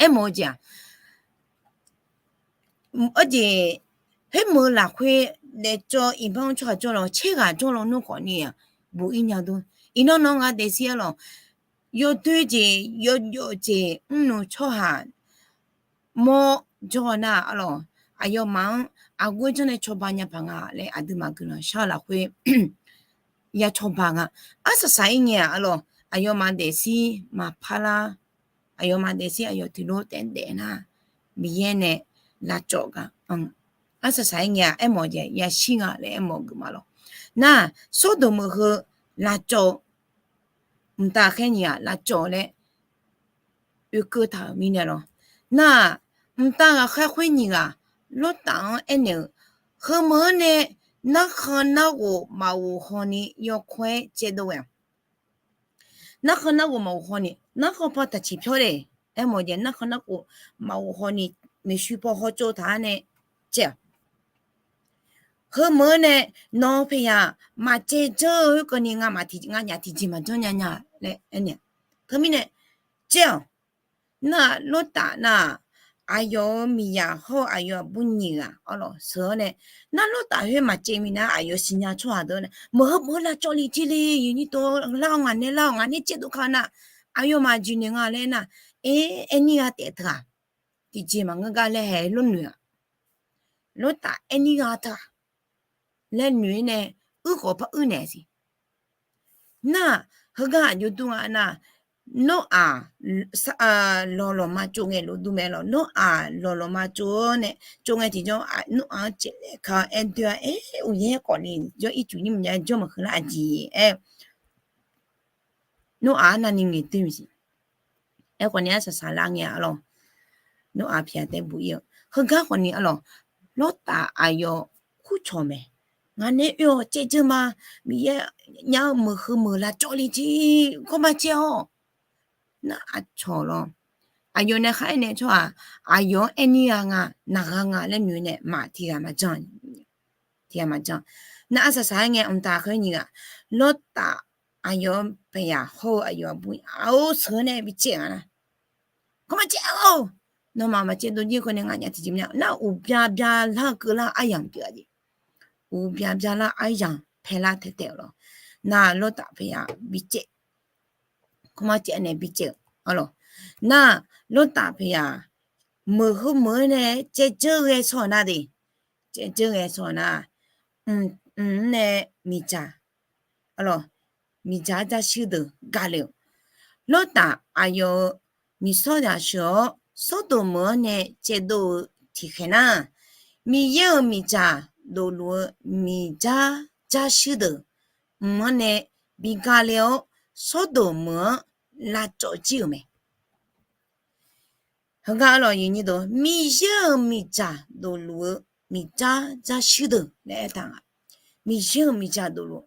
aermawf-eu jeq-aq, arjeq, khoermeuq lafkhoer daefcawv iqbax-anr tsawrhaq jawr law, tser ghaq jawr lawnmr khawfni-aq, buq-ir nya dor. Iqnan nawq-anr nga daefzir arlawq, yawdoer jeq yawjawf jeq mrnuq tsawrhaq mawr jawr-eu nar arlawq, aqyawfmaf-anr aqghoer janr nae cawba nya paq nga laer aqduimaf guiqlanq shar-eu lafkhoer ya cawba nga. Arsaq saq-ir ngae-aq arlawq, aqyawfmaf daefzir maqpar lar, aqyawfmaf daefzir aqyawf tiqlof taef daef nar, Miqyaer nae lavcawv gar, arsaq saq-ir ngae-aq aermawf jeq yashir nga laer aermawf geuf ma lawq. Nar, Sawrdoq meuq heu lavcawv, mqtav khaer nyiq ghaq lavcawv laer oekeuv taq-euq mirnae lawq. Nar, mqtav ghaqkhaer khoer nyiq ghaq Lawrtaf-anr aernaeq-eu, heumeuq-anr nae narkhan narghof maqghof hawni yawkawr-aer caevdov ghae-awq. Narkhan narghof maqghof hawni, narkhan paw taqciq pyawr le. Aermawf jeq narkhan narghof maqghof hawni, maeqshi paw hawtsov taq-awr nae caev-awq. Heumeuq-anr nae nawq-eu paqya maqcaev dzeur-eu khoerkeuv ni nganyaf tiqjeq maqjanr nya nya laer aernaeq-a. Teumirnae caev-awq. Nar, Lawrtaf nar-aq, aqyawf-euq miqzaq hawr-eu aqyawf aqbur nyiq ghaq arlawq sheuq-awr nae, nar Lawrtaf khoer maqcaev minav aqyawf siqnya tsawrhaq deuq-anr nae meuq heu meuq-eu lavcawv li jir le, yawnyir tov lar-awr ngaq nae lar-awr ngaq nae caevdov ka nar, aqyawfmaf jeq noeq nga laer nar, aer, aer nir gha taef-a teughaq, tiqjeq maqngeur gar laer hae lor noeq-aq, Lawrtaf aer nir gha teughaq laer noeq-ir nae, uir khawf par uir naeq siq. Nar, heugar aqjox dur nga nar, Noraq lawqlawqma tsov ngae lof dur mae lawq. Noraq lawqlawqma tsov-awr nae, tsov ngae tiqjawr, Noraq-anr caev laer ka-awr aer doe-a, aer, uqyaer khawf ni jawr ircuf nyir maqnya jawr maqkeuv lar aqjeq aer, Noraq-anr navni ngaeq doe maqsiq. Aerkhawf ni arsaq saqlar ngae-a lawq. Noraq paqya taef buq-ir-eu heugar khawf ni arlawq, Lawrtaf aqyawf kurcawq mae. Ngaq nae oe-awq caevdzeur ma. Miqyaer nya-eu meuq heu meuq lavcawv li jir, kawrma caev-awq. Nar aqcawq lawr, aqyawf nae khar aernaeq tsawrhaq, aqyawf-anr aer nir gha nga, naq gha nga laer noeq nae maq tiq ghaq maqjan. Tiq ghaq maqjan. Nar arsaq saq-aer ngae mqtav khaer nyiq ghaq, Lawrtaf aqyawf-anr paqya hawr-eu aqyawf aqbur-ir-a, sheuq-awr nae bicaev nga nar, kawrma caev-awq. Nawmaf maqcaev dov jir khawf nae nganyaf tiqjeq maqnya nar, uqbya byalar-eu keuvlar aryamq pyeuf-a jeq. Uqbya byalar aryamq paelar taef taef-eu lawq. Nar Lawrtaf paqya bicaev, kawrma caev nae bicaev-eu arlawq. Nar Lawrtaf paqya meuq heu meuq-anr nae caevdzeur ghae shawr-eu nar de, caevdzeur ghae shawr-eu nar, mq-anr nae miqdzaq, arlawq, miqdzaq-anr jarshuir deuq gale-euq. Lawrtaf aqyawf-euq miqsawrzaq sheuq-awr, Sawrdoq meuq-anr nae caevdov-eu tiqkhaeq nar, Miqyaer-euq miqdzaq dofluf-eu miqdzar jarshuir deuq mq-anr nae bi gale-awr, Sawrdoq meuq-anr lavcawv jir-euq mae. Heugar arlawq, Miqyaer-euq miqdzaq dofluf-eu miqdzar jarshuir deuq laer aertaq nga. Miqyaer-euq miqdzaq dovluf.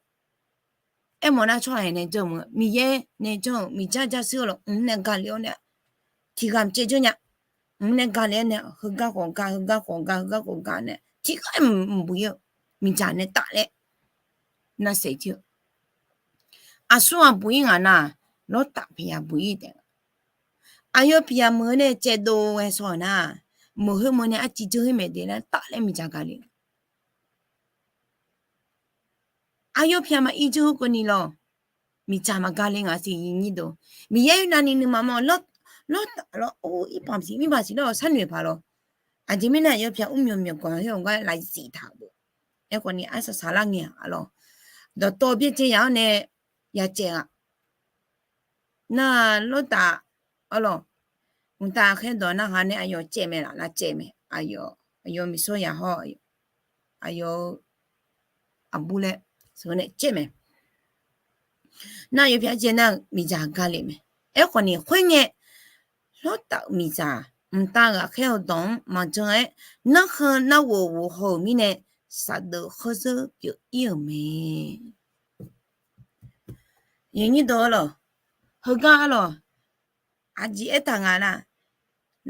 Aermawf nar tsawrhaq nae janr-eu, Miqyaer nae janr-euq miqdzaq jarshuir-eu lawq, mq nae gale-awr nae tiqghaq mqcaev janrnya. Mq nae gale-awr nae heugar khawf ga, heugar khawf ga, heugar khawf ga nae tiqghaq mqbuq ir-eu miqdzaq nae tafler. Nar saef jir-eu aqsur ghaq buq ir ngaq nar, Lawrtaf piqyaq buq ir taef. Aqyawf piqyaq meuq-eu nae caevdov ghae shaw-euq nar, meuq khoermeuq nae arciv dzeur-ir maeq de laer tafler miqdzaq gale. Aqyawf piqyaq maqir dzeur-eu keuvni lawq, miqdzaq maqgale ngaq siq. Miqyaer khoernavni nuima mawr, Lawrtaf lawr, or, irpaq siq, mirpaq siq lawr, sharnoeq paq lawr. Aqjeq mirnae aqyawf piqyaq mr myawq myawq ganq khoer-awq gar lafzif taq-euq. Aerkhawfni arsaq saqlar ngae-aq lawq, dawqtawv byaerdzae yaq-anr nae yacaev-a. Nar Lawrtaf, arlawq, mqtav khaerdawq narhaq nae aqyawf caev mae laf, lavcaev mae. Aqyawf, aqyawf miqsawr yaq hawr, aqyawf-eu aqbur laer, sheuq nae caev mae. Nar aqyawf piqyaq caev nar-eu miqdzaq gale mae. Aerkhawfni khoerngae, Lawrtaf-euq miqdzaq mqtav ghaqkhaer-eu dawq-anr maqjan-aer, narkhan narghof ghof haw-euq mirnae, saqdeuf khaerzeur pyeuf ir-euq mae. Aqnyir deuq-ar lawq, heugar-ar lawq, aqjeq aertaq nga nar,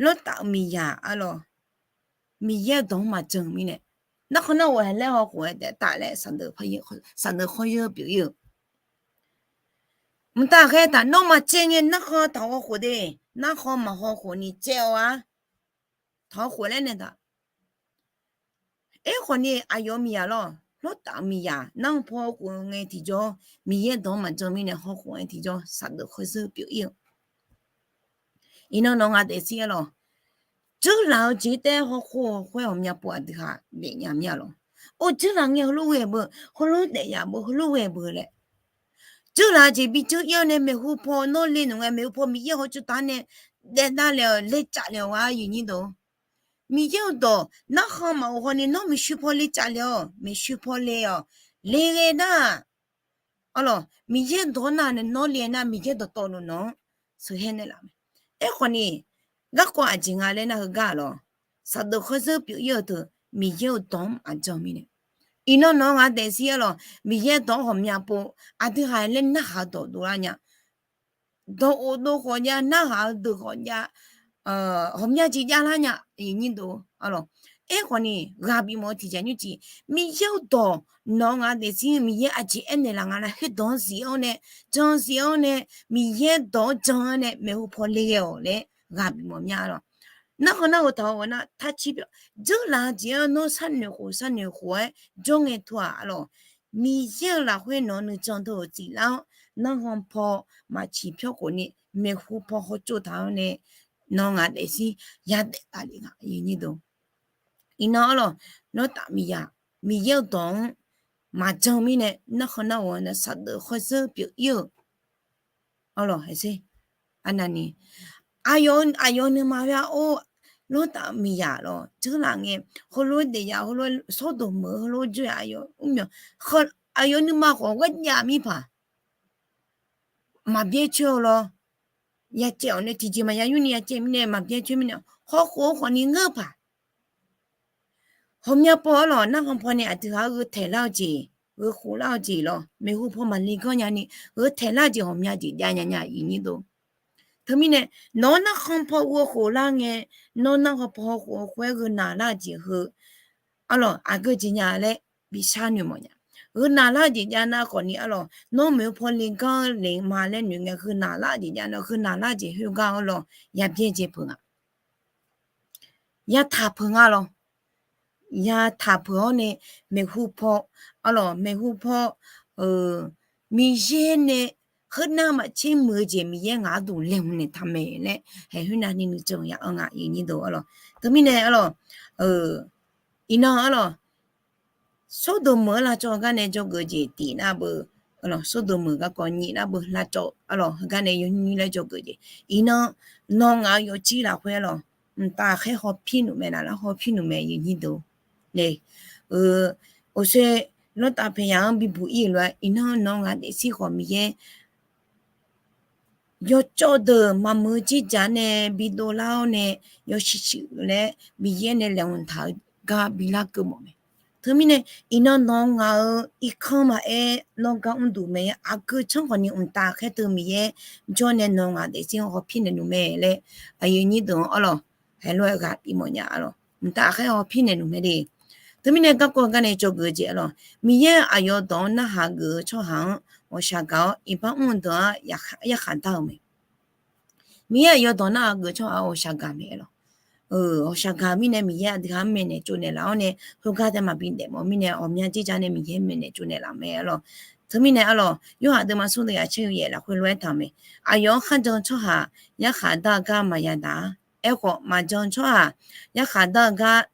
Lawrtaf-euq miqyaq-ar lawq, Miqyaer-eu dawq-anr maqjan-eu mirnae, narkhan narghof haeq laer hawkhof-aer taef taf laer, saqdeuf khaerzeur pyeuf ir-eu. Mqtav ghaqkhaer taq nawr maqcaev ngae narkhan taq hawkhof de, narkhan maqhawkhof ni caev-awr-ar, taq hawkhof laer nae taq. Aerkhawfni aqyawf-eu miqyaq lawr, Lawrtaf-euq miqyaq narkhan paw hawkhof ngae tiqjawr, Miqyaer-eu dawq-anr maqjan mirnae hawkhof ngae tiqjawr, saqdeuf khaerzeur pyeuf ir-eu. Iqnan nawq nga daefzir-ar lawq, dzeurlaf-eu jeq taef-aer hawkhof hawkhoer ghawqmya pov aqdui haq daefnya mir-a lawq. Or, dzeurlaf ngae heulof ghae beu, heulof daef yaf beu, heulof ghae beu laer, dzeurlaf-eu jeq bi dzeur ir-awr nae maeqhu paw nawr le noeq ngae, maeqhu paw Miqyaer hawtsov taq-anr nae daef davlef-awq, lecaf lef-awq-ar, aqnyir deuq. Miqyaer-euq dawq narkhan maqghof hawni nawr maeqshuir paw lecaf lef-awq, maeqshuir paw le-awq, le ghae nar-aq, arlawq, Miqyaer-eu dawq-anr nar nae nawr le nar Miqyaer dawqtawvluf nawq-anr sheuqhaer naeqlaf mae. Aerkhawfni, garkawv aqjeq nga laer nar heugar-ar lawq, saqdeuf khaerzeur pyeuf ir-eu teu, Miqyaer-euq dawq-anr maqjan mirnae. Iqnan nawq nga daefzir-ar lawq, Miqyaer dawq-anr ghawqmya pov aqdui haq laer narhaq-eu dawq dovlar nya. Dawq of dov khawf jav, narhaq-eu deuq khawf jav, ghawqmya jeq javlar nya, aqnyir deuq-ar lawq. Aerkhawfni, ghaq bifmawf-eu tiqjeq nymrcif, Miqyaer-eu dawq nawq nga daefzir Miqyaer aqjeq aernaeq laf nga laer khoerdawq-anr zif-awr nae, jan zif-awr nae, Miqyaer dawq-anr jan-awr nae maeqhu paw le ghae-awq laer ghaq bifmawf mya-ar lawq. Narkhan narghof taq-awr nar, tarcir pyeuf, dzeurlaf-eu jeq-anr nawr sharnoeq khof sharnoeq khof-aer jawr ngae teu-aq, arlawq, Miqyaer-euq lafkhoer nawq nuijan deuq-euq tsoeqlar-awr, narkhan paw maqciq pyawr khofni maeqhu paw hawtsov taq-awr nae, nawq nga daefzir yadaef taf lef nga. Iqnan arlawq, Lawrtaf miqyaq, Miqyaer-eu dawq-anr maqjan mirnae narkhan narghof nae saqdeuf khaerzeur pyeuf ir-eu, arlawq, haiqser, arnavni, aqyawf, aqyawf nuima ya or, Lawrtaf miqyaq lawq, dzeurlaf ngae, heulof daef yaf, heulof sawrdoq meuq-eu, heulof dzoer yaf, aqyawf mrmyawq, aqyawf nuima khawf gharjav mirpaq maqbyaer coer-eu lawr. Yacaev-awq nae tiqjeq maqya yurni yacaev mirnae maqbyaer coer mirnae hawkhof-eu khawfni ngeur-eu paq. Ghawqmya paw-ar lawq, narkhan paw nae aqdui haq-aer gheu taeq lar-eu jeq, gheu khof lar-eu jeq lawr, maeqhu paw maqle ganr nyani gheu taeq lar-eu jeq ghawqmya jeq jav nya nya, iqnyir deuq. Teumirnae, nawq-anr narkhan paw gheu khof lar ngae, nawr narkhan paw hawkhof-eu khoer gheu naq lar-eu jeq heu, arlawq, aqgeu jeq nya laer bishar noeq mawf nya. Gheu naq lar-eu jeq jav nar khawfni arlawq, nawr maeqhu paw le ganr le ma laer noeq ngae, gheu naq lar-eu jeq jav nar, gheu naq lar-eu jeq khoergar arlawq, yabyaer jae peuq nga. Yataq peuq nga lawr. Yataq peuq-awr nae maeqhu paw, arlawq, maeqhu paw, Miqyaer nae heunav maqtser muiq-eu jeq Miqyaer ngaq arduq laeqhmq naeqtaq mae laer, haeq khoernav ni nuijan ya-anr nga, iqnyir deuq arlawq. Teumirnae arlawq, iqnan arlawq, sawrdoq meuq-anr lavcawv-eu gar nae dzawgeuf jeq tiq nar beu, sawrdoq meuq garkawv nyiq nar beu lavcawv arlawq, heugar nae yawnymr laer dzawgeuf jeq. Iqnan nawr ngaq-eu yawqjir lafkhoer arlawq, mqtav khaer hawpir nmr mae, naqlar hawpir nmr mae, iqnyir deuq. Nae, oqsoe, Lawrtaf paeqyaq-anr bibuq ir-euq lof-aer, iqnan nawr ngaq daefzir khawf Miqyaer yawcawv deuq maqmuiq-eu jirjaq nae bidov lar-awr nae, yawshuif shuif laer Miqyaer nae laeqhmq taq-eu gar bilar keuv mawf mae. Teumirnae iqnan nawq ngaq-euq irkanr maqaer nawr gar mrduq mae-a. Aqgeu canr khawfni mqtav khaer teu Miqyaer jawr nae nawq ngaq daefzir hawpir naeq nmr mae laer, aqyuif aqnyir deuq-anr arlawq, heulof-aer ghaq bif mawf nya arlawq, mqtav khaer hawpir naeq nmr mae de. Teumirnae garkawv gar nae dzawgeuf-eu jeq arlawq, Miqyaer-euq aqyawf dawq-anr narhaq geuf-eu tsawrhaq-anr ghawqshaq gaq-awr iqbax mr-eu deuq-anr yarkhaq dar-eu mae. Miqyaer aqyawf dawq narhaq geuf-eu tsawrhaq-anr ghawqshaq gaq mae arlawq. Ghawqshaq gaq mirnae Miqyaer aqdui ha-anr maeqnaeq tsovnaeq laf-awr nae khoergar tae maqbi daef mawf mirnae ghawqmya dzerdzaq nae Miqyaer maeqnaeq tsovnaeq laf mae arlawq. Teumirnae arlawq, Yorhaq deuvma smr deuq yaqtser-eu yaef lafkhoer lof-aer taq-eu mae. Aqyawf-anr kharjan-eu tsawrhaq yarkhaq dar-eu gar maqya daq-a. Aerkhawf, maqjan-eu tsawrhaq yarkhaq dar-eu gar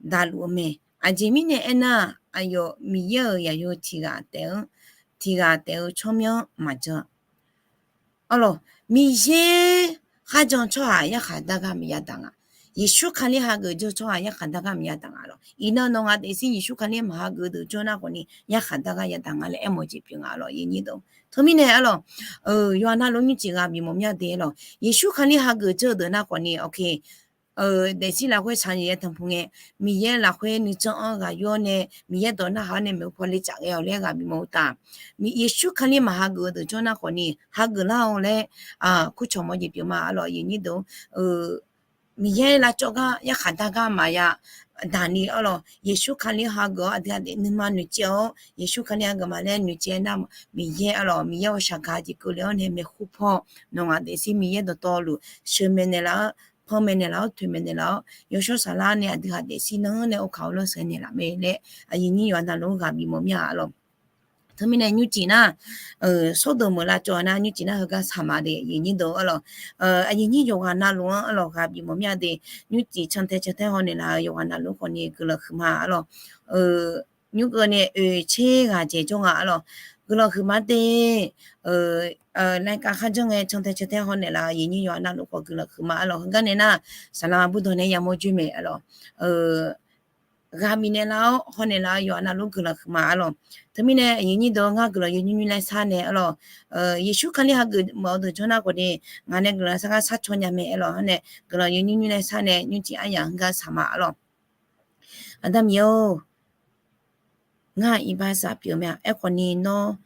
daqluf-eu mae. Aqjeq mirnae aernar, aqyawf Miqyaer-euq yaqyo tiq ghaq taef-eu, tiq ghaq taef-eu tsawrmyanr maqjan. Arlawq, Miqyaer kharjan-eu tsawrhaq yarkhaq dar gar maqya daq nga. Yeqsur Kali hageuf jawr-eu tsawrhaq yarkhaq dar gar maqya daq nga lawq. Iqnan nawq ngaq daefzir Yeqsur Kali maqhageuf deuq jawr nar khawfni yarkhaq dar gar yadaq nga laer aermawf-eu jeq pyeuf nga lawq, aqyuif aqnyir deuq. Teumirnae arlawq, yawqha navluf nymrcif ghaq bif mawf mya de lawq. Yeqsur Kali hageuf jawr-eu deuq nar khawfni, daefzir lafkhoer shaqnyiq yaer tanqpuq ngae, Miqyaer lafkhoer nuijan-anr ghaq yur-awr nae, Miqyaer dawq narhaq-awr nae maeqhu paw le tsaf ghae-awq laer ghaq bif mawf-eu taf. Yeqsur Kali maqhageuf-eu deuq jawr nar khawfni hageuf lar-awq laer kurcawq mawf-eu jeq pyeuf ma arlawq, aqyuif aqnyir deuq. Miqyaer lavcawv gar yarkhaq dar gar maqya daq ni arlawq. Yeqsur Kali hageuf-awr aqdui ha daef nuima noeqtsaev-awr Yeqsur Kali hageuf ma laer noeqtsaev nar, Miqyaer arlawq, Miqyaer ghawqshaq gaq jeq keuvle-awr nae maeqhu paw nawq ngaq daefzir Miqyaer dawqtawvluf sheuqmaeq naeqlaf-awr, panmaeq naeqlaf-awr, toeqmaeq naeqlaf-awr, yawshawr saflar nae aqdui ha daefzir nanr nae ovkaq-awr lawr sheuqnaeq laf mae laer aqyuif aqnyir yawqha navluf-anr ghaq bif mawf mya arlawq. Teumirnae nymrcif nar, sawrdoq meuq lavcawv nar nymrcif nar heugar saqma de, aqyuif aqnyir deuq arlawq. Aqyuif aqnyir yawqghaq navluf-anr arlawq ghaq bif mawf mya de, nymrcif cantae cantae haw naeqlaf-eu yawqghaq navluf khawfni guiqlanq huiqma arlawq. Nymr geuv nae oeq tser ghaq dzaeq jawr nga arlawq. Guiqlanq huiqma de. Laer kav kharjanr ngae cantae cantae haw naeqlaf-eu aqyuif aqnyir yawqghaq navluf khawf guiqlanq huiqma arlawq. Heugar nae nar, saqlaq burdawq nae yamawr joer mae arlawq. Ghaq bif naeqlaf-awr haw naeqlaf-eu yawqghaq navluf guiqlanq huiqma arlawq. Teumirnae aqyuif aqnyir deuq ngar guiqlanq yawnymr nymr laer shar nae arlawq. Yeqsur Kali hageuf mawf-eu deuq jawr nar khawfni ngaq nae guiqlanq sar gar sar caw nya mae arlawq. Hawr nae guiqlanq yawnymr nymr laer shar nae nymrcif aryaq heugar saqma arlawq. Aqda Miqyaer-or, ngar iqbax saf pyeuf mae-a. Aerkhawfni nawr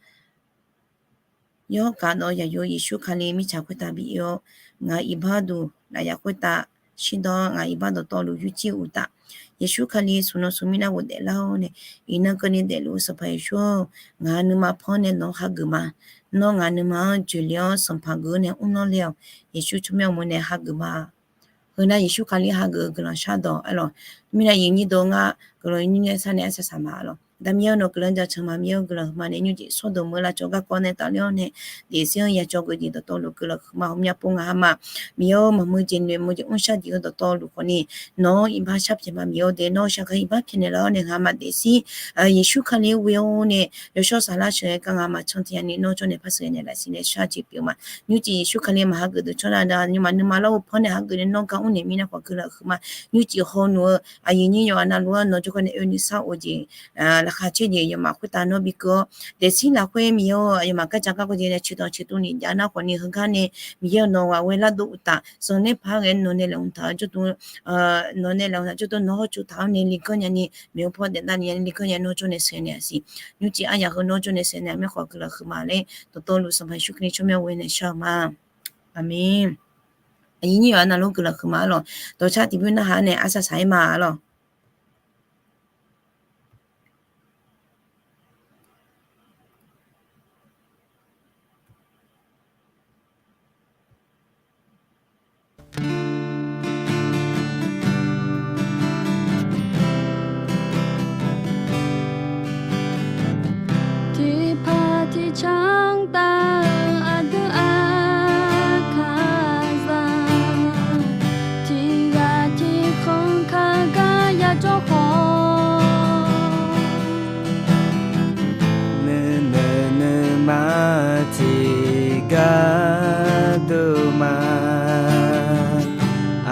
yawr gaq dawq yaqyo Yeqsur Kali mirtsaq khoertav bi ir-awr, ngaq iqbax duq lafyaf khoertav shirdaw-awr, ngaq iqbax dawqtawvluf yurcir uqtaf, Yeqsur Kali smq nan smq mirnav ghofdaef lar-awr nae, iqnan keuvni daefluf-eu Sanqpaq Yeqsur-or, ngaq nuima panr nae nawq-anr hageuf ma. Nawr ngaq nuima-anr joeqle-awr sanqpaq geuf-awr nae mrlanr le-awq. Yeqsur tsawrmyanr uqmov nae hageuf ma. Heu nar Yeqsur Kali hageuf-eu guiqlanq shardawq arlawq. Mirnae aqyuif aqnyir deuq ngar guiqlanq yawnymr nymr laer shar nae arsaq saq ma arlawq. Aqda Miqyaer-or, nawq guiqlanq jaceuq ma. Miqyaer-or, guiqlanq huiqma nae nymrcif sawrdoq meuq lavcawv garkawv nae tafler-awr nae, daefzir-anr yacawv geujeq dawqtawvluf guiqlanq huiqma hawmya pov ngaq ha ma. Miqyaer-or, maqmuiq jeq noeq mawq jeq mrshar jeq-eu dawqtawvluf khawfni nawq-anr iqbax shar pyaeq ma. Miqyaer-or, dae nawr shaqgaq iqbax pyaeqnaeq laf-awr nae ngaq ma daefzir Yeqsur Kali ghoe-awr nae yawshawr saflar sheuqghae gar ngaq ma cantiq yani nawr jawr nae par sheuqghae naeqlaf siqnaeq shar jeq pyeuf ma. Nymrcif Yeqsur Kali maqhageuf deuq tsawrhaq aqda aqnyir maqnuima larghov panr nae hageuf nae nawr gar mr naeq mirnae khawf guiqlanq huiqma. Nymrcif hawnuq-eu aqyuif aqnyir yawqghaq navluf-anr nawq jawrgar nae oeni sar-eu jeq, laqkhaq caer jeq yawmaf khoertav nawr bi keuv-awr, daefzir lafkhoer Miqyaer-or, aqyawfmaf gardzaq garkawv jeq nae coeqdawq coeqtuv ni jav nar khawfni heugar nae Miqyaer-or, nawq ghaq ghoe lar dov uqtaf, zanqler paq-aer ghae-aer nawq nae laeqhmq taq-eu jawrduq nawq nae laeqhmq taq jawrduq nawq hawr cu taq-awr nae ligar nyani, maeqhu paw daef davni nyani ligar nyani nawr jawr nae sheuqghae naeq-a siq. Nymrcif aryaq heu nawr jawr nae sheuqghae naeq-a mirkhanq guiqlanq huiqma laer dawqtawvluf Sanqpaq Yeqsur Kali tsawrmyanr ghoe naeq shar-eu ma. Aqmeq. Aqyuif aqnyir yawqghaq navluf guiqlanq huiqma arlawq. Dawqcar tiqbymr narhaq-aer nae arsaq saq-aer ma arlawq. Tiqpaq tiqcanr tav-eu aqdui aqkaqzaq, tiqghaq tiqkhanq kaq gar yajawr khawf, nuinoeq nuima tiqgar dov ma.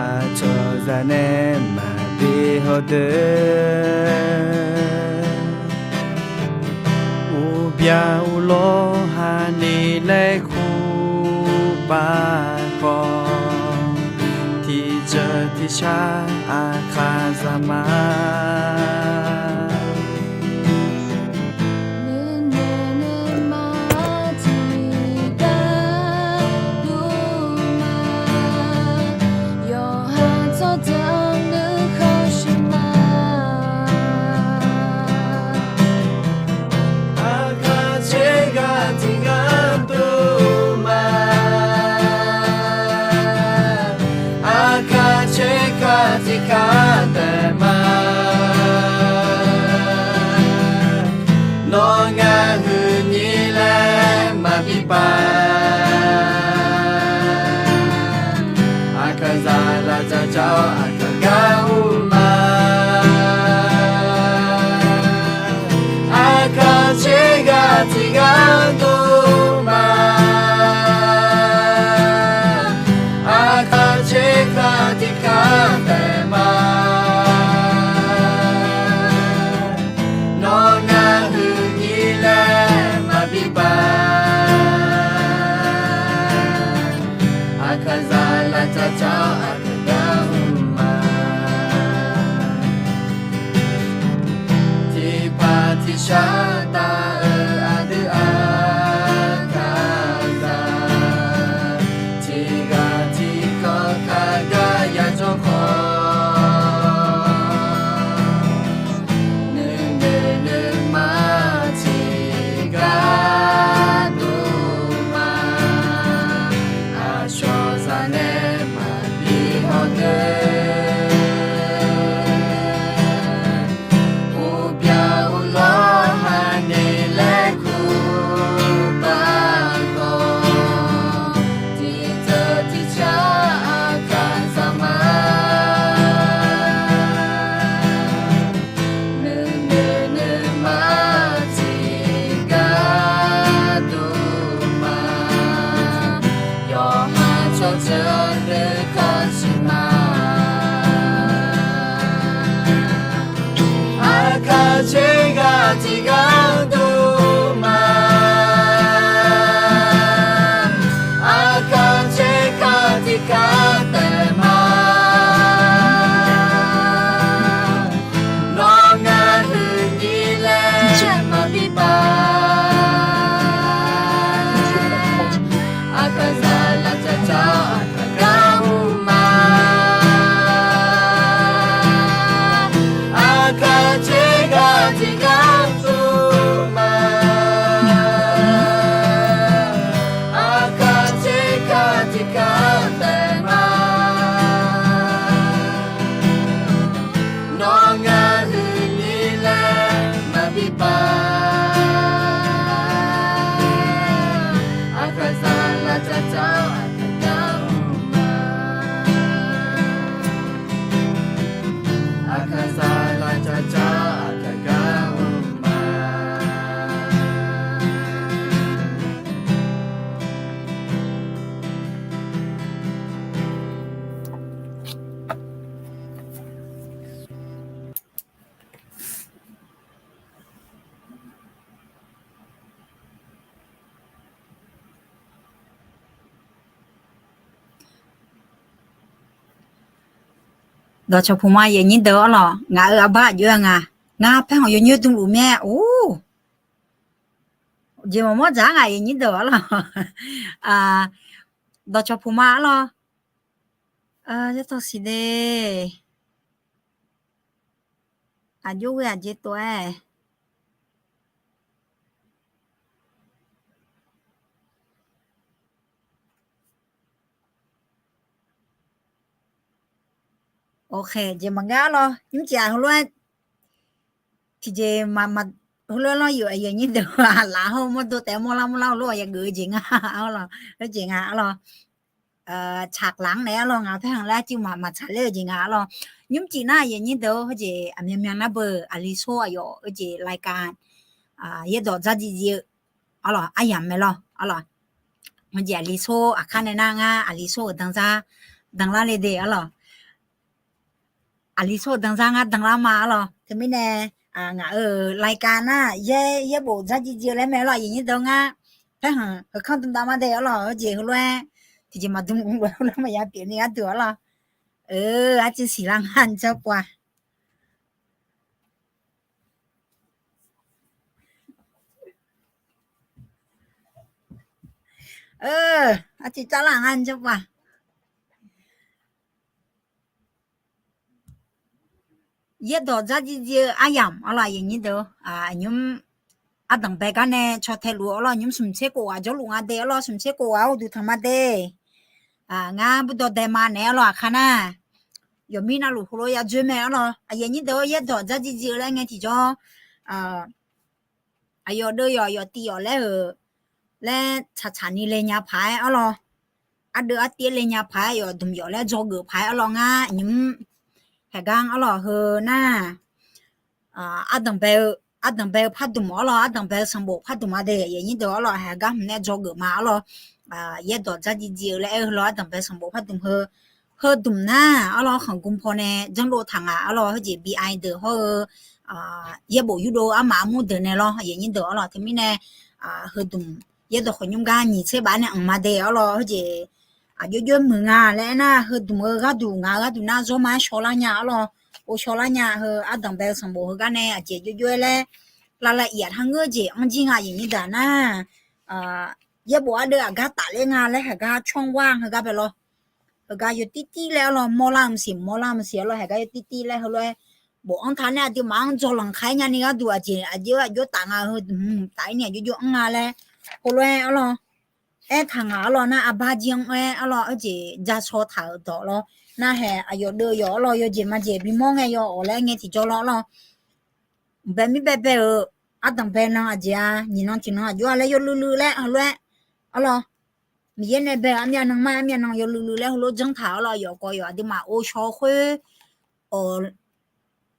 Aqcawq zaq nae maqbi hawdeuq, uqbyaq uqlawr hani laer kur pav khawf, tiqjeuq tiqshar aqkaqzaq ma. Dawqcawq puq ma aqyuif aqnyir deuq arlawq, ngaq-euq arbar aqjox-aer nga. Ngar paerkhanq yawnyoer dmluf mir-aer or. Jeq maqmawr dzaq-ar ngaq aqyuif aqnyir deuq arlawq. Dawqcawq puq ma arlawq. Yartawq siq de. Aqjox ghoe aqjeq tov-aer. Awqkhaeq jeq maqngar arlawq, nymrcif-aq heulof-aer tiqjeq heulof-aer lawr yuf aqyuif aqnyir deuq-aq laf hawr mawrdo taef mawrlar mawrlar heulof-aer yageuf-eu jeq nga arlawq, heujeq nga arlawq. Tsaqlaf-anr naeq arlawq, ngaq paerkhanq laer arcuiv maqtsaq ler-eu jeq nga arlawq. Nymrcif nar aqyuif aqnyir deuq heujeq aqmyanmyan nar beu aqli sor aqyawf heujeq laika yaerdawq dzardziv dziv-eu arlawq, aryamq mae lawr arlawq. Heujeq aqli sor aqkar nae nar ngar aqli sor-euq danzar danlar le de arlawq. Aqli sor-eu danzar ngar danlar ma arlawq. Teumirnae ngaq-euq laika nar yaer yaerbof dzardziv dziv-eu laer mae arlawq aqyuif aqnyir deuq ngar. Paerkhanq heukanr dmdav ma de arlawq, heujeq heulof-aer tiqjeq maqdm lof-aer heulof-aer maqya pyeuf ni gharduq arlawq. Arcuiv siqlar ngar janrpov-a. Arcuiv javlar ngar janrpov-a. Yaerdawq dzardziv dziv-eu aryamq arlawq aqyuif aqnyir deuq, nymr ardanqbae gar nae caw tae luf-eu arlawq, nymr smq tser khof ghaq jawrluf nga de arlawq, smq tser khof ghaq-anr uqduq tanq ma de. Ngar burdawv dae ma naeq arlawq aqkar nar. Yawqmir navluf heulof-aer yadzoer mae arlawq aqyuif aqnyir deuq-or, yaerdawq dzardziv dziv-eu laer ngae tiqjawr aqyawf deuv yawq yawf tiv yawf laer-euq laer tsaqtsaq ni le nya paq-aer arlawq. Ardeuv artiv le nya paq-aer yawf dmq yawf laer dzawgeuf paq-aer arlawq ngar nymr haeqgar arlawq heu nar ardanqbae-eu, ardanqbae-eu pardmq arlawq, ardanqbae-eu sanqbof pardmq-a de aqyuif aqnyir deuq arlawq, haeqgar hmq nae dzawgeuf ma arlawq. Yaerdawq dzardziv dziv-eu laer aer-eu lawr ardanqbae sanqbof pardmq heu, heudmq nar arlawq khanqgmr pawnae janrdov taq ngaq arlawq, heujeq bi deuq hawr-eu yaerbof yurdov armaf armur deuq nae lawr aqyuif aqnyir deuq arlawq, teumirnae heudmq yaerdawq khawqnymr gar nyiq tser baf nae anq ma de arlawq, heujeq aqjox jox muiq nga laer aernar, heudmq-eu gharduq ngaq-eu gharduq nar zawr ma-aer shaw lar nya arlawq, ghovshaw lar nya heu ardanqbae-eu sanqbof heugar nae aqjeq jox jox-aer laer lavlav iq-aq har ngeur jeq anr jir nga aqyuif aqnyir deuq nar, yaerbof ardeuv aqgar tafler nga laer haeqgar cawr-anr war heugar bae lawr. Heugar yawtirtir laer arlawq, mawrlar-eu maqsiq mawrlar-eu maqsiq arlawq, haeqgar yawtirtir laer heulof-aer bofanr taq nae aqduimaf-anr dzawlanq kaq-aer nyani gharduq aqjeq aqjox-aer aqjox taf nga heu taf-aer ni aqjox jox anr nga laer heulof-aer arlawq. Aertaq ngaq arlawq nar arbar jir-anr aer arlawq, heujeq jasaw taq-euq dawq lawr. Narhaeq aqyawf deuv yawf arlawq, yawjeq majeq bimawr ngae yawawq laer ngae tiqjawr lawr arlawq. Bae mir bae bae-euq ardanqbae nan aqjeq-a, nyiq nan tiq nan aqjox-a laer yawluiv luiv laer heulof-aer arlawq. Miqyaer nae bae-euq armyav nan mar armyav nan yawluiv luiv laer heulof janr taq arlawq, yawf kawv yawf aqduimaf ghovshaw khoer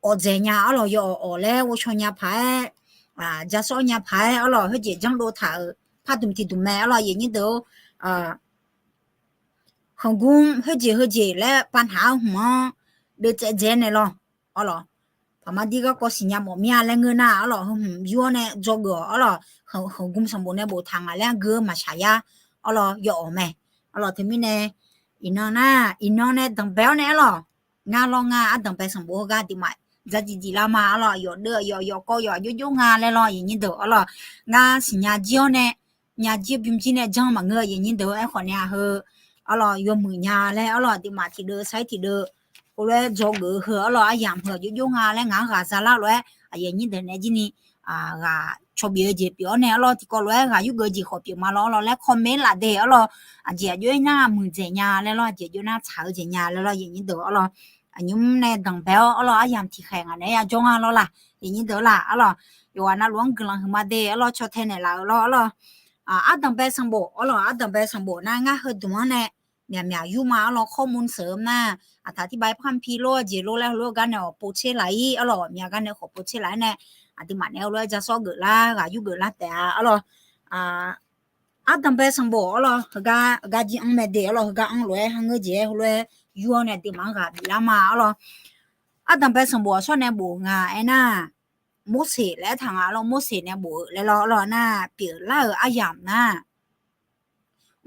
awqdzaeq nya arlawq, yawawq laer ghovshaw nya paq-aer jasaw nya paq-aer arlawq, heujeq janrdov taq-euq pardmq tiqdmq mae arlawq aqyuif aqnyir deuq-or. Khanqgmr heujeq heujeq laer pavnaq-awr hmq-anr deuvtsaev dzae naeq lawr arlawq. Paqma dir garkawv siqnya mawf mir-a laer ngeur nar arlawq, heu hmq yur-awr nae dzawgeuf-awq arlawq, khanqgmr sanqbof nae boftaq ngaq laer-anr gui-eu maqshaq yar arlawq, yawawq mae arlawq. Teumirnae iqnan nar iqnan nae danqbae-awr nae arlawq, ngar lawr ngar ardanqbae sanqbof heugar aqduimaf dzardziv dziv lar ma arlawq, yawf deuv yawf yawf kawv yawf aqjox jox nga laer lawr aqyuif aqnyir deuq arlawq. Ngar siqnya jir-awr nae nya jir bym jir nae janr maqngeur aqyuif aqnyir deuq, aerkhawf nae-aq heu arlawq yawmuiq nya laer arlawq, aqduimaf tiqdeuv sair tiqdeuv heulof-aer dzawgeuf-eu heu arlawq, aryamq heu aqjox jox nga laer ngaq-anr ghaq zalar lof-aer aqyuif aqnyir deuq naeq jir ni ghaq cawbif-eu jeq pyeuf-awr nae arlawq, tiqkawv lof-aer ghaq yurgeuf jeq khawf pyeuf ma lawr arlawq laer comment laf de arlawq. Aqjeq aqjox-aer nar muiqdzaeq nya laer lawr, aqjeq aqjox nar tsaq-eu jeq nya laer lawr aqyuif aqnyir deuq arlawq. Aqnymr nae danqbae-awr arlawq, aryamq tiqkhaeq ngaq naeq-aer ya jawr nga lawr laq aqyuif aqnyir deuq laq arlawq. Yawqghaq navluf-anr guiqlanq huiqma de arlawq, caw tae naeqlaf-euq lawr arlawq. Ardanqbae sanqbof arlawq, ardanqbae sanqbof nar ngar heudmq-anr nae myaqmyaq yur ma arlawq, khawr mur seuq-eu nar aqtaq tiqbae par pi lor-eu jeq lor laer heulof-aer gar nae awq pov tser laf-ir arlawq, myaq gar nae khawf pov tser laf-aer nae aqduimaf naeq-aer heulof-aer jarsawr geuflar ghaq yurgeuf lar taef-a arlawq. Ardanqbae sanqbof arlawq, heugar gar jir anr mae de arlawq, heugar anr lof-aer har ngeur jeq-aer heulof-aer yur-awr nae aqduimaf-anr ghaq biflar ma arlawq. Ardanqbae sanqbof aqsawr nae bof nga aernar, Morseq laer aertaq nga arlawq, Morseq nae bof-eu laer lawr arlawq nar, pyeuflar-euq aryamq nar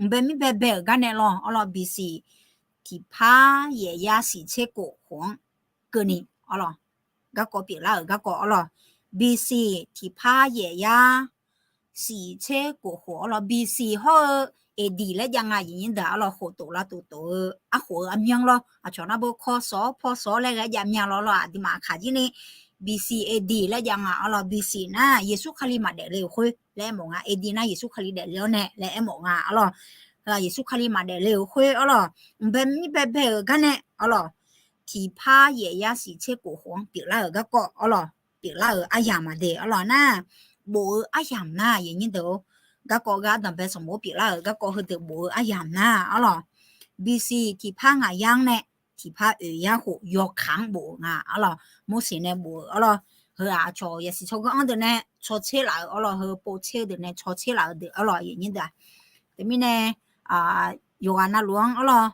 mqbae mir bae bae-euq gar nae lawr arlawq, bisiq tiqpar yaef yasiq tser khof khof-anr keuvni arlawq, garkawv pyeuflar-euq garkawv arlawq, B C tiqpar yaef yar shiq tser kof khof arlawq, B C hawr-eu A D laer jav nga aqyuif nyir deuq arlawq, khof tof lavtof tof-eu arkhof-eu armyanr lawr, aqcawq nar beu kawr sawq-awr paw sawq-awr laer ghae jav mya lawr lawr, aqduimaf kaq jir ni B C A D laer jav nga arlawq, B C nar Yeqsur Kali maqdaef le-euq khoer laer aermawf nga, A D nar Yeqsur Kali daefle-awr nae laer aermawf nga arlawq, Yeqsur Kali maqdaef le-euq khoer arlawq, mqbae mir baebae-euq gar nae arlawq, tiqpar yaef yar shiq tser kof khof-anr pyeuflar-euq garkawv arlawq, pyeuflar-euq aryamq maqde arlawq nar, bof-eu aryamq nar aqyuif nyir deuq-or, garkawv gar ardanqbae sanqbof-anr pyeuflar-euq garkawv heudeuq bof-eu aryamq nar arlawq, B C tiqpar ngaq yar-anr nae tiqpar oeq yar khof yawkaq-anr bof-euq nga arlawq, Morseq nae bof-euq arlawq, heu-aq aqcawq yasiq tsawrganr-anr deuq nae caw tser laf-euq arlawq, heu pov tser-eu deuq nae caw tser laf-euq deuq arlawq aqyuif nyir deuq-aq, teumirnae yawqghaq navluf-anr arlawq,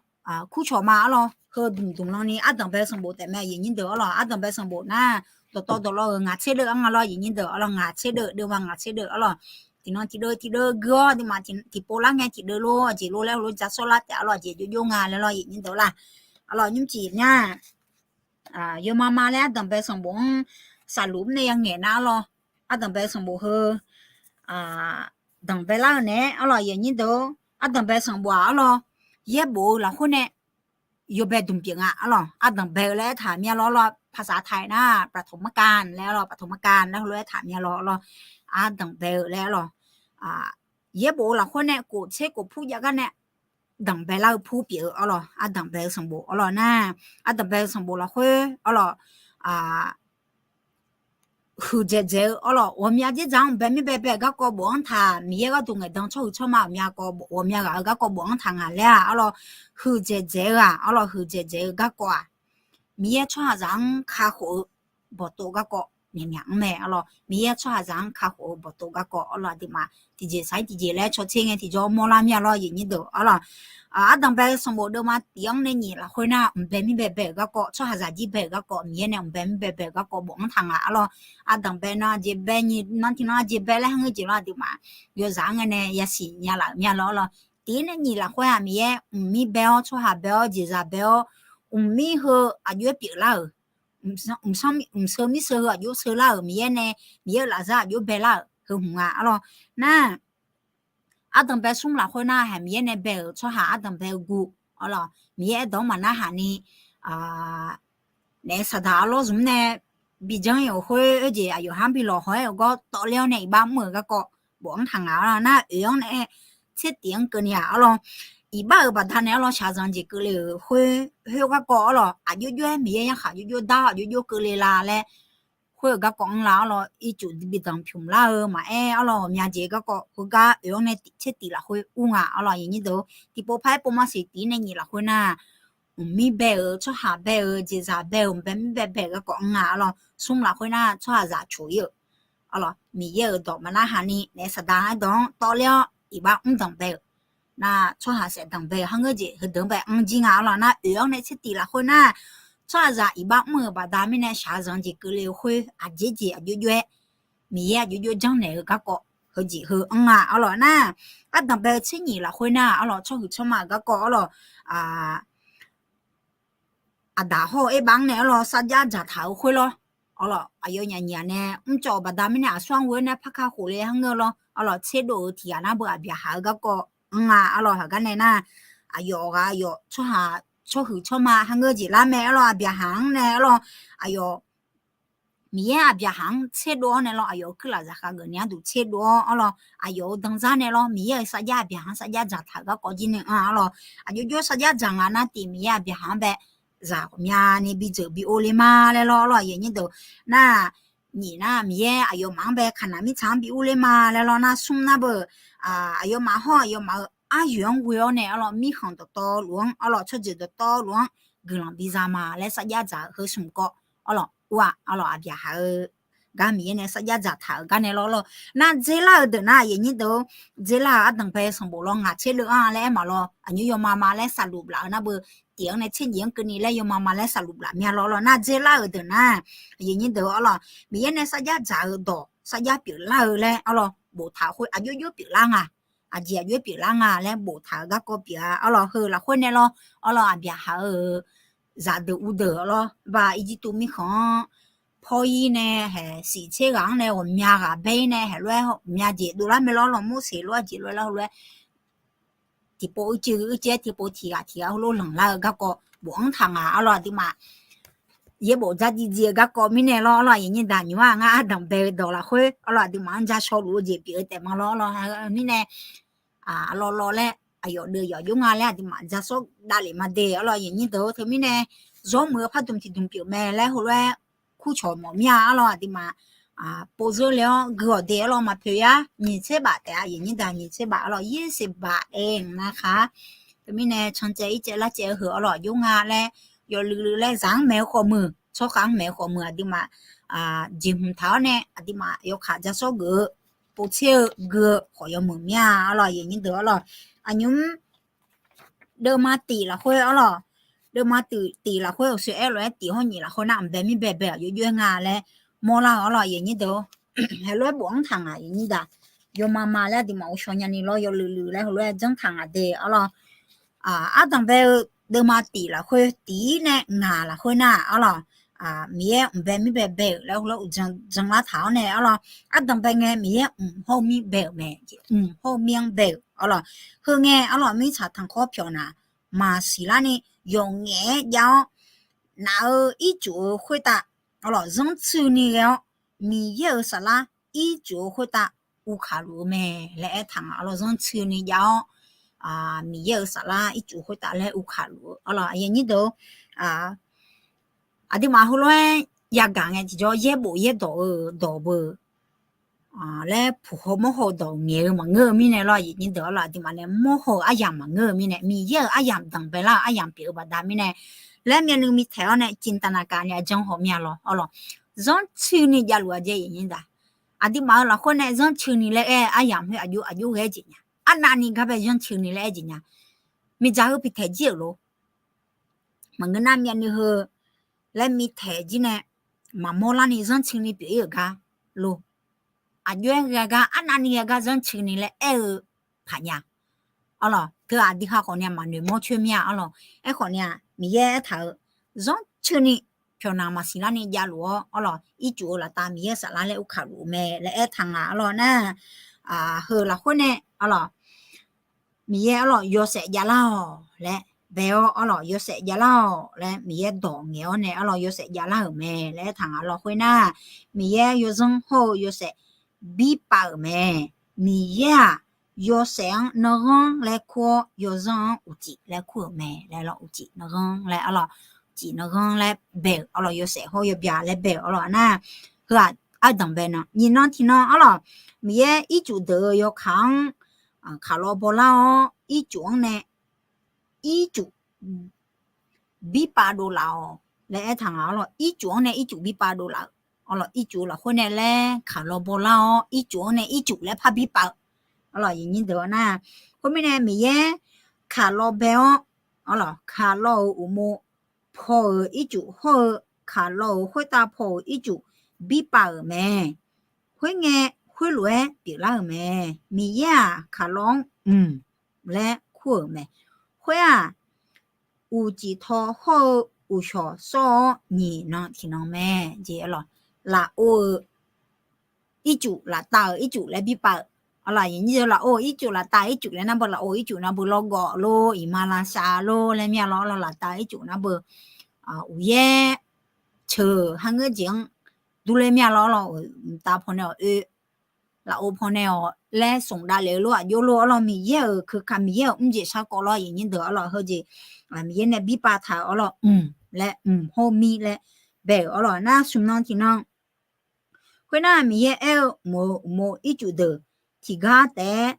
kurcawq ma arlawq, heu dmqdmq lan ni ardanqbae sanqbof taef mae aqyuif nyir deuq arlawq, ardanqbae sanqbof nar dawqtawv dawqlawv-euq ngaq tser deuv-anr nga lawr aqyuif nyir deuq arlawq, ngaq tser deuv deuvma ngaq tser deuv arlawq, tiqnan tiqdeuv tiqdeuv gui-awr aqduimaf tiqpov lar ngae tiqdeuv lof aqjeq lof laer heulof ja sawr lar taef arlawq, aqjeq jov jov nga laer lawr aqyuif nyir deuq lar, arlawq nymrcif nar yawma ma laer ardanqbae sanqbof-anr saqluf-anr nae yangaeq nar arlawq, ardanqbae sanqbof heu danqbae lar-eu naeq-aer arlawq aqyuif nyir deuq-or, ardanqbae sanqbof-aq arlawq, yaerbof-eu lafkhoer nae yawbae dmq pyeuf nga arlawq, ardanqbae-eu laer aertaq mya lawr lawr, ภาษาไทย nar ปฐมกาล laer arlawq, ปฐมกาล laer heulof aertaq mya lawr lawr, ardanqbae-eu laer arlawq, yaerbof-eu lafkhoer nae kof tser kof pur jav gar nae danqbae lar-eu pur pyeuf-eu arlawq, ardanqbae-eu sanqbof arlawq nar, ardanqbae-eu sanqbof lafkhoer arlawq, huiqdzaeq dzaeq-eu arlawq, ghawqmya dzerdzaq-anr bae mir bae bae-euq garkawv bof-anr taq, Miqyaer gharduq ngaeqdan tsawrhuiq tsawrma ghawqmya ghaq-eu garkawv bof-anr taq ngaq laer-aq arlawq, huiqdzaeq dzaeq-eu-aq arlawq, huiqdzaeq dzaeq-eu garkawv-aq, Miqyaer tsawrhaqzaq-anr kakhof-eu bawqtov garkawv myaqmyaq-anr mae arlawq, Miqyaer tsawrhaqzaq-anr kakhof-eu bawqtov garkawv arlawq, aqduimaf tiqjeq saq-ir tiqjeq laer caw tser ngae tiqjawr mawrlar mir-a lawr aqyuif nyir deuq arlawq, ardanqbae sanqbof deuvma tif-anr nae nyiq lafkhoer nar mqbae mir bae bae-euq garkawv, tsawrhaqzaq jir bae-euq garkawv, Miqyaer nae mqbae mir bae bae-euq garkawv bof-anr taq ngaq arlawq, ardanqbae nan aqjeq bae nyiq nan tiqnan aqjeq bae laer hangeur jeq lawr aqduimaf yawzaq-anr ngae nae yasiq nya laf-euq mya lawr arlawq, tif-ir nae nyiq lafkhoer-aq Miqyaer mqmir bae-awr tsawrhaq bae-awr jeqzaq bae-awr mqmir heu aqjox-aer pyeuflar-euq, mqseu mir seu heu aqjox-aer seu lar-euq Miqyaer nae, Miqyaer-euq lafzar aqjox-aer bae lar-euq heu hmq nga arlawq nar, ardanqbae smr lafkhoer nar haeq Miqyaer nae bae-euq tsawrhaq ardanqbae-eu guv arlawq, Miqyaer aerdawq-anr maqnarhaq ni naef saqdaq arlawr zmq nae bijanr-ir-euq khoer oerjeq aqyawf har bi lawqhaw-aer-euq gawr tawvler-awr nae iqbax mr-euq garkawv bof-anr taq ngaq arlawq nar, oeq-anr nae tsertif-anr keuvni-aq arlawq, iqbax-euq baqdanae arlawq shaqzanq jeq keuvle-euq khoer khoer garkawv arlawq, aqjox jox-aer Miqyaer yarkhaq jox jox dar-awr aqjox jox keuvle la laer khoer-euq garkawv-anr la arlawq, ircuf bidanq pyuq lar-eu maqaer arlawq, ghawqmya jeq garkawv heugar oeq-anr nae tsertif lafkhoer ur nga arlawq aqyuif nyir deuq, tiqpov par-aer pov ma siq tif-ir nae nyiq lafkhoer nar mqmir bae-euq tsawrhaq bae-euq jeqzaq bae-euq mqbae mir bae bae-euq garkawv-anr nga arlawq, smr lafkhoer nar tsawrhaqzaq coq-ir-euq arlawq, Miqyaer-euq dawq maqnarhaq ni naef saqdaq aerdawq-anr tawvler-awr iqbax mr danqbae-euq nar, tsawrhaq saef danqbae-euq har ngeur jeq heudeuq-anr bae anr jir nga arlawq nar, oeq-anr nae tsertif lafkhoer nar tsawrhaqzaq iqbax mr-euq baqda mirnae shaqzanq jeq keuvle-eu khoer aqjeq jeq aqjox jox-aer Miqyaer aqjox jox janrnaeq-eu garkawv heujeq heu anr nga arlawq nar, ardanqbae-eu tser nyiq lafkhoer nar arlawq tsawrhuiq tsawrma-euq garkawv arlawq, aqdaq hawr-eu erbav-anr nae arlawq sarjax dzaqtaq-eu khoer lawr arlawq, aqyawf nyaf nyiq-aq nae mrcawv-euq baqda mirnae aqsur-anr ghoe-aer nae parkar khof le har ngeur lawr arlawq, tserdov-eu tiq ghaq nar beu aqbyaqhaq-eu garkawv anr nga arlawq, haqgar nae nar aqyawf ghaq aqyawf tsawrhaq tsawrhuiq tsawrma har ngeur jeq lar mae arlawq, aqbyaqhaq-anr nae arlawq, aqyawf Miqyaer aqbyaqhaq-anr tserdov-awr nae lawr, aqyawf-euq kuirlaf zaqkhav geufni arduq tserdov-awr arlawq, aqyawf-euq danzar nae lawr Miqyaer-euq sarjax aqbyaqhaq-anr sarjax dzaqtaq-euq garkawv jir nae anr arlawq, aqjox jox sarjax dzaq nga nar tiq Miqyaer aqbyaqhaq-anr bae zaq ghawqmyani bidzeuq bi or le ma laer lawr arlawq, aqyuif nyir deuq nar nyiq nar Miqyaer aqyawfmaf-anr bae Kaqnaq mirtsaq-anr bi or le ma laer lawr nar, smr nar beu aqyawfmaf hawr aqyawfmaf-euq aryoeq-anr ghoe-awr nae arlawq, mirkhanq dawqtawvluf-anr arlawq, tsawrjeuq dawqtawvluf-anr guiqlanq biza ma laer sarjax dzaq-euq heu smq kawv arlawq ur-aq arlawq, aqbyaqhaq-eu gar Miqyaer nae sarjax dzaqtaq-euq gar nae lawr lawr nar, dzerlar-eu deuq nar aqyuif nyir deuq-or, dzerlar-euq ardanqbae sanqbof lawr ngaq tserdov-anr laer aer maq lawr, aqnymr yawma ma laer saqluf laf-eu nar beu tiq-anr nae tser nyiq-anr keuvni laer yawma ma laer saqluf laf mya lawr lawr nar, dzerlar-euq deuq nar aqyuif nyir deuq-or arlawq, Miqyaer nae sarjax dzaq-eu dawq sarjax pyeuflar-eu laer arlawq boftaq-euq khoer aqjox jox pyeuflar nga, aqjeq aqjox pyeuflar nga laer boftaq-euq garkawv pyeuf-a arlawq, heu lafkhoer nae lawr arlawq, aqbyaqhaq-euq zaqdeuq uvdeuq lawr, ba Irjirtuv mirkhanq-anr paw-ir nae haeq siq tser ghaq-anr nae ghawqmya ghaq bae-ir nae haeq lof-aer ghawqmya jeq dovlar mae lawr, lawq Morseq lof-aer jeq lof-aer lar heulof-aer tiqpov uicuiv uicuiv-aer tiqpov tiq ghaq tiq ghaq heulof lanqlar-eu garkawv bofanr taq nga arlawr aqduimaf yaerbof dzardziv dziv-eu garkawv mirnae lawr arlawr aqyuif nyir daq nymq-ar ngar ardanq bae-eu dawq lafkhoer arlawr aqduimaf-anr ja shaw luf-eu jeq pyeuf-eu taef ma lawr arlawr mirnae, arlawr lawr laer aqyawf deuv yawf jov nga laer aqduimaf ja sawr davlef ma de arlawr aqyuif nyir deuq-or teumirnae zawr muiq-eu pardmq tiqdmq pyeuf mae laer heulof-aer kurcawq mawf mir-a arlawr aqduimaf pov zeur le-awr gui-awq de arlawr maqpoeq yar nyiq tser baf taef-a aqyuif nyir daq nyiq tser baf arlawr yaer siq baf aer-eu nar khar. Teumirnae cancaev ircaev larcaev-eu heu arlawr aqjox nga laer yawluiv luiv laer zaq-anr maeq-eu khawf muiq tsawrkhav-anr maeq-eu khawf muiq aqduimaf jeqhmq taq-awr nae aqduimaf yawkaq ja sawr geuf-eu povtser-eu gui-eu khawf yawmuiq mir-a arlawr aqyuif nyir deuq arlawr aqnymr deuvma tif lafkhoer arlawr, deuvma tif lafkhoer uqshoe aer lof-aer tif hawr nyiq lafkhoer nar mqbae mir bae bae-aq jov jov-aer nga laer mawrlar-eu arlawr aqyuif nyir deuq-or heulof-aer bofanr taq nga aqyuif nyir daq yawma ma laer aqduimaf ghovshaw nyani lawr yawluiv luiv laer heulof-aer janr taq nga de arlawr. Ardanq bae-eu deuvma tif lafkhoer tif-ir nae ngaq lafkhoer nar arlawr, Miqyaer mqbae mir bae bae-euq laer heulof-aer uqdzan janlar taq-awr nae arlawr, ardanq bae ngae Miqyaer mq hawr-eu mir bae-euq mae, mq hawr-eu mir-anr bae-euq arlawr. Heu ngae arlawr mirtsaq tanqkhawr pyawq naq maqsiq larni yawf ngaef-aer jav-awr naf-eu ircuf-eu khoertav arlawr zanrtsuini ghae-awr Miqyaer-euq saflar ircuf-eu khoertav uvkaq luf-eu mae laer aertaq nga arlawr zanrtsuini jav-awr Miqyaer-euq saflar ircuf khoertav laer uvkaq luf-eu arlawr aqyuif nyir deuq-or aqduimaf heulof-aer yagaq ngae tiqjawr yaerbof yaerdawq-eu dawq beu laer puq haw mawr haw-eu dawq ngaeq-eu maqngeur-eu mirnae lawr aqyuif nyir deuq arlawr aqduimaf nae mawr haw-eu aryamq maqngeur-eu mirnae Miqyaer-euq aryamq danqbae lar-eu aryamq pyeuf-eu baqda mirnae laer myavnuiv mitaeq-awr nae cintaq naqkav ni aqjanr haw mir-a lawr arlawr zanrtsuini javluf-a jae aqyuif nyir daq aqduimaf-euq lafkhoer nae zanrtsuini laer aer-eu aryamq khoer aqjox aqjox ghae-aer jeq nya arnavni gar bae zanrtsuini laer aer jeq nya miqdzaq heu pitaeq jir-euq lor maqngeur nar myavnuiv heu laer mitaeq jir nae maqmawr larni zanrtsuini pyeuf-ir-euq gar lor aqjox-aer ghae gar arnavni ghae gar zanrtsuini laer aer-eu paq nya arlawr teu-aq diqha khawf ni-aq maqnoeq mawr coer mir-a arlawr aerkhawf ni-aq Miqyaer aertaq-eu zanrtsuini pyawq naq maqsiq larni javluf-awr arlawr ircuf-eu laftav Miqyaer-euq saflar laer uvkaq luf-eu mae laer aertaq nga arlawr nar heu lafkhoer nae arlawr Miqyaer arlawr yawshaef javlar-awq laer bae-awr arlawr yawshaef javlar-awq laer Miqyaer dawq ngaeq-awr nae arlawr yawshaef javlar-euq mae laer aertaq nga lawr khoernar Miqyaer yawzanr hawr-eu yawshaef birpav-euq mae Miqyaer-aq yawshaef-anr nanghanr laer kur-awr yawzanr-anr uqcif laer kur-euq mae laer lawr uqcif nanghanr laer arlawr uqcif nanghanr laer bae-euq arlawr yawshaef hawr yawbya laer bae-euq arlawr nar heu-aq ardanq bae nan nyiq nan tiq nan arlawr Miqyaer ircuf deuq-eu yawkaq-anr kaqlawv bawlar-awr ircuf-anr nae ircuf birpav dovlaf-awq laer aertaq nga arlawr ircuf-anr nae ircuf birpav dovlaf-euq arlawr ircuf lafkhoer nae laer kaqlawv bawlar-awr ircuf-anr nae ircuf laer par birpav-eu arlawr aqyuif nyir deuq-awr nar khoermirnae Miqyaer kaqlawv bae-awr arlawr kaqlawv-euq uqmov paw-euq ircuf hawr-eu kaqlawv-euq khoertav paw-euq ircuf birpav-euq mae khoerngae khoerlof-aer pyeuflar-euq mae Miqyaer-aq kaqlawv-anr mq laer kur-euq mae khoer-aq uqcif taw hawr-eu uqshawq sawr-awr nyiq nan tiq nan mae jeq arlawr lafov-eu ircuf laftav-euq ircuf laer birpav-euq arlawr aqyuif nyir deuq lafov-eu ircuf laftav ircuf laer nar beu lafov-eu ircuf nar beu lawrgawv lor iqmalavshav lor laer mir-a lawr arlawr laftav ircuf nar beu uqyaer ceuq harngeur jeq-anr durler mir-a lawr arlawr mqtav pawnae-awq oe lafov pawnae-awq laer smq davlef-eu lor aqjox lor arlawr Miqyaer-euq keuka Miqyaer-euq mrjeq shar kawv lawr aqyuif nyir deuq arlawr heuje Miqyaer nae birpav taq-euq arlawr mq laer mq hawr mir laer bae-euq arlawr nar smq nan tiq nan khoernar Miqyaer aer-eu mq-euq uqmov ircuf deuq tiqgar taef-aer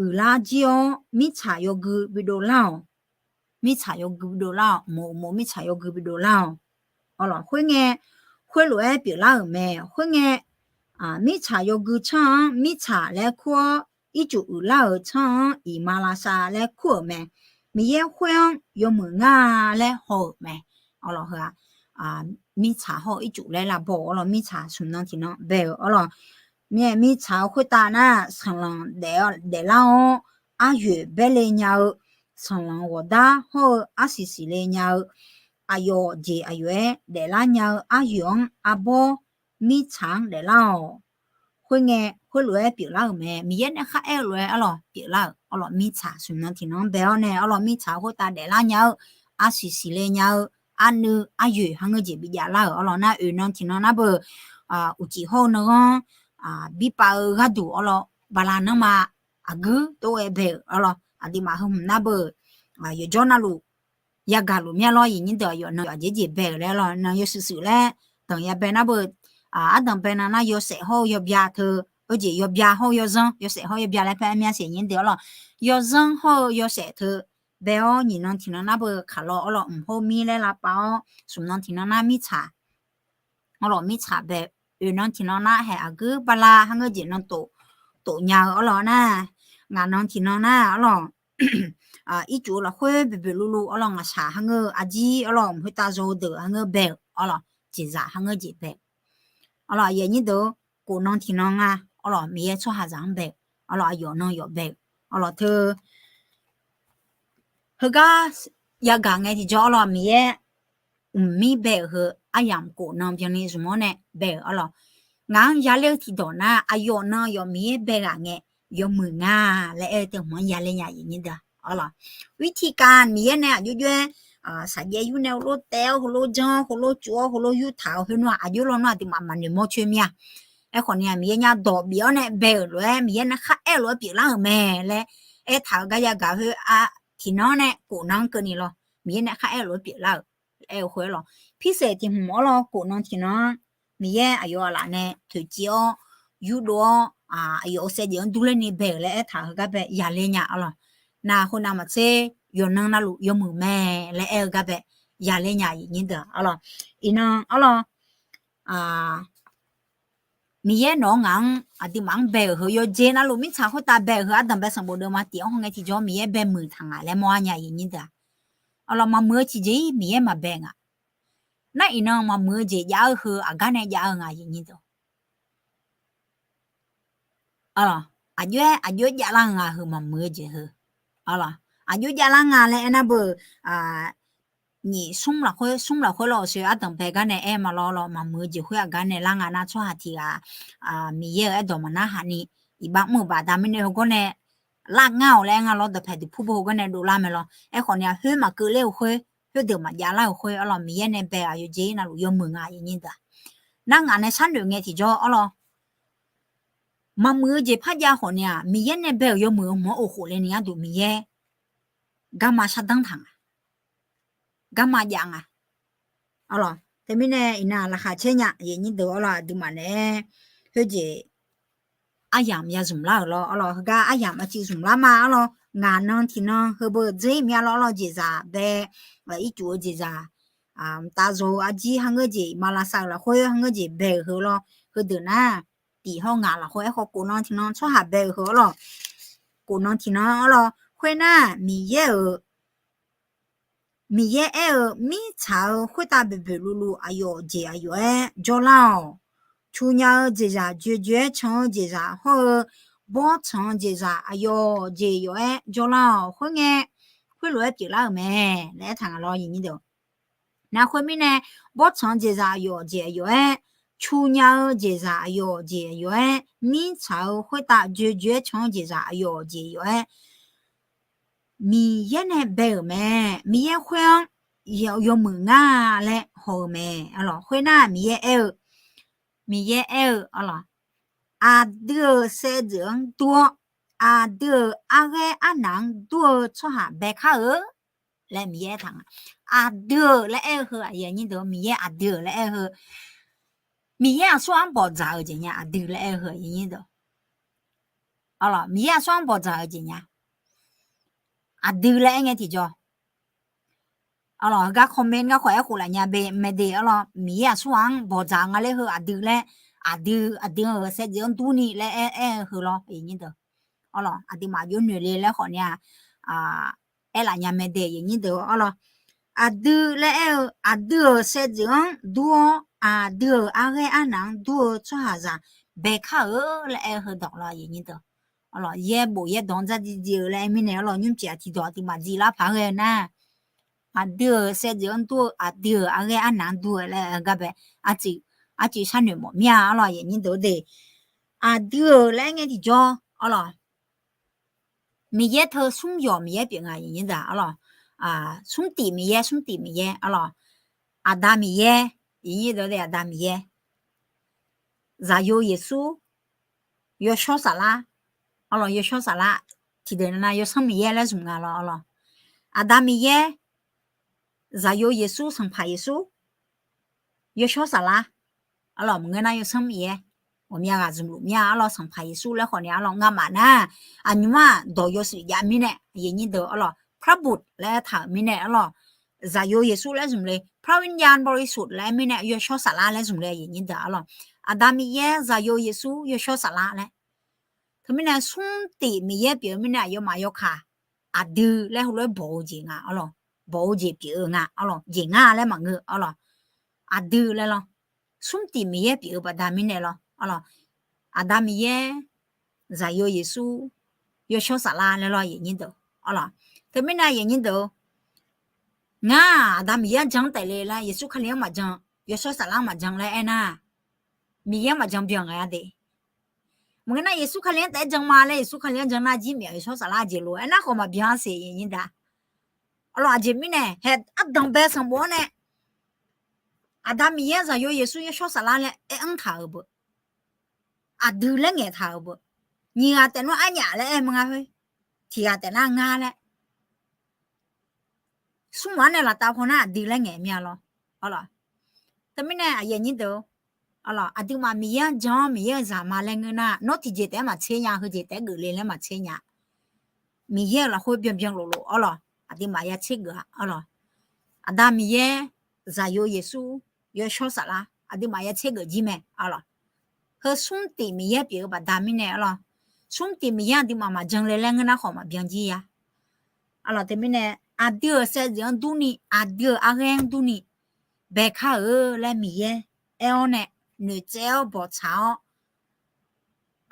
uiqlar jir-awr mirtsaq yawgui bidov lar-awq. Mirtsaq yawgui bidov lar-awq mq-euq uqmov mirtsaq yawgui bidov lar-awq. Arlawr khoerngae khoerlof-aer pyeuflar-euq mae khoerngae mirtsaq yawgui tsanr-anr mirtsaq laer kur-awr ircuf uiqlar-euq tsanr-anr iqmalavshav laer kur-euq mae. Miqyaer khoer-anr yawmuiq ngar laer haw-euq mae. Arlawr heu-aq mirtsaq hawr-eu ircuf laer lavbaw-euq arlawr mirtsaq smq nan tiq nan bae-euq arlawr mirtsaq-eu khoertav nar sanqlanq daeflar-awr aryoeq baerle nya-eu sanqlanq ghawqdar hawr-eu arsiq siqle nya-eu aqyawf jeq aqyawf-aer daeflar nya-eu aryoeq-anr arbawr mirtsaq-anr daeflar-awq. Khoerngae, khoerlof-aer pyeuflar-euq mae. Miqyaer nae kharaer-eu lof-aer arlawq pyeuflar-euq arlawq. Mirtsaq smq nan tiqnan-anr bae-awr nae arlawq, mirtsaq khoertav daeflar nya-eu, arsiq siqle nya-eu, arnuiv aryoeq hangeur jeq bijav lar-euq arlawq. Nar oeq nan tiqnan nar beu, uqcif hawr-eu nan-anr birpav-eu gharduq arlawq, bala nanrma aqguir tov-aer bae-euq arlawq. Aqduimaf heu hmq nar beu, yawqjawr navluf yagaq luf mya lawr, aqyuif nyir deuq, aqyawf nan aqjeq jeq bae-euq laer arlawq. Nan yawshuif shuif laer danq ya bae nar beu, ardanq bae nan nar yawshaef hawr-eu yawbya teu, oejeq yawbya hawr-eu yawzanr, yawshaef hawr-eu yawbya laer paer mya siq, aqyuif nyir deuq arlawq. Yawzanr hawr-eu yawshaef teu bae-awr, nyiq nan tiqnan nar beu kaqlawq arlawq, mq hawr mir laer lavpav-awr, smq nan tiqnan nar mirtsaq arlawq, mirtsaq bae. Oeq nan tiqnan nar haeq aqguir bala hangeur jeq nan tof, tof nya-eu arlawq nar, ngaq nan tiqnan nar arlawq, ircuf-eu lafkhoer boeqboeq luvluv arlawq, ngaqshaq hangeur-eu arjir arlawq, mq khoertav zaw-eu deuq hangeur bae-euq arlawq, jeqzaq hangeur jeq bae-euq arlawq. Aqyuif nyir deuq, kof nan tiqnan nga arlawq, Miqyaer tsawrhaqzaq-anr bae-euq arlawq, aqyawf nan yawf bae-euq arlawq teu. Heugar yagaq ngae tiqjawr arlawq, Miqyaer mqmir bae-euq heu aryamq kof nan byanni zmq-awr nae bae-euq arlawq. Ngaq-anr yaler-eu tiqdawq nar, aqyawf nan yawf Miqyaer bae ghaq ngae yawmuiq nga laer aer-eu teu hmq-anr yaler nya, aqyuif nyir deuq arlawq. Wirtiqkaq Miqyaer nae aqjox jox-aer, saqjaev yur nae heulof taev-awr, heulof janr-awr, heulof cuf-awr, heulof yurtaq-awr, khoer nar aqjox lawr nar aqduimaf maqnoeq mawr coer mir-a. Aerkhawf ni-aq, Miqyaer nya dawq bif-awr nae bae-euq lof-aer, Miqyaer nae kharaer-eu lof-aer pyeuflar-euq mae laer aertaq-eu gar yagaq khoer-a, tiqnan nae kof nan-anr keuvni lawr, Miqyaer nae kharaer-eu lof-aer pyeuflar-euq aer-eu khoer lawr. Pirsaef tiq hmq arlawq, kof nan tiqnan-anr Miqyaer aqyawf aqlaf nae toeqciv-awr, yurdov-awr, aqyawf-euq saevdzeuf-anr durler ni bae-euq laer aertaq-eu heugar bae yaler nya arlawq. Nar khoernav maqtser, yawqnan navluf yawmuiq mae laer aer-eu gar bae yaler nya, aqyuif nyir deuq arlawq. Iqnan arlawq, Miqyaer nawq-anr ngaq-anr aqduimaf-anr bae-euq heu, yawqjeq navluf mirtsaq khoertav bae-euq heu, ardanq bae sanqbof deuvma tiq-anr hawngae tiqjawr Miqyaer bae muiq taq ngaq laer mawr-ar nya, aqyuif nyir deuq arlawq. Maqmuiq-eu tiqjeq-ir Miqyaer maqbae ngaq. Nar iqnan maqmuiq-eu jeq jav-eu heu aqgar nae jav-eu nga, aqyuif nyir deuq arlawq. Aqjox-aer aqjox-aer javlar nga heu, maqmuiq-eu jeq heu arlawq. Aqjox javlar nga laer aernar beu, nyiq smr lafkhoer, smr lafkhoer lawr-euq sheu ardanq bae gar nae aer ma lawr lawr, maqmuiq-eu jeq khoer aqgar nae lar nga nar, tsawrhaq tiq ghaq Miqyaer-euq aerdawq maqnar haq ni iqbax mr-euq baqda mirnae heugar nae lar ngar-awq laer aer nga lawr, dawqpae duqpur beu heugar nae dovlar mae lawr. Aerkhawf ni-aq, khoer maqkeuv ler-eu khoer, khoerdeuq maqjav lar-euq khoer arlawq, Miqyaer nae bae-euq aqyawf jeq-ir navluf yawmuiq nga, aqyuif nyir deuq. Nar ngaq nae sharnoeq ngae tiqjawr arlawq, maqmuiq-eu jeq par jav khawf ni-aq, Miqyaer nae bae-euq yawmuiq-eu hmq-anr of khof le ni gharduq Miqyaer garma shardanr taq nga, garma jav nga arlawq. Teumirnae iqnan laqkhaq caer nya, aqyuif nyir deuq arlawq, aqduimaf naeq-aer khoerjeq aryamq ya zmq lar-euq lawr arlawq. Heugar aryamq aqciv zmq lar ma arlawq. Ngaq nan tiqnan heubeu dzer mya lawr arlawq, jeqzaq bae, ircuf-eu jeqzaq, mqtav zaw-eu arjir hangeur jeq, iqmalavshav-euq lafkhoer hangeur jeq bae-euq heu lawr, heudeuq nar, tiq hawr ngaq lafkhoer aerkhawf kof nan tiqnan tsawrhaq bae-euq heu arlawq. Kof nan tiqnan arlawq, khoernar Miqyaer-euq Miqyaer aer-eu, mirtsaq-eu khoertav boeqboeq luvluv aqyawf jeq aqyawf-aer jawrlar-awq. Cu nya-eu jeqzaq, joejoe-aer can-eu jeqzaq hawr-eu, bawrtsanq-eu jeqzaq aqyawf jeq yawf-aer jawrlar-awq. Khoerngae, khoerlof-aer pyeuflar-euq mae laer aertaq nga lawr, aqyuif nyir deuq. Nar khoermirnae, bawrtsanq-eu jeqzaq aqyawf jeq aqyawf-aer, cu nya-eu jeqzaq aqyawf jeq aqyawf-aer, mirtsaq-eu khoertav joejoe-aer can-eu jeqzaq aqyawf jeq yawf-aer, Miqyaer nae bae-euq mae. Miqyaer khoer-anr yawmuiq nga laer haw-eu mae. Arlawq, khoernar Miqyaer aer-eu, Miqyaer aer-eu arlawq, aqdui-euq saevdzeuf-anr dur-awr, aqdui-euq arghaer arnaq-anr dur-eu tsawrhaq baekar-eu laer Miqyaer aertaq nga. Aqdui-euq laer aer-eu heu, aqyuif aqnyir deuq, Miqyaer aqdui-euq laer aer-eu heu, Miqyaer aqsur-anr bawqdzaq-eu jeq nya, aqdui laer aer-eu heu, aqyuif aqnyir deuq. Arlawq, Miqyaer aqsur-anr bawqdzaq-eu jeq nya, aqdui laer aer ngae tiqjawr. Arlawq, heugar comment garkawv aerkhof laf nya mae de. Arlawq, Miqyaer aqsur ghaq-anr bawqdzaq nga laer heu aqdui laer, aqdui, aqdui-euq saevdzeuf-anr durni laer aer, aer-eu heu lawr, aqyuif aqnyir deuq. Arlawq, aqduimaf aqjox noeq le laer khawf ni-a, aerlaf nya mae de, aqyuif aqnyir deuq. Arlawq, aqdui laer aer-eu, aqdui-euq saevdzeuf-anr dur-awr, aqdui-euq arghaer arnaq-anr dur-eu tsawrhaqzaq baekar-eu laer aer-eu heudawq lawr, aqyuif aqnyir deuq. Arlawq, yaerbof yaerdawq-anr dzardziv dziv-eu laer aer mirnae, arlawq, nymrcif-aq tiqdawq aqduimaf dziv lar paq-aer ghae-eu nar, aqdui-euq saevdzeuf-anr dur-eu, aqdui-euq arghaer arnaq-anr dur-eu laer-eu gar bae, arcuiv, arcuiv sharnoeq mawf mir-a arlawq, aqyuif aqnyir deuq-or de. Aqdui-euq laer aer ngae tiqjawr arlawq, Miqyaer teu smr yawq Miqyaer pyeuf nga, aqyuif aqnyir deuq arlawq. Smr tif Miqyaer, smr tif Miqyaer arlawq. Aqda Miqyaer, aqyuif aqnyir deuq-or de, Aqda Miqyaer, Zaqyo Yeqsur, Yawshawr Saflar arlawq, Yawshawr Saflar, tiqdeuq nav nav Yawsanr Miqyaer laer zmq nga lawr arlawq. Aqda Miqyaer, Zaqyo Yeqsur, Sanqpaq Yeqsur, Yawshawr Saflar arlawq, maqngeur nar Yawsanr Miqyaer, ghawqmya ghaq zmqluf mir-a arlawq. Sanqpaq Yeqsur laer khawf ni arlawq, ngamaf nar aqnymr-aq dawq yawshuif jav mirnae, aqyuif aqnyir deuq arlawq, พระบุตร laer aertaq-euq mirnae arlawq, Zaqyo Yeqsur laer zmq le, พระวิญญาณบริสุทธิ์ laer aer mirnae, Yawshawr Saflar laer zmq le, aqyuif aqnyir deuq arlawq. Aqda Miqyaer, Zaqyo Yeqsur, Yawshawr Saflar laer. Teumirnae smr tif Miqyaer pyeuf-eu mirnae, aqyawfmaf yawkaq aqdui laer heulof-aer bawq-eu jeq nga arlawq. Bawq-eu jeq pyeuf-eu nga arlawq, jeq nga laer maqngeur arlawq. Aqdui laer lawr. Smr tif Miqyaer pyeuf-eu baqda mirnae lawr arlawq. Aqda Miqyaer, Zaqyo Yeqsur, Yawshawr Saflar laer lawr, aqyuif aqnyir deuq arlawq. Teumirnae aqyuif aqnyir deuq-or, ngar-aq Aqda Miqyaer-anr jan-anr taef le laer, Yeqsur Kali-anr maqjan, Yawshawr Saflar-anr maqjan laer aernar, Miqyaer-anr maqjan byan ngae-a de. Maqngeur nar Yeqsur Kali-anr taef-aer jan ma laer, Yeqsur Kali-anr jan nar jir myav, Yawshawr Saflar aqjeq lof aernar khawf maqbyan-a siq, aqyuif aqnyir deuq. Arlawq, aqjeq mirnae hae ardanq bae sanqbof-anr nae Aqda Miqyaer, Zaqyo Yeqsur, Yawshawr Saflar laer aer-anr taq-euq beu, aqdui laer ngaeq taq-euq beu, nyiq ghaq taef nar arnyaf laer aer ma ngar khoer, tiq ghaq taef nar ngar laer, smr ghaq-anr nae laftav paw nar aqdui laer ngaeq mir-a lawr. Arlawq, teumirnae aqyuif aqnyir deuq-or, arlawq, aqduimaf Miqyaer-anr jan-awr Miqyaer-euq zaq ma laer ngeur nar, nawr tiqjeq taef-aer maqtser nya, heujeq taef-aer geufle laer maqtser nya. Miqyaer-euq lafkhoer byanbyan loflof arlawq, aqduimaf ya tser geuf-a arlawq. Aqda Miqyaer, Zaqyo Yeqsur, Yawshawr Saflar, aqduimaf ya tser geuf jir mae arlawq. Heu smr tif Miqyaer pyeuf-eu baqda mirnae arlawq, smr tif Miqyaer aqduimaf maqjan le laer ngeur nar khawf maqbyan jir ya. Arlawq, teumirnae aqdui-euq saevdzeuf-anr durni, aqdui-euq arghaer-anr durni baekar-eu laer Miqyaer aer-awr nae noeqtsaev-awr bawqtsaq-awr,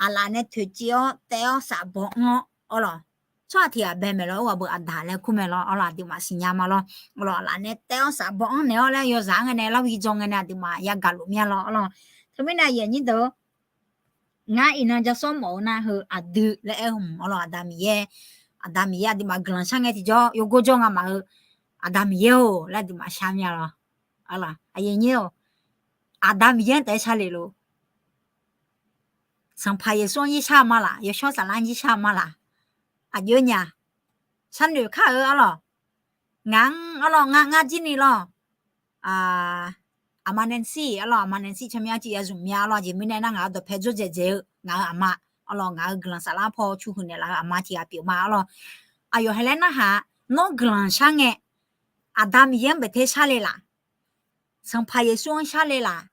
aqlaf nae toeqciv-awr taev-awr safbaw anr-awr arlawq, tsawrhaq tiq ghaq bae maeq lawr, ur ghaq beu Aqdaq laer kur mae lawr arlawq, aqduimaf siqnya ma lawr. Arlawq, aqlaf nae taev-awr safbaw anr naeq-awr laer yawzaq-anr ngae nae larghov jaw ngae nae aqduimaf yagaq luf mir-a lawr arlawq. Teumirnae aqyuif aqnyir deuq-or, ngar iqnan ja sawr mawf-eu nar heu aqdui laer aer-eu hmq arlawq, Aqda Miqyaer, Aqda Miqyaer aqduimaf guiqlanq shar ngae tiqjawr yawgor jawr ngamaf-eu, Aqda Miqyaer-or laer aqduimaf shar mir-a lawr. Arlawq, aqyuif aqnyir-or, Aqda Miqyaer-anr taef-aer shar le lor. Sanqpaq Yeqsur-anr jir shar ma laq, Yawshawr Saflar-anr jir shar ma laq. Aqjox nya, sharnoeq kar-eu arlawq. Ngaq-anr arlawq, ngar ngar jir ni lawr. Aqma Nancy arlawq, Aqma Nancy tsawrmyanr arciv ya zmq mya arlawq, aqjeq mirnae nar ngaq-euq dawqpae dzawrdzaeq dzaeq-eu ngaq-euq aqma arlawq, ngaq-euq guiqlanq saflar paw cu huiq naeqlaf-eu aqma tiq ghaq pyeuf ma arlawq. Aqyawf heulof-aer narhaq, nawr guiqlanq shar ngae, Aqda Miqyaer-anr baeq ter shar le laf, Sanqpaq Yeqsur-anr shar le laf,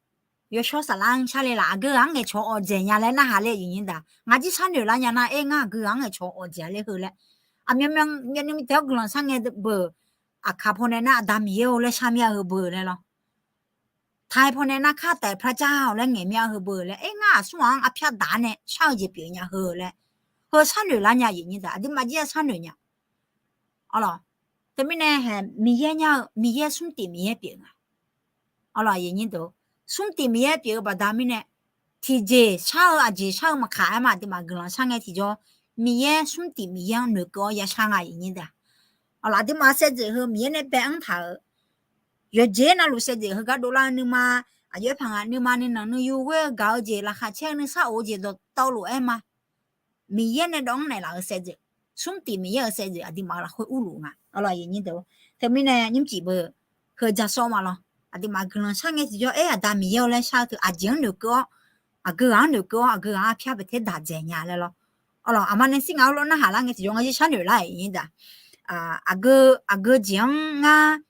Yawshawr Saflar-anr shar le laf, aqgeu ghaq-anr ngaeqcawq awqdzaeq nya laer narhaq le, aqyuif aqnyir daq. Ngaq jir sharnoeq lar nya nar, aer ngar aqgeu ghaq-anr ngaeqcawq awqdzaeq le heu laer. Aqmyanmyan nyani mr taef-awr guiqlanq shar ngae beu, aqkaq pawnae nar Aqda Miqyaer-or laer shar mir-a heu beu laer lawr. Taiq pawnae nar kar taef พระเจ้า-awq laer ngaeq mir-a heu beu laer. Aer ngar aqsur ghaq-anr arpyar daq-a nae shar-eu jeq pyeuf nya heu laer. Heu sharnoeq lar nya, aqyuif aqnyir daq, aqduimaf jir-a sharnoeq nya. Arlawq, teumirnae hae Miqyaer nya-eu, Miqyaer smr tif Miqyaer pyeuf nga. Arlawq, aqyuif aqnyir daq, smr tif Miqyaer pyeuf-eu baqda mirnae, tiqjeq shar-eu aqjeq shar-eu maqkaq-aer ma, aqduimaf guiqlanq shar ngae tiqjawr, Miqyaer smr tif Miqyaer-anr noeqkeuv-awr yashar nga, aqyuif aqnyir daq. Arlawq, aqduimaf saevdzeuf heu Miqyaer nae bae-anr taq-euq yawqjeq navluf saevdzeuf heugar dovlar-eu nuima, aqjox-aer paq ngaq nuima nuinanq nuiyu ghoer-eu gaq-eu jeq, laqkhaq caer-eu nuisar of-eu jeq dawqtawvluf-aer ma. Miqyaer nae dawv-anr naeqlaf-eu saevdzeuf, smr tif Miqyaer-euq saevdzeuf aqduimaf-euq lafkhoer urluf nga. Arlawq, aqyuif aqnyir daq, teumirnae nymrcif beu heu ja sawr ma lawr. Aqduimaf guiqlanq shar ngae tiqjawr, aer Aqda Miqyaer-or laer shar-eu teu aqjeq-anr noeqkeuv-awr, aqgeu ghaq-anr noeqkeuv-awr, aqgeu ghaq-anr arpyar baeq ter daq dzaeq nya laer lawr. Arlawq, Aqma Nancy ngaq-anr lof narhaq lar ngae tiqjawr ngar jir sharnoeq lar-aq, aqyuif aqnyir daq. Aqgeu, aqgeu jeq-anr ngar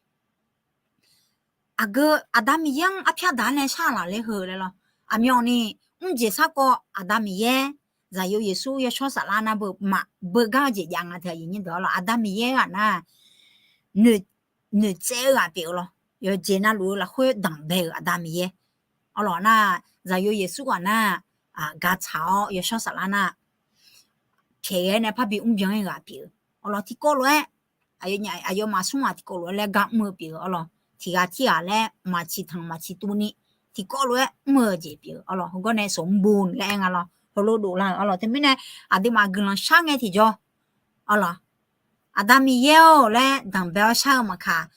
aqgeu Aqda Miqyaer-anr arpyar daq-a nae shar laf ler heu laer lawr. Aqmyanni mrjeq sarkawv Aqda Miqyaer, Zaqyo Yeqsur, Yawshawr Saflar nar beu maqbeu gar-eu jeq jav nga teu, aqyuif aqnyir daq. Arlawq, Aqda Miqyaer ghaq nar noeqtsaev-eu ghaq pyeuf-eu lawr. Yawqjeq navluf-eu lafkhoer danqbae-euq Aqda Miqyaer. Arlawq nar, Zaqyo Yeqsur ghaq nar, gaqtsaq-awr Yawshawr Saflar nar pyaeq-aer nae parbi mrbyan-ir ghaq pyeuf-eu. Arlawq, tiqkawv lof-aer aqyawfmaf smr ghaq tiqkawv lof-aer laer gar mr-eu pyeuf-eu arlawq. Tiq ghaq tirghaq laer maqciq tanq maqciq tuv ni tiqkawv lof-aer mr-eu jeq pyeuf-eu arlawq. Heugar nae sanqbof laer aer nga lawr, heulof dovlar-eu arlawq. Teumirnae aqduimaf guiqlanq shar ngae tiqjawr arlawq, Aqda Miqyaer-or laer danqbae-awr shar-eu maqkaq,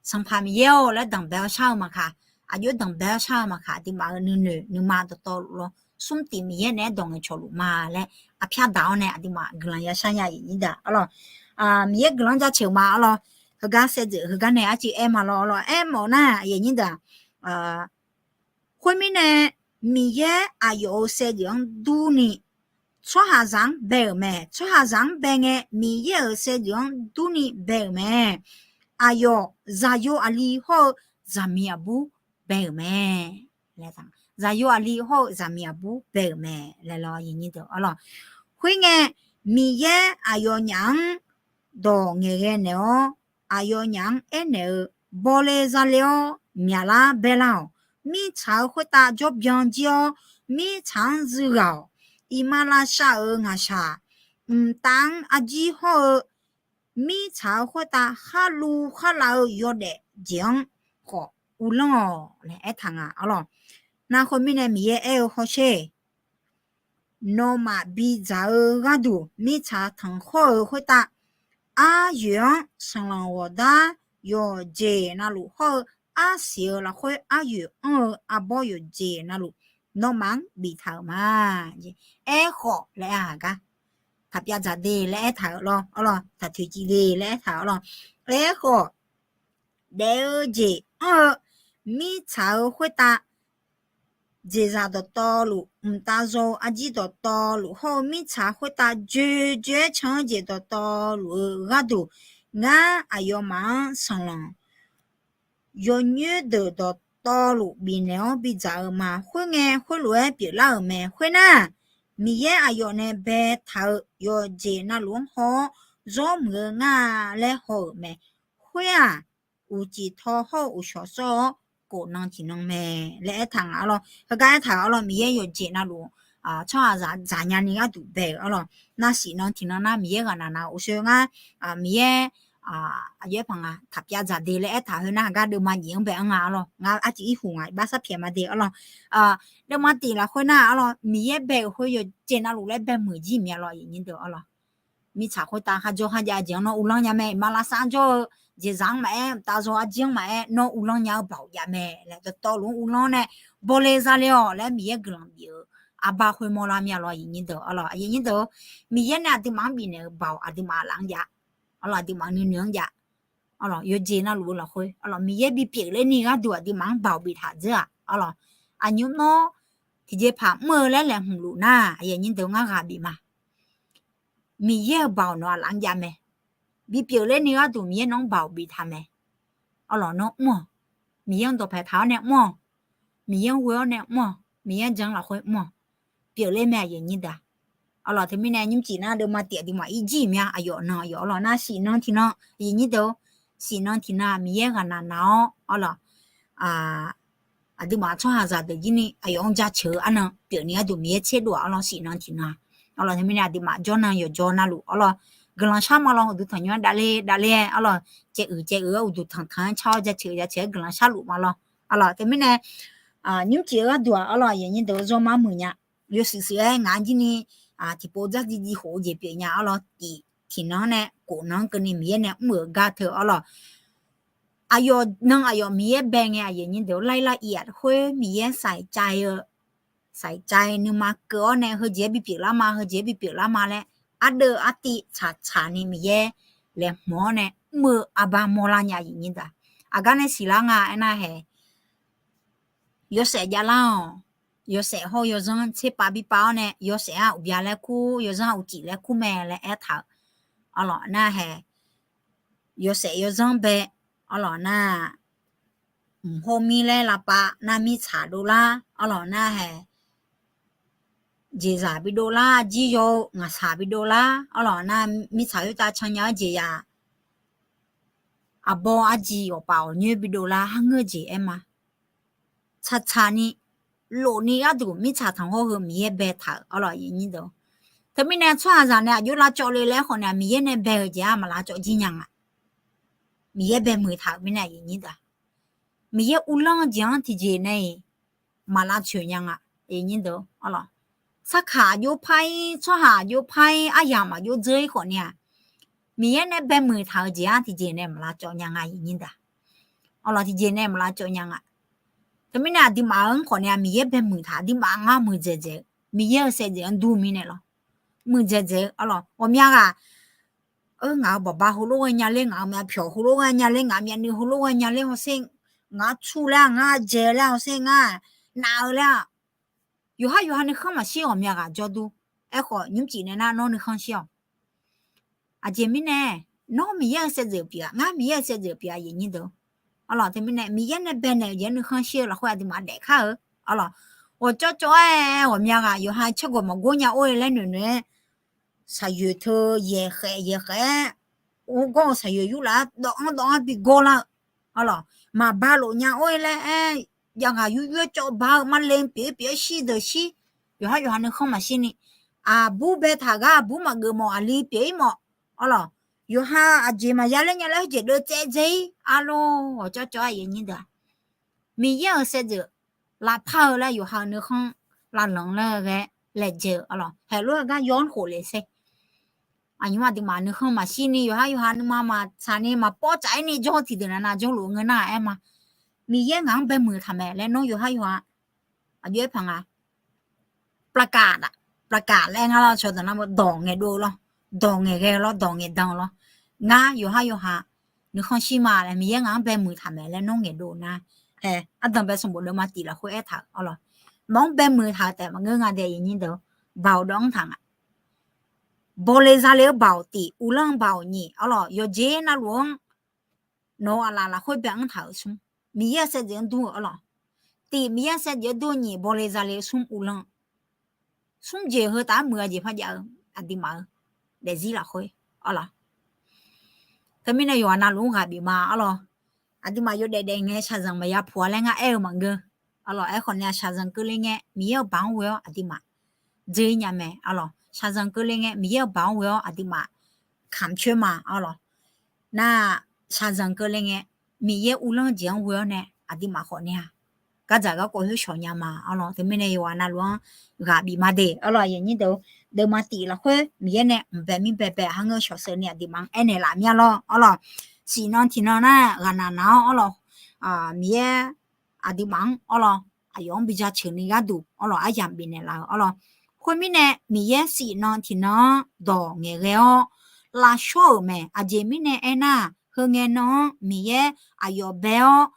Sanqpaq Miqyaer-or laer danqbae-awr shar-eu maqkaq, aqjox danqbae-awr shar-eu maqkaq, aqduimaf-euq nuinoeq nuima dawqtawvluf lawr smr tif Miqyaer naeq-aer dawq ngaeqcawq luf ma laer arpyar daq-awr nae aqduimaf guiqlanq ya shar nya aqyuif nyir deuq arlawq. Miqyaer guiqlanq jaceuq ma arlawq. Heugar saevdzeuf heugar nae arcuiv aer ma lawr arlawq. Aermawf nar aqyuif nyir deuq-aq, khoermirnae Miqyaer aqyawf-euq saevdzeuf-anr durni tsawrhaqzaq-anr bae-euq mae. Tsawrhaqzaq-anr bae ngae Miqyaer-euq saevdzeuf-anr durni bae-euq mae. Aqyawf zaqyo aqli hawr-eu zaqmiq aqbur bae-euq mae. Zaqyo aqli hawr-eu zaqmiq aqbur bae-euq mae laer lawr, arlawq. Khoerngae, Miqyaer aqyawfnyaf-anr dawq ngaeqghae naeq-awr, aqyawfnyaf-anr aernaeq-eu, Bawle zale-awr myaqlar baelar-awq. Mirtsaq-euq khoertav jawrbyan jir-awr, mirtsaq-anr zuighaq-awq. Iqmalavshav-euq ngaqshaq, mqtav-anr arjir hawr-eu mirtsaq-euq khoertav kharluv kharlav-eu yawdaef jeq-anr khawf uvlanr-awq laer aertaq nga arlawq. Nar khoermirnae Miqyaer aer-eu hawsher, nawmaf bidzaq-eu gharduq mirtsaq tanqkhawr-euq khoertav, aryoeq-anr sanqlanq ghawqdar yawqjeq navluf hawr-eu arsiq-euq lafkhoer aryoeq anr-eu arbawr yawqjeq navluf nawmaf-anr biftaq-euq ma. Aerkhawf laer-aq gar, taqpyav dzaqde laer aertaq-euq lawr arlawq, taqtoeq civ de laer aertaq-euq lawr. Aerkhawf, daef-eu jeq anr-eu mirtsaq-euq khoertav, jeqzaq dawqtawvluf, mqtav zaw-eu arjir dawqtawvluf hawr-eu mirtsaq khoertav joe joe-aer can-eu jeq dawqtawvluf-eu gharduq, ngar aqyawfmaf-anr sanqlanq yawqnyoer deuq dawqtawvluf bifnaeq-awr bidzaq-eu ma. Khoerngae, khoerlof-aer pyeuflar-euq mae. Khoernar, Miqyaer aqyawf nae baetaq-eu yawqjeq navluf-anr haw-awr, zawr muiq-eu ngar laer haw-euq mae. Khoer-aq, uqcif taw hawr-eu uqshawq sawr-awr, khofnan tiqnan mae laer aertaq nga arlawq. Heugar aertaq-euq arlawq, Miqyaer yawqjeq navluf tsawrhaqzaq dzaqnya ni gharduq bae-euq arlawq. Nar siqnan tiqnan nar Miqyaer ghaqnaq naq-eu uqshoe ngar, Miqyaer aqjox-aer paq nga taqpyav dzaqde laer aertaq khoernar, gar deuvma nyiq-anr bae-anr nga arlawq. Ngar arciv irhuf nga iqbax sarpyaeq ma de arlawq. Deuvma tiq lafkhoer nar arlawq, Miqyaer bae-euq khoer yawqjeq navluf laer bae muiq jir mya lawr, aqyuif nyir deuq arlawq. Mirtsaq khoertav kharjawr kharjav jeq-anr nawr uvlanr nya mae. Iqmalavshav-anr jawr-eu jeqzaq-anr maqaer, mqtav zaw arjir-anr maqaer, nawr uvlanr nya-eu baoq jav mae laer dawqtawvluf-anr uvlanr nae, bawle zale-awq laer Miqyaer guiqlanq bif-euq arbar khoer mawrlar mya lawr, aqyuif nyir deuq arlawq. Aqyuif nyir deuq, Miqyaer nae aqduimaf-anr bifnaeq-euq baoq aqduimaf laf-anr jav arlawq, aqduimaf nuinoeq-anr jav arlawq. Yawqjeq navluf-eu lafkhoer arlawq, Miqyaer bipyeuf ler ni gharduq aqduimaf-anr baoq biftaq dzeur-aq arlawq. Aqnymr nawr tiqjeqpaq mr-eu laer laeqhmq luf nar, aqyuif nyir deuq ngar ghaq bif ma. Miqyaer-euq baoq nawq-aq laf-anr jav mae. Bipyeuf ler ni gharduq Miqyaer nawq-anr baoq biftaq mae. Arlawq nawr mr-awq. Miqyaer-anr dawqpae taq-awr nae mr-awq. Miqyaer-anr ghoe-awr nae mr-awq. Miqyaer-anr jan lafkhoer mr-awq. Pyeufler mae, aqyuif nyir deuq. Arlawq teumirnae nymrcif nar deuvma tiq aqduimaf irjir mya aqyawf nan aqyawf arlawq nar siqnan tiqnan, aqyuif nyir deuq, siqnan tiqnan Miqyaer ghaqnaq naq-awr arlawq, aqduimaf tsawrhaqzaq deuq jir ni aqyawf-anr jaceuq-eu arnan pyeuf ni gharduq Miqyaer tserdov-aq arlawq, siqnan tiqnan. Arlawq teumirnae aqduimaf jawrnan yawqjawr navluf arlawq, guiqlanq shar ma lawr. Uqduq tanqnymr-anr davler davler-aer arlawq, caev uiq caev uiq-aer uqduq tanqtanq-anr car-awr jaceuq jaceuq-aer guiqlanq sharluf ma lawr. Arlawq teumirnae nymrcif-eu gharduq-aq arlawq, aqyuif nyir deuq, zawrma muiq nya. Yawshuif shuif-aer ngaq-anr jir ni tiqpov dzardziv jiv khof-eu jeq pyeuf nya arlawq, tif tiqnan-anr nae khofnan-anr keuvni Miqyaer nae mr-euq gar teu arlawq. Aqyawf nan aqyawf Miqyaer bae ngae, aqyuif nyir deuq, lar ir lar ir-aq khoer Miqyaer saef cav-eu saef cav-eu nuima keuv-awr nae heujeq-aer bipyeuf lar ma, heujeq-aer bipyeuf lar ma laer ardeuv artiv tsaqtsaq ni Miqyaer laeqhmq-awr nae mr-eu arbar mawrlar nya, aqyuif nyir deuq. Aqgar nae siqlar nga aernar hae, yawshaef javlar-awq. Yawshaef hawr-eu yawzanr tserpav bipav-awr nae yawshaef-anr uqbya laer kur, yawzanr-anr uqcif laer kur mae laer aertaq-euq. Arlawq nar hae, yawshaef yawzanr bae, arlawq nar, mq hawr mir laer lavpav nar mirtsaq dovlar, arlawq nar hae, jeqzaq bidov lar, jir yaw-eu ngaqshaq bidov lar, arlawq nar mirtsaq khoertav can nya-eu jeqzaq, arbawr arji ghawqpaf ghawqnyoer bidov lar, har ngeur-eu jeq aer ma. Tsaqtsaq ni, lofni gharduq mirtsaq tanqkhawr heu Miqyaer baetaq-euq arlawq, aqyuif nyir deuq. Teumirnae tsawrhaqzaq nae aqjox lavcawv le laer khawf nae Miqyaer nae bae-euq jeq-aq maq lavcawv jir nya nga. Miqyaer baemuiq taq-euq mirnae aqyuif nyir deuq-aq, Miqyaer uvlanr-eu jeq-anr tiqjeq nae-iq maq lavtsoeq nya nga. Sarkaq aqjox par-ir, tsawrhaq aqjox par-ir, aryamq aqjox dzeur-ir khawfni-aq, Miqyaer nae baemuiq taq-eu jeq-anr tiqjeq nae maq lavcawv nya nga, aqyuif nyir deuq-aq. Arlawq, tiqjeq nae maq lavcawv nya nga. Teumirnae aqduimaf-anr khawfni-aq, Miqyaer baemuiq taq, aqduimaf ngar muiqdzaeq dzaeq-eu, Miqyaer-euq saevdzeuf-anr dur mirnae lawr, muiqdzaeq dzaeq-eu. Arlawq, ghawqmya ghaq, ngaq-euq bawqba heulof ghae nya ler, ngaq-euq myavpyawq heulof ghae nya ler, ngaq-euq myavnuiv heulof ghae nya ler hawsher, ngaq-anr tur laer-aq, ngar jae laer hawsher, ngar nav-eu laer-aq, yawqhar yawqha nuikhanr maqshir ghawqmya ghaq jawrdur. Aerkhawf nymrcif nae nar nawr nuikhanr shir-awq. Aqjeq mirnae, nawr Miqyaer-euq saevdzeuf pyeuf-a, ngar Miqyaer-euq saevdzeuf pyeuf-a, aqyuif nyir deuq. Arlawq, teumirnae Miqyaer nae baenaeq-eu jeq-anr nuikhanr shir-eu lafkhoer aqduimaf daefkar-eu. Arlawq, ghawqcawv cawv-aer ghawqmya ghaq yawqha caergawq maqgor nya or-e laer noeqnoeq-aer, shaqyoeq teu yaeqkhaef yaeqkhaef-aer, ur gawr-eu shaqyoeq yurlaf-aer dawv-anr dawv-anr bi gawrlar-eu. Arlawq, maqba lof nya or-e laer-aer, javghaq yur yur-aer cawv ba-eu, marle pyeuf-ir pyeuf-aer shir deuq shir, yawqhar yawqha nuikhanr maqshirni, aqbur baetaq gar aqbur maqgeuf mawf, aqli pyeuf-ir mawf. Arlawq, yawqha aqjeq maqya ler nya laer heujeq deuvtsaev dzae-ir. Arlawq, ghawqcawv cawv-aer aqyuif nyir deuq-aq, Miqyaer-euq saevdzeuf lavpar-eu laer yawqha-euq nuikhanr lavlanq laer ghae laejae-eu. Arlawq, haeq lof-aer gar yaw-anr khof le sher. Aqnyir aqduimaf nuikhanr maqshirni, yawqhar yawqha nuima maqtsaq ni, maqpawr tsaf-aer ni jawr-eu tiqdeuq navnav jawrluf-eu ngeur nar-aer ma. Miqyaer ngaq-anr baemuiq taq mae laer nawr yawqhar yawqha aqjox-aer paq nga. ประกาศ อะ ประกาศ laer ngar lar cawdaq nar dawq ngaeqdov-eu lawr, dawq ngaeqghae-eu lawr, dawq ngaeqdan-eu lawr. Ngar yawqhar yawqha nuikhanr shir ma laer, Miqyaer ngaq-anr baemuiq taq mae laer nawr ngaeqdov nar, hae, ardanqbae sanqbof deuvma tif lafkhoer aertaq-euq. Arlawq, nawq-anr baemuiq taq-eu taef maqngeur nga de, aqyuif nyir deuq. Baoq dawv-anr taq nga. Bawle zale-eu baoq tif, uvlanr-eu baoq nyiq. Arlawq, yawqjeq navluf-anr nawq-eu aqlaf lafkhoer bae-anr taq-euq smr, Miqyaer-euq saevdzeuf-anr dur-eu. Arlawq, tif, Miqyaer-euq saevdzeuf-anr dur-eu nyiq, bawle zale-eu smr, uvlanr. Smr jeq heu taf-aer muiq-eu jeq par jav-eu, aqduimaf-eu daefzir lafkhoer. Arlawq, teumirnae yawqghaq navluf-anr ghaq bif ma. Arlawq, aqduimaf yawdaef daef ngae shaqzanq maqya puq-a laer ngar aer-eu maqngeur. Arlawq, aerkhawf ni-a shaqzanq keuvle ngae Miqyaer-euq baq-anr ghoe-awr aqduimaf dzeur-ir nya mae. Arlawq, shaqzanq keuvle ngae Miqyaer-euq baq-anr ghoe-awr aqduimaf kamq coer ma. Arlawq, nar, shaqzanq keuvle ngae Miqyaer uvlanr-eu jeq-anr ghoe-awr nae aqduimaf khawf ni-a gardzaq garkawv khoer shawq nya ma. Arlawq, teumirnae yawqghaq navluf-anr ghaq bif ma de. Arlawq, aqyuif nyir deuq, deuvma tif lafkhoer Miqyaer nae mqbae mir baebae har ngeur shawq sheuq ni aqduimaf-anr aernaeq laf mir-a lawr. Arlawq, shif nan tiqnan nar ghaqnaq naq-awr. Arlawq, Miqyaer aqduimaf-anr, arlawq, aqyawf-anr bi jaceuq ni gharduq, arlawq, aryamq bifnaeq laf-eu. Arlawq, khoermirnae Miqyaer shif nan tiqnan-anr dawq ngaeqghae-awr lavshawr-euq mae. Aqjeq mirnae aernar, heu ngae nan-anr Miqyaer aqyawf bae-awr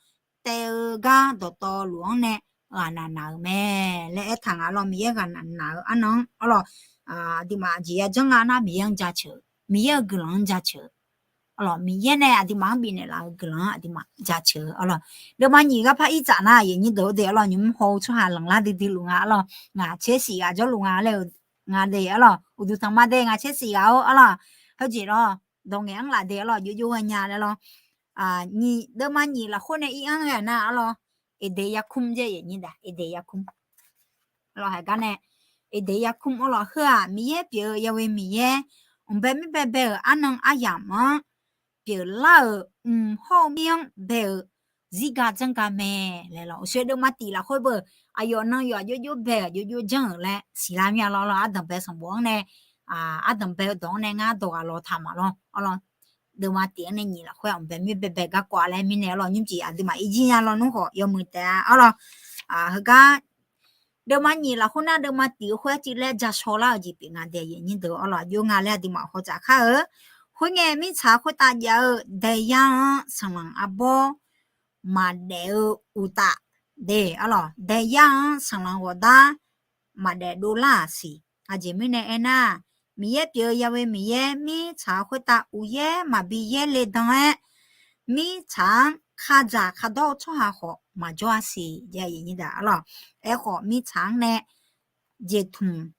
taev-eu gar dawqtawvluf-anr nae ghaqnaq naq-euq mae laer aertaq nga. Arlawq, Miqyaer ghaqnaq naq-eu arnan-anr, arlawq, aqduimaf aqjeq yajanr nga nar Miqyaer-anr jaceuq, Miqyaer-euq guiqlanq-anr jaceuq. Arlawq, Miqyaer nae aqduimaf-anr bifnaeq laf-eu guiqlanq-anr aqduimaf jaceuq. Arlawq, deuvma nyiq gar par ir tsaf nar, aqyuif nyir deuq-or de, arlawq, nymq-mr haw-eu tsawrhaq lanqlar duidui luf nga. Arlawq, ngaq tser shif ghaq jawrluf nga laer-eu nga de. Arlawq, uqduq tanq ma de, ngaq tser shif ghaq-or. Arlawq, heujeq lawr, dawq ngaeq-anr laf de. Arlawq, jov jov ghae nya laer lawr. Nyiq, deuvma nyiq lafkhoer nae ir-anr ghae nar, arlawq, Eqdeq yarkmr jaer, aqyuif nyir deuq, Eqdeq yarkmr. Arlawq, haiq gar nae Eqdeq yarkmr. Arlawq, heu-aq Miqyaer pyeuf-eu Yahweh Miqyaer, mqbae mir baebae-euq arnan aryamq-anr pyeuflar-euq mq hawr-eu mir-anr bae-eu zirga janrga mae laer lawr. Uqshoe deuvma tif lafkhoer beu, aqyawf nan yawf aqjox jox bae-euq aqjox jox janr-euq laer siqlar mir-a lawr. Arlawq, ardanqbae sanqbof-anr nae, ardanqbae-eu dawq-anr nae ngar dawq ghaq lawq taq ma lawr. Arlawq, deuvma tif-anr nae nyiq lafkhoer mqbae mir baebae garkawv-a laer mirnae, arlawq, nymrcif aqduimaf irjir nya lawr nmr khawf yawmuiq taef-a. Arlawq, heugar deuvma nyiq lafkhoer nar deuvma tif-eu khoer arcuiv laer ja shaw lar-eu jeq pyeuf nga de, aqyuif nyir deuq. Arlawq, aqjox nga laer aqduimaf hawtsaf kar-eu. Khoerngae mirtsaq khoertav jav-eu daeyar-anr sanqlanq arbawr maqdaef-eu uqtaf de. Arlawq, daeyar-anr sanqlanq ghawqdar maqdaef dovlar-aq siq. Aqjeq mirnae aernar, Miqyaer pyeuf-eu Yahweh Miqyaer mirtsaq khoertav uqyaer maqbi yaerle dan-aer, mirtsaq-anr kadzaq kardawr-eu tsawrhaq khawf maqjawr-a siq. Arlawq, aerkhawf mirtsaq-anr nae jeqtmq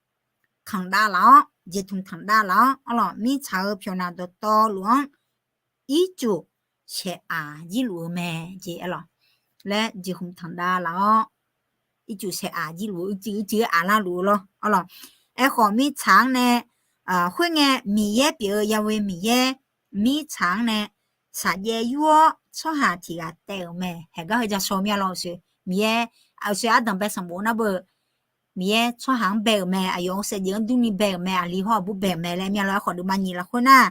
tanqdav laf-awr, jeqtmq tanqdav laf-awr, arlawq, mirtsaq-euq pyawqnaq dawqtawvluf-anr ircuf saeqaf jirluf-eu mae. Jeq arlawq, laer jeqtmq tanqdav laf-awr, ircuf saeqaf jirluf-eu uicuiv uicuiv aqlar luf-eu lawr. Arlawq, aerkhawf mirtsaq-anr nae, khoerngae Miqyaer pyeuf-eu Yahweh Miqyaer mirtsaq-anr nae shaqjaev yur-awr tsawrhaq tiq ghaq taev-euq mae. Haeqgar heu ja shaw mir-a lawr-eu soe, Miqyaer, aqsoe ardanqbae sanqbof nar beu, Miqyaer tsawrhaq-anr bae-euq mae, aqyawf-euq saevdzeuf-anr durni bae-euq mae, aqli hawr aqbur bae-euq mae laer mir-a lawr. Aerkhawf deuvma nyiq lafkhoer nar,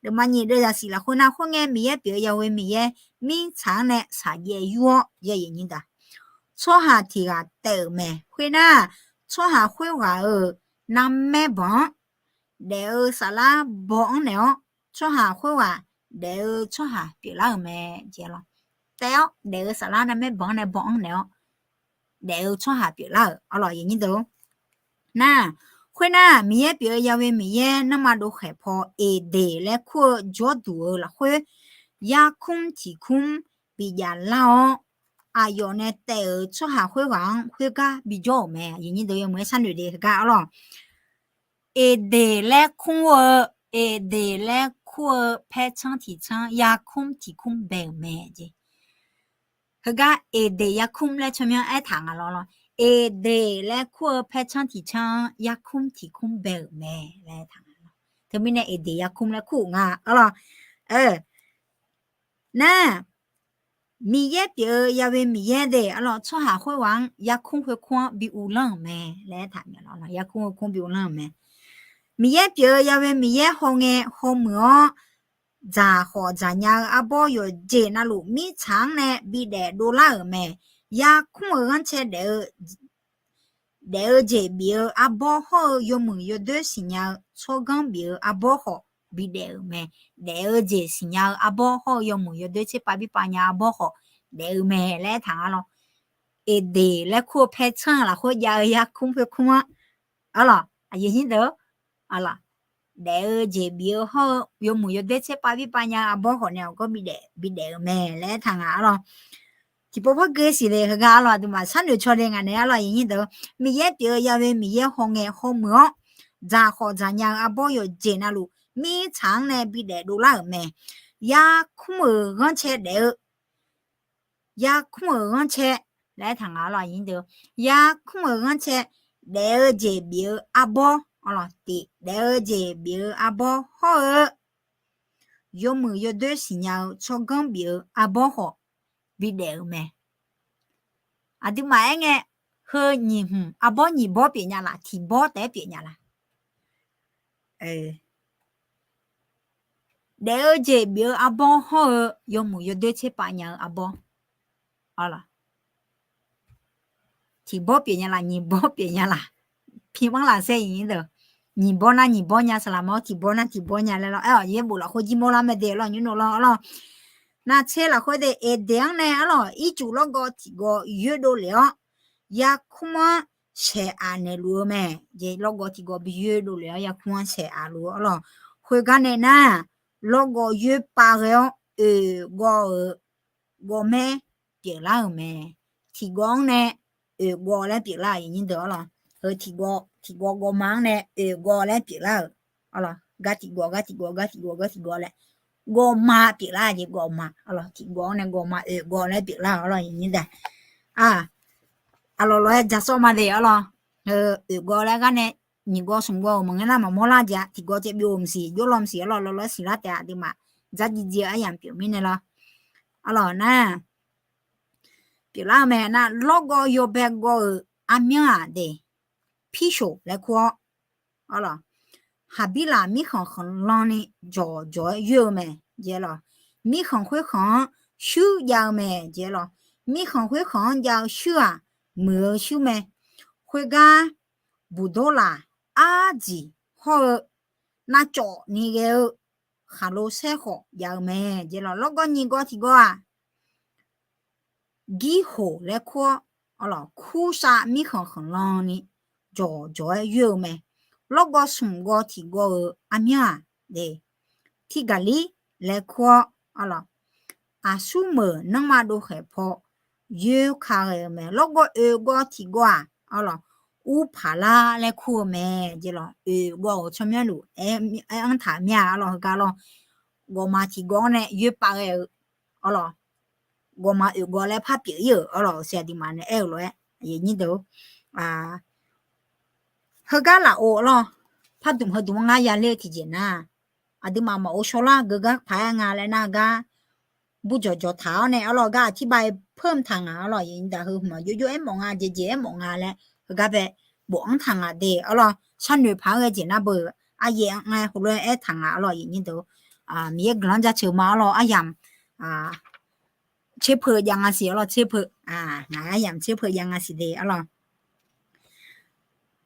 deuvma nyiq deuvzaq siq lafkhoer nar, khoerngae Miqyaer pyeuf-eu Yahweh Miqyaer mirtsaq-anr nae shaqjaev yur-awr, tsawrhaq tiq ghaq taev-euq mae. Khoernar, tsawrhaq khoerghaq-euq narmaer banq-anr daef-eu saflar baw-anr naeq-awr, tsawrhaq khoerghaq daef-eu tsawrhaq pyeuflar-euq mae. Taev-awr daef-eu saflar narmaer banq-anr nae baw-anr naeq-awr, daef-eu tsawrhaq pyeuflar-euq arlawq. Nar, khoernar, Miqyaer pyeuf-eu Yahweh Miqyaer nanrma dov khaeq paw Eqdeq laer kur-eu jawrduq-eu lafkhoer yarkmr tiq kmr bijav lar-awr, aqyawf nae taev-euq tsawrhaq khoerghaq-anr khoergar bijawr-euq mae. Aqyuif aqnyir deuq yawmuiq-aer sharnoeq de heugar arlawq. Eqdeq laer kur-eu, Eqdeq laer kur-eu paertsanr tiqtsanr yarkmr tiq kmr bae-euq mae jeq. Heugar Eqdeq yarkmr laer tsawrmyanr aertaq nga lawr lawr. Eqdeq laer kur-eu paertsanr tiqtsanr-anr yarkmr tiq kmr bae-euq mae laer aertaq nga lawr. Teumirnae Eqdeq yarkmr laer kur-euq nga arlawq. Nar, Miqyaer pyeuf-eu Yahweh Miqyaer de arlawq, tsawrhaq khoerghaq-anr yarkmr khoerkmr-anr bi uvlanr-euq mae laer aertaq nga lawr. Yarkmr khoerkmr bi uvlanr-euq mae. Miqyaer pyeuf-eu Yahweh Miqyaer hawngae hawmuiq-awr, dzaq khawf dzaqnya-eu arbawr yawqjeq navluf mirtsaq-anr nae bidaef dovlar-euq mae. Yarkmr-euq ghanrcae daef-eu daef-eu jeq bif-eu arbawr hawr-eu yawmuiq yawdoer siqnya-eu tsawrganr bif-eu arbawr khawf bidaef-euq mae. Daef-eu jeq siqnya-eu arbawr hawr-eu yawmuiq yawdoer tserpav birpav nya arbawr khawf daef-eu mae laer aertaq nga lawr. Eqdeq laer kur-eu paertsanr lafkhoer jav-eu yarkmr khoerkmr-anr arlawq, aqyuif aqnyir deuq arlawq, daef-eu jeq bif-eu hawr-eu yawmuiq yawdoer tserpav birpav nya-eu arbawr khawf nae-awq gawr bidaef bidaef-euq mae laer aertaq nga arlawq. Tiqpov par gui siqle heugar arlawq, aqduimaf sharnoeq caw le ngaq naeq arlawq, aqyuif aqnyir deuq. Miqyaer pyeuf-eu Yahweh Miqyaer hawngae hawmuiq-awr, dzaq khawf dzaqnya-eu arbawr yawqjeq navluf mirtsaq-anr nae bidaef dovlar-euq mae. Yarkmr-euq ghanrcae daef-eu yarkmr-euq ghanrcae laer aertaq nga lawr, aqyuif aqnyir deuq. Yarkmr-euq ghanrcae daef-eu jeq bif-eu arbawr, tiq, daef-eu jeq bif-eu arbawr hawr-eu yawmuiq yawdoer siqnya-eu tsawrganr bif-eu arbawr khawf bidaef-euq mae. Aqduimaf aerngae, heu nyiq hmq arbawr nyiq bawr pyeuf nya laf, tiq bawr taef-aer pyeuf nya laf? Daef-eu jeq bif-eu arbawr hawr-eu yawmuiq yawdoer tserpav nya-eu arbawr. Tiq bawr pyeuf nya laf, nyiq bawr pyeuf nya laf? Pi manr laf saer iq deuq. Nyiq bawr nar nyiq bawr nya, saqlaq ma-awr tiq bawr nar tiq bawr nya laer lawr. Aer-awq, yaerbof lafkhoer jir mawrlar mae de lawr, nymr nov lawr lawr. Navtser lafkhoer de, Eqdeq-anr nae arlawq, ircuf lawrgawv tiqgawv yoerdov lef-awr, yarkmr-anr shaeq-aq naeqluf-eu mae. Jeq lawrgawv tiqgawv bi yoerdov lef-awr yarkmr-anr shaeq-aq luf-eu arlawq. Khoergar nae nar, lawrgawv yoerpav ghae-awr oeq gawv-euq gawvmaer pyeuflar-euq mae. Tiqgawv-anr nae oeq gawv laer pyeuflar-euq, aqyuif aqnyir deuq arlawq. Heu tiqgawv tiqgawv gawvma-anr nae oeq gawv laer pyeuflar-euq arlawq. Gar tiqgawv gar tiqgawv gar tiqgawv gar tiqgawv laer gawvma pyeuflar jeq gawvma arlawq. Tiqgawv-anr nae gawvma oeq gawv laer pyeuflar-euq arlawq, aqyuif aqnyir deuq. Aqlawq lawq-aer ja sawr ma de arlawq. Oeq gawv laer gar nae nyiq gawv smq gawv-euq maqngeur nar maqmawr lar jeq-a. Tiqgawv caev byov-eu mqsiq jawrlaw mqsiq arlawq, lawqlawr siqlar taef-a. Aqduimaf dzardziv dziv-eu aryamq pyeuf mirnae lawr. Arlawq nar, pyeuflar-eu mae nar, lawrgawv yawbae gawv-euq armyanr-aq de, pirshoq laer kur-awr, arlawq, Haqbirlaq mirkhanq khanqlan ni jawqjawq-aer yoer-eu mae, jeq arlawq. Mirkhanq khoerkhanq-anr shuir jav-eu mae, jeq arlawq. Mirkhanq khoerkhanq-anr jav-eu shuir-aq, muiq-eu shuir mae. Khoergar, buqdorlaq ardziq hawr-eu navcawv ni ghae-eu khaqlo saer khawf jav-eu mae, jeq arlawq. Lawrgawv nyiq gawv tiqgawv-aq, Girhoq laer kur-awr, arlawq, Kursar mirkhanq khanqlan ni jawqjawq-aer yoer-eu mae. Lawrgawv smq gawv tiqgawv-euq armyanr-aq de, Tirgaqlir laer kur-awr, arlawq, Aqsurmeuq nanrma dov khaeq paw yoer ka ghae-eu mae. Lawrgawv oeq gawv tiqgawv-aq, arlawq, Urpaqlar laer kur-eu mae, jeq arlawq. Oeq gawv-euq tsawrmyanr luf aer-anr taq mir-a, arlawq, heugar lawr. Gawqma tiqgawv-anr nae yoerpav ghae-eu, arlawq, gawqma oeq gawv laer par pyeuf ir-euq, arlawq, siq aqduimaf nae aer-euq lof-aer, aqyuif aqnyir deuq, heugar lafov lawr, pardmq heudmq-anr ngar yaler-eu tiqjeq nar, aqduimaf maqghov shawrlar geugar paq-aer nga laer nar gar, burjawq jawq taq-awr nae arlawr, gar aqtirbav-aer เพิ่ม taq nga arlawr, aqyuif nyir daq heu hmq-aq jov jov aermawf nga, jeq jeq aermawf nga laer heugar bae bofanr taq nga de arlawr. Sharnoeq paq-aer ghae jeq nar beu, aryaef-anr ngae heulof-aer aertaq nga arlawr, aqyuif nyir daq-or. Miqyaer guiqlanq jaceuq ma arlawr, aryamq tserpeu jav nga siq arlawr, tserpeu. Ngaq aryamq tserpeu jav nga siq de arlawr.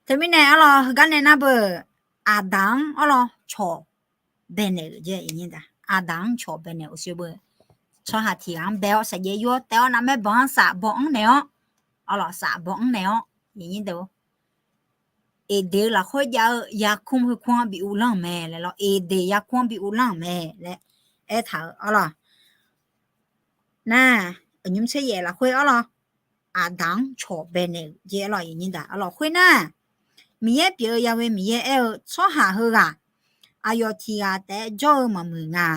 Teumirnae arlawr, heugar nae nar beu, aqdaq-anr arlawr cawq baenaeq-euq jeq, aqdaq-anr cawq baenaeq-euq sheu beu. Tsawrhaq tiq ghaq-anr bae-awr saqjaev yur-awr taef-awr navmaer banq-anr saf baw-anr naeq-awr, arlawr saf baw-anr naeq-awr, aqyuif nyir daq-or. Eqdeq-eu lafkhoer jav-eu yarkmr heukmr-anr bi uvlanr-euq mae laer lawr, eqdeq yarkmr-anr bi uvlanr-euq mae laer aertaq-euq arlawr. Nar, aqnymr tser yaef lafkhoer arlawr, aqdaq-anr cawq baenaeq-euq jeq arlawr, aqyuif nyir daq arlawr. Khoernar, Miqyaer pyeuf-eu Yahweh Miqyaer aer-eu, tsawrhaq heughaq aqyawf tiq ghaq taef-aer jawr-eu maqmuiq nga.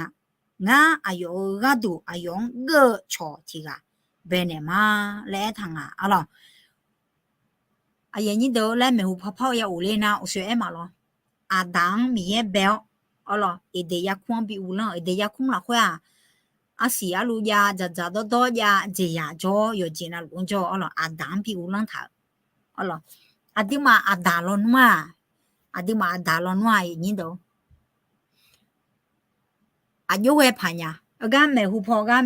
Ngar aqyawf-euq gharduq aqyawf-anr geur-eu cawq tiq ghaq baenaeq ma laer aertaq nga arlawr. Aqyuif nyir daq-or, laer maeqhu paw par-eu ya of ler nar, uqshoe aer maqlawr. Aqdaq-anr Miqyaer bae-awr arlawr, eqdeq yarkmr-anr bi uvlanr-euq, eqdeq yarkmr lafkhoer-aq, arsiq arluv jav, dzaqdzaq dawrdawr jav, jeqzaq jawr-awr yawqjeq navluf-anr jawr-eu arlawr, aqdaq-anr bi uvlanr taq-euq arlawr. Aqduimaf aqdaq lawnmr-aq, aqduimaf aqdaq lawnmr-aq, aqyuif nyir daq-or, aqjox ghae paq nya. Heugar maeqhu paw gar,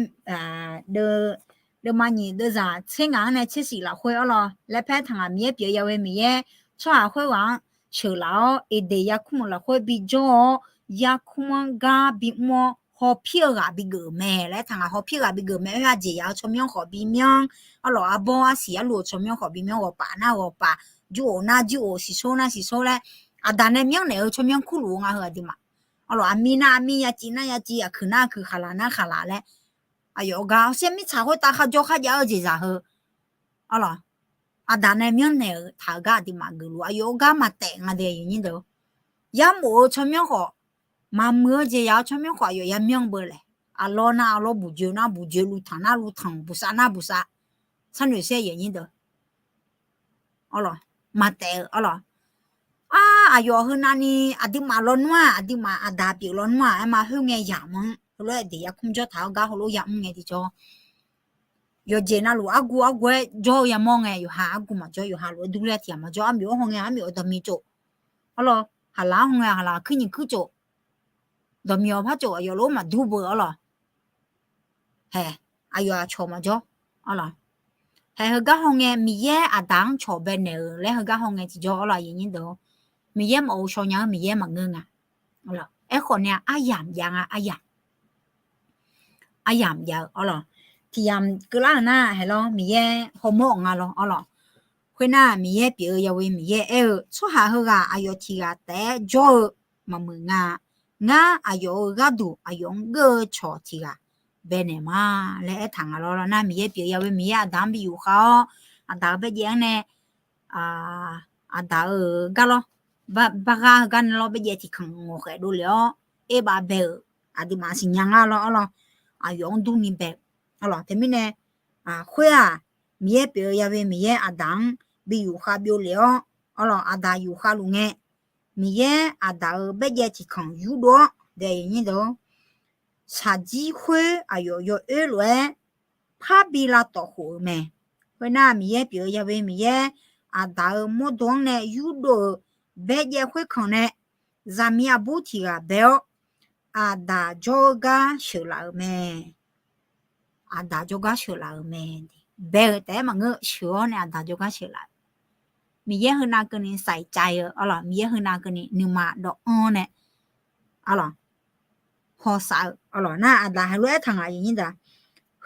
deuvma nyiq deuvzaq tser ngaq-anr nae tser shif lafkhoer arlawr, laer paer taq ngaq, Miqyaer pyeuf-eu Yahweh Miqyaer tsawrhaq khoerghaq-anr sheuqlaf-awr, eqdeq yarkmr-euq lafkhoer bijawr-awr, yarkmr-anr gar bimr-awr, hawpir-eu ghaq bigeuf-euq mae laer aertaq nga. Hawpir-eu ghaq bigeuf-euq mae, oe-aq jeqzaq-eu tsawrmyanr khawf bimyanr, arlawr arbawr arsiq arluv-eu tsawrmyanr khawf bimyanr, ghawqpaf nar ghawqpaf, jur-of nar jur-of, siqsor nar siqsor laer, aqdaq nae myanrnaeq-eu tsawrmyanr kurluf-eu nga heu aqduimaf. Arlawr aqmir nar aqmir, yaciv nar yaciv, aqkuiq nar aqkuiq, khaqlaq nar khaqlaq laer, aqyawf-eu gar hawshaer mirtsaq khoertav kharjawr kharjav-eu jeqzaq heu, arlawr, aqdaq nae myanrnaeq-euq taq-eu gar aqduimaf geufluf, aqyawf-eu gar maqtaef nga de, aqyuif nyir daq-or. Yarmof-eu tsawrmyanr khawf, maqmuiq-eu jeqzaq-eu tsawrmyanr khawf aqyawf yamyanr beu laer, aqlawr nar aqlawr, buqjoe nar buqjoe, luvtanq nar luvtanq, buqsav nar buqsav, sharnoeq saer, aqyuif nyir daq-or. Arlawr, maqtaef-eu arlawr. Ar, aqyawf heunavni aqduimaf lawnmr-aq, aqduimaf aqdaq pyeuf lawnmr-aq, aerma khoerngae yamq-anr heulof-aer eqdeq yarkmr jawr taq-awr gar heulof yamr ngae tiqjawr, yawqjeq navluf argu argu-aer jawr-eu yamawr ngae, yawqha argu maqjawr, yawqha lof-aer durler tiq ghaq maqjawr, armyawf-anr hawngae armyawf-euq dawqmiq tsof, arlawr, haqlaq-anr hawngae haqlaq kuir nyiq kuir tsof, dawqmiq-awq par tsof, aqyawf lof-aer maqdur beu arlawr. Hae, aqyawf aqcawq maqjawr, arlawr. Hae, heugar hawngae Miqyaer aqdaq-anr cawq baenaeq-euq laer heugar hawngae tiqjawr arlawr, aqyuif nyir daq-or. Miqyaer maqghov shaw nya-eu Miqyaer maqngeur nga. Aerkhawf nae aryamq jav nga, aryamq aryamq jav-eu arlawr. Tiq yamq keuvlar-euq nar haeq lawr, Miqyaer hawmawr-euq nga lawr arlawr. Khoernar, Miqyaer pyeuf-eu Yahweh Miqyaer aer-eu, tsawrhaq heughaq aqyawf tiq ghaq taef-aer jawr-eu maqmuiq nga. Ngar aqyawf-euq gharduq aqyawf-anr geur-eu cawq tiq ghaq baenaeq ma laer aertaq nga lawr. Nar, Miqyaer pyeuf-eu Yahweh Miqyaer aqdaq-anr bi yufkhav-awr, aqdaq-euq baerjaev-anr nae aqdaq-euq gar lawr, bar ghar heugar nae lawr, baerjaev tiqkanq ngawqkhaef dovlef-awr, erbav bae-euq aqduimaf siqnya nga lawr arlawr. Aqyawf-anr durni bae-eu arlawr. Teumirnae, khoer-aq, Miqyaer pyeuf-eu Yahweh Miqyaer aqdaq-anr bi yufkhav byovlef-awr arlawr, aqdaq yufkhav luf ngae, Miqyaer aqdaq-euq baerjaev tiqkanq yurdov-awr, shaqjir khoer aqyawf yawoer lof-aer parbi lavtawf khof-eu mae. Khoernar, Miqyaer pyeuf-eu Yahweh Miqyaer aqdaq-euq mawrdo-anr nae yurdov-euq baerjaev khoerkanq nae, zaqmiq aqbur tiq ghaq bae-awr, aqdaq jawr-eu gar sheuqlaf-euq mae. Aqdaq jawrgar sheuqlaf-euq mae. Bae-euq taef-aer maqngeur, sheuq-awr nae aqdaq jawrgar sheuqlaf-euq. Miqyaer heunav keuvni saiq cav-eu arlawr, Miqyaer heunav keuvni nuima dawv-anr nae arlawr, hawsav-eu arlawr. Nar, aqdaq heulof-aer taq ngaq, aqyuif nyir daq,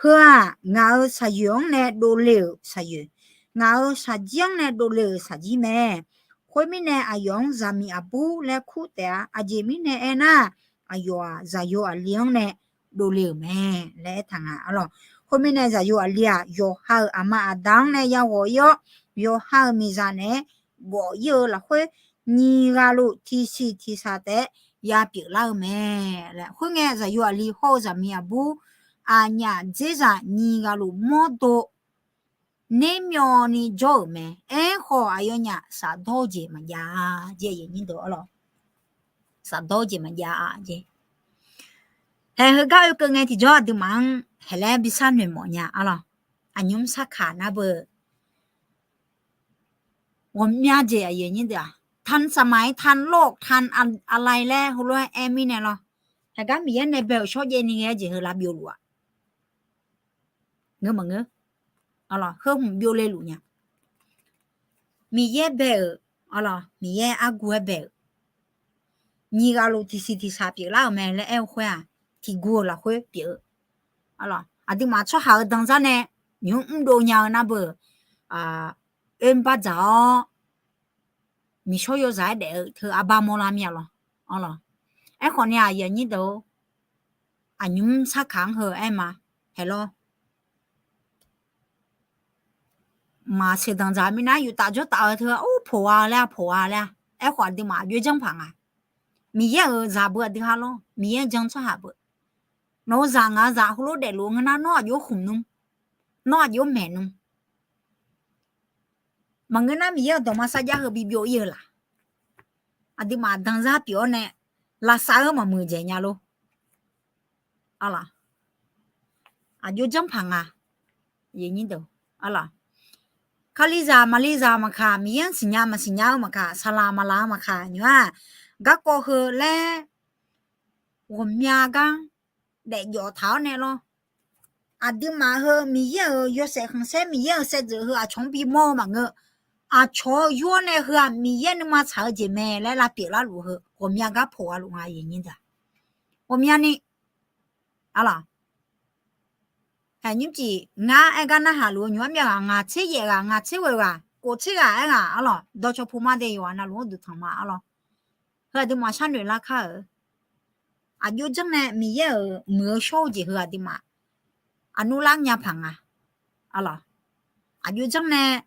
heu-aq, ngaq-euq shaqyoeq-anr nae dovle-euq shaqyoeq, ngaq-euq shaqjir-anr nae dovle-euq shaqjir mae. Khoermirnae, aqyawf-anr zaqmiq aqbur laer kur taef-a. Aqjeq mirnae aernar, aqyawf-aq, zaqyo aqli-anr nae dovle-euq mae laer aertaq nga arlawr. Khoermirnae, zaqyo aqli-aq, yawqha-euq aqma aqda-anr nae yaghawq ir-awr, yawqha-euq miqzaq naeq-aer gawf ir-eu lafkhoer, nyiq ghaq luf tiqsiq tiqsaq taef-aer yapyeuf lar-eu mae laer. Khoerngae, zaqyo aqli hawr-eu zaqmiq aqbur aqnyaf dzerzaq nyiq ghaq luf mawrdo nermyawvni jawr-euq mae. Aerkhawf, aqyawfnyaf shafdawr-eu jeq maqjav-a jeq, aqyuif nyir daq arlawr. Shafdawr-eu jeq maqjav-a jeq. Haeq heugar oekeuv ngae tiqjawr aqduimaf-anr haeq laer bi sharnoeq mawf nya arlawq. Aqnymr sarkaq nar beu ghawqmya jeq aqyuif aqnyir deuq-aq, ทำสมัย ทันโลก ทันอะไร laer heulof-aer aer mirnae lawr. Haeq gar Miqyaer nae bae-euq shawrjaev ni ghae-eu jeq heu lavbyov luf-aq, ngeur maqngeur. Arlawq, heu hmq byovle luf nya. Miqyaer bae-euq, arlawq, Miqyaer argu-aer bae-euq, nyiq ghaq luf tiqsiq tiqshaq pyeuflar-euq mae laer aer-eu khoer-aq, tiqguv-euq lafkhoer pyeuf-eu. Arlawq, aqduimaf tsawrhaq-euq danzar nae nymq-mr mrdov nya-eu nar beu, oermr bardzaq-awr, miqshawr yawzaq-aer daef-eu teu arbar mawrlar mir-a lawr. Arlawq, aerkhawf ni aqyuif aqnyir deuq-or, aqnymr sarkaq-anr heu aer ma. Haeq lawr, maq sheuqdanq dzaq minav yuf taf jawr taf-eu teu-a, or, poq-a laer-a, poq-a laer-a. Aerkhawf aqduimaf aqjox janr paq nga. Miqyaer-euq zaq beu aqdui ha lawr, Miqyaer jan tsawrhaq beu. Nawq-eu zaq ngaq-eu zaq heulof daefluf ngeur nar, nawr aqjox khmq nmr, nawr aqjox maeq nmr. Maqngeur nar Miqyaer-euq dawqma sarjax heu bibyov ir-eu laq. Aqduimaf danzar pyeuf-awr nae lavsav-eu maqmuiq dzaeq nya lor. Arlawq, aqjox janr paq nga. Arlawq, Kalizaq maqlizaq maqkaq, Miqyaer-anr siqnya maqsiqnya-eu maqkaq, saqlaq maqlaq-eu maqkaq nymr-aq, garkawv heu laer ghawqmya gar daefjawf taq-awr nae lawr. Aqduimaf heu Miqyaer-euq yawshaef khanqsaer, Miqyaer-euq saevdzeuf heu aqcawq-anr bimawr-eu maqngeur. Aqcawq-eu yur-awr nae heu-aq Miqyaer nuima tsaq-eu jeq mae laer lavpyeuf larluf heu ghawqmya gar poq gha luf nga, aqyuif aqnyir deuq. Ghawqmyani, arlawq, haeq nymrcif ngar aer gar narhaq luf-eu nymr-aq, myav ghaq ngaq tser yaef ghaq, ngaq tser ghoeq ghaq, kof tser ghaq aer ghaq arlawq, dawqcawq puq ma de yawqghaq navluf-anr duq tanq ma arlawq. Heu aqduimaf sharnoeq lar kar-euq. Aqjox janr nae Miqyaer-euq muiq-eu shawr-eu jeq heu aqduimaf aqnur lar nya paq nga. Arlawq, aqjox janr nae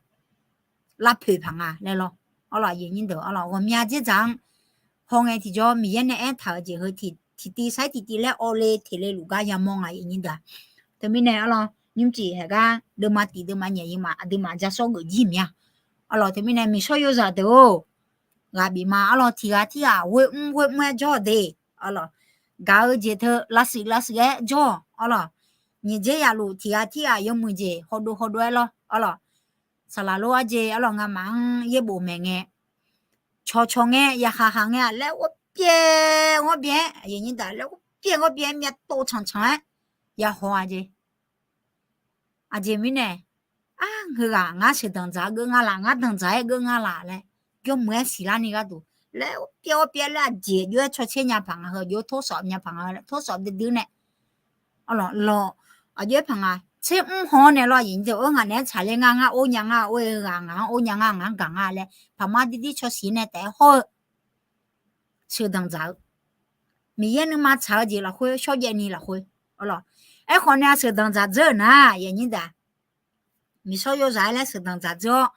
lavpoeq paq nga laer lawr. Arlawq, aqyuif aqnyir deuq, arlawq, ghawqmya dzerdzaq-anr hawngae tiqjawr Miqyaer nae aertaq-euq jeq heu tiqtiv sar-ir tiqtiv laer awvle teq le luf gar yamawr nga, aqyuif aqnyir deuq-aq. Teumirnae arlawq, nymrcif haeq gar deuvma tiq deuvma nyaef yimaf aqduimaf ja sawr geuf jir mir-a. Arlawq, teumirnae miqshawr yawzaq deuq-or, ghaq bif ma arlawq, tiq ghaq tirghaq ghoer mr ghoer mr-aer jawr-awq de. Arlawq, gaq-eu jeq teu lavshuif lavshuif-aer jawr-awq. Arlawq, nyiq dzer yaf luf tiq ghaq tirghaq yawmuiq jeq hawdov hawdov-aer lawr. Arlawq, saqlaq lor arjeq arlawq ngamaf-anr yaerbof maeq ngae, cawqcawq ngae yaqkhaq khaq ngae-aq laer ghawr pyaev ghawr byaev-aer, aqyuif aqnyir deuq, laer ghawr pyaev ghawr byaev-aer myavtov tsanqtsanq-aer yahaw-a jeq. Aqjeq mirnae, ar, heughaq ngar sheuqdanq dzaq-aer geuv nga laf, ngar danqdzaq-aer geuv nga laf laer, yawmuiq-aer siqlar ni gharduq laer ghawr pyaev ghawr pyaev laer, aqjeq aqjox-aer cawtser nya paq nga, heu aqjox-aer torshawf nya paq nga laer, torshawf duidui nae, arlawq, aqjox-aer paq nga, tser mr haw-awr nae lawr, aqyuif aqnyir deuq, ngaq naeq-aer tsaqler ngar, ngar or nya nga, or-e ghaq ngaq-anr or nya nga, ngaq-anr gaq nga laer paqma dirdir cawsiq nae taef-aer hawr-eu sheuqdanq dzaq-eu, Miqyaer nuima tsaq-eu jeq lafkhoer shawrjaev ni lafkhoer, arlawq, aerkhawf nae sheuqdanq dzaq dzeur-euq nar, aqyuif aqnyir deuq-aq, miqshawr yawzaq-aer laer sheuqdanq dzaq dzeur-awr,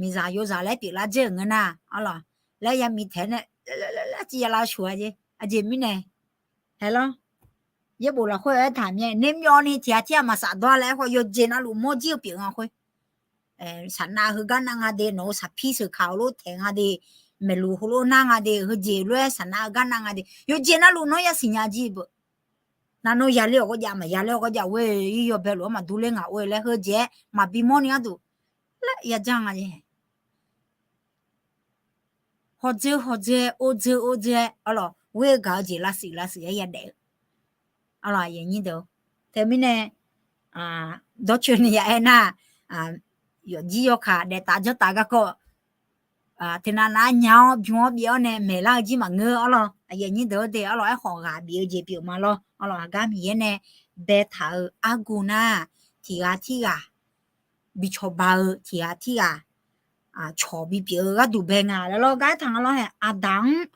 miqzaq yawzaq laer pyeuflar dzeur-euq ngeur nar, arlawq, laer yamiq taeq-aer nae laer laer laer civ ya lavshuq-a jeq. Aqjeq mirnae, haeq lawr, yaerbof lafkhoer aertaq mir-aer, nermyawvni tiq ghaq tirghaq maqsaf dawr-a laer aerkhawf, yawqjeq navluf mawr jir-eu pyeuf nga khoer. Saqnav heugar nav nga de, nawq-euq saqpir sheuqkaq-eu lof taeq nga de, maeqluq heulof nar nga de, heujeq lof-aer saqnav heugar nav nga de, yawqjeq navluf nawr yasiq nya jir beu. Nav nawr yaler-awq gharjav maqyaler-awq gharjav ghoer-ir yawbae luf-anr maqdur ler ngaq or-e laer heujeq-aer maqbi mawrni gharduq laer yajanr nga jeq. Hawdzeur hawdzeur-aer, ordzeur ordzeur-aer, arlawq, ghoer-eu gaq-eu jeq lavshuif lavshuif-aer yadaef-eu, arlawq, aqyuif aqnyir deuq. Teumirnae, dawrcoeni ya aernar, yawfjir yawkaq daef taf janr taf garkawv, teunav nav-aer nya-awr bym-awr byaev-awr nae maeqlar-eu jir maqngeur, arlawq, aqyuif aqnyir deuq-or de, arlawq, aerkhawf ghaq bif-eu jeq pyeuf ma lawr, arlawq, aqgar Miqyaer nae baetaq-euq argu nar, tiq ghaq tirghaq bi cawba-eu, tiq ghaq tirghaq cawq bipyeuf-eu gharduq bae nga laer lawr, gar aertaq nga lawr. Hae, Aqdaq-anr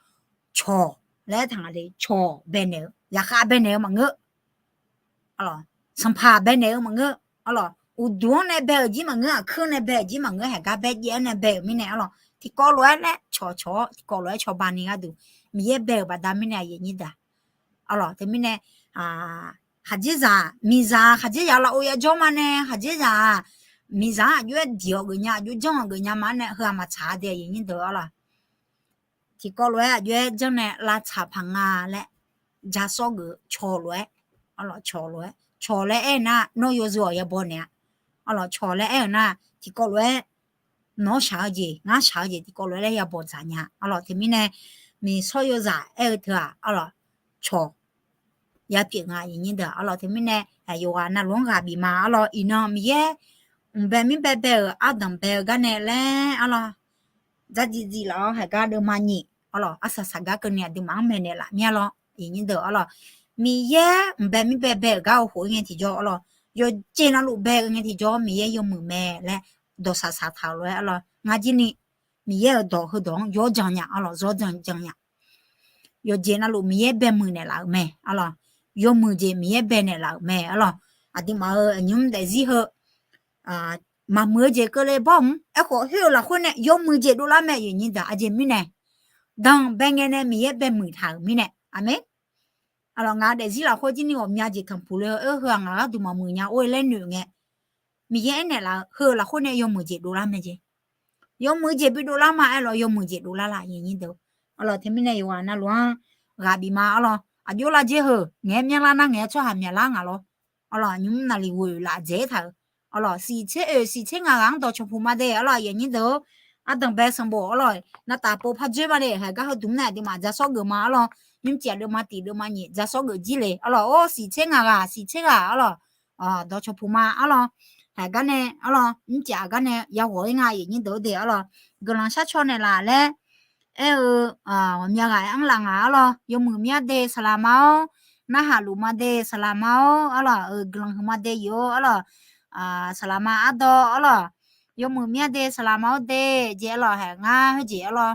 cawq laer aertaq nga de, cawq baenaeq-eu, zaqkhav baenaeq-eu maqngeur, sanqpaq baenaeq-eu maqngeur, arlawq, uqduq-anr nae bae-euq jir maqngeur, aqkuir nae bae-euq jir maqngeur, haeq gar bae jaev-anr nae bae-euq mirnae, arlawq, tiqkawv lof-aer laer cawq cawq-awr tiqkawv lof-aer cawba ni gharduq Miqyaer bae-euq baqda mirnae, aqyuif aqnyir deuq, arlawq, teumirnae, khaqdzerzaq, miqzaq khaqdzerzaq lafov yajawr ma nae, khaqdzerzaq-aq, miqzaq-anr aqjox-aer diq-awq geufnya, aqjox janr-awq geufnya ma nae, heu-aq maqtsaq-a de, aqyuif aqnyir deuq, arlawq, tiqkawv lof-aer aqjox-aer janr nae lavtsaq paq nga laer ja sawr geuf cawq lof-aer, arlawq, cawq lof-aer, cawq laer aer-eu nar, nawr yawzeu-awq yabaw naeq-a. Arlawq, cawq laer aer-eu nar, tiqkawv lof-aer nawr shaq-eu jeq, ngar shaq-eu jeq tiqkawv lof-aer laer yabaw dzaq nya. Arlawq, teumirnae miqsawr yawzaq aer-eu teu-aq, arlawq, cawq yapyeuf nga, aqyuif aqnyir deuq. Arlawq, teumirnae yawqghaq navluf-anr ghaq bif ma. Arlawq, iqnan Miqyaer mqbae mirbae bae-euq ardanq bae-eu gar nae laer, arlawq, dzardziv dziv laf-awr haiq gar deuvma nyiq, arlawq, arsaq saq gar keuvni aqduimaf-anr maeqnaeq laf mir-a lawr, aqyuif aqnyir deuq. Arlawq, Miqyaer mqbae mirbae bae-euq gar-eu khof-ir ngae tiqjawr, arlawq, yawqjeq navluf bae-eu ngae tiqjawr Miqyaer yawmuiq mae laer dawqsaq saq taq-euq lof-aer, arlawq, ngar jir ni Miqyaer-euq dawq heudawq-anr yawr jan nya, arlawq, zawr jan jan nya. Yawqjeq navluf Miqyaer bae muiq naeqlaf-euq mae, arlawq, yawmuiq jeq Miqyaer bae naeqlaf-euq mae, arlawq. Aqduimaf-euq aqnymr daefzir heu maqmuiq-eu jeq keuvle bawr mq, aerkhawf khoer-euq lafkhoer nae yawmuiq jeq dovlar mae, aqyuif aqnyir deuq. Aqjeq mirnae, danqbae ngae nae Miqyaer bae muiq taq-euq mirnae, aqmeq. Arlawq, ngaq-euq daefzir lafkhoer jir ni ghawqmya jeq tanqpuq le-eu, aer, heu-aq ngaq gharduq maqmuiq nya or-e laer noeq ngae, Miqyaer aernaeq laf-eu heu-euq lafkhoer nae yawmuiq jeq dovlar mae jeq. Yawmuiq jeq bi dovlar ma, aerlawq, yawmuiq jeq dovlar laf, aqyuif aqnyir deuq. Arlawq, teumirnae yawqghaq navluf-anr ghaq bif ma. Arlawq, aqjox lar dzer heu ngaeq-aer myanrlar nar ngaeq-aer tsawrhaq myaqlar ngaq lawr. Arlawq, aqnymr naqliq ghoeq laf dzaeq-aer taq-euq. Arlawq, siq tser oeq siq tser ngaq ghaq-anr dawqcawq puq ma de. Arlawq, aqyuif aqnyir deuq-or, ardanq bae sanqbof, arlawq, navtaf pov par dzoer ma de. Haiq gar heudmq nae aqduimaf ja sawr geuf ma. Arlawq, nymrcif aqduimaf tiq aqduimaf nyiq ja sawr geuf jir le. Arlawq, or, siq tser ngaq ghaq, siq tser ghaq, arlawq, dawqcawq puq ma. Arlawq, haiq gar nae, arlawq, nymrcif aqgar nae yaghawq-ir nga, aqyuif aqnyir deuq-or de. Arlawq, guiqlanq shar caw naeqlaf laer aer-eu, ghawqmya ghaq-aer anrlaf nga. Arlawq, yawmuiq mir-a de saqlaq ma-or, narhaq luf ma de saqlaq ma-or, arlawq, guiqlanq huiq ma de yif-or, arlawq, saqlaq ma ardawr, arlawq, yawmuiq mir-a de saqlaq ma-or de, jeq arlawq, haiq ngar heujeq arlawq,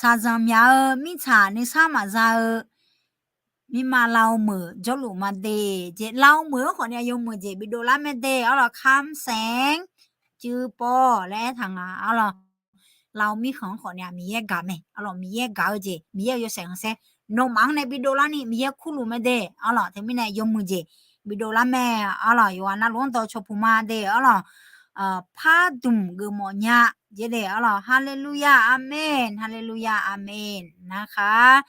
shaqzanq myaq-eu mirtsaq nuisar maqza-eu mirma laumeuq jawrluf ma de, jeq laumeuq-anr khawfni yawmuiq jeq bi dovlar mae de. Arlawq, kamsaer cuiv pawv laer aertaq nga. Arlawq, lau mirkhanq-anr khawfni-aq Miqyaer gaq mae. Arlawq, Miqyaer gaq-eu jeq, Miqyaer-euq yawshaef khanqsaer nawmaf-anr nae bi dovlar ni Miqyaer kurluf mae de. Arlawq, teumirnae yawmuiq jeq bi dovlar mae. Arlawq, yawqghaq navluf-anr dawqcawq puq ma de. Arlawq, pardmq geufmawf nya jeq de. Arlawq, haleluya, aqmen, haleluya, aqmen. Narkhaq,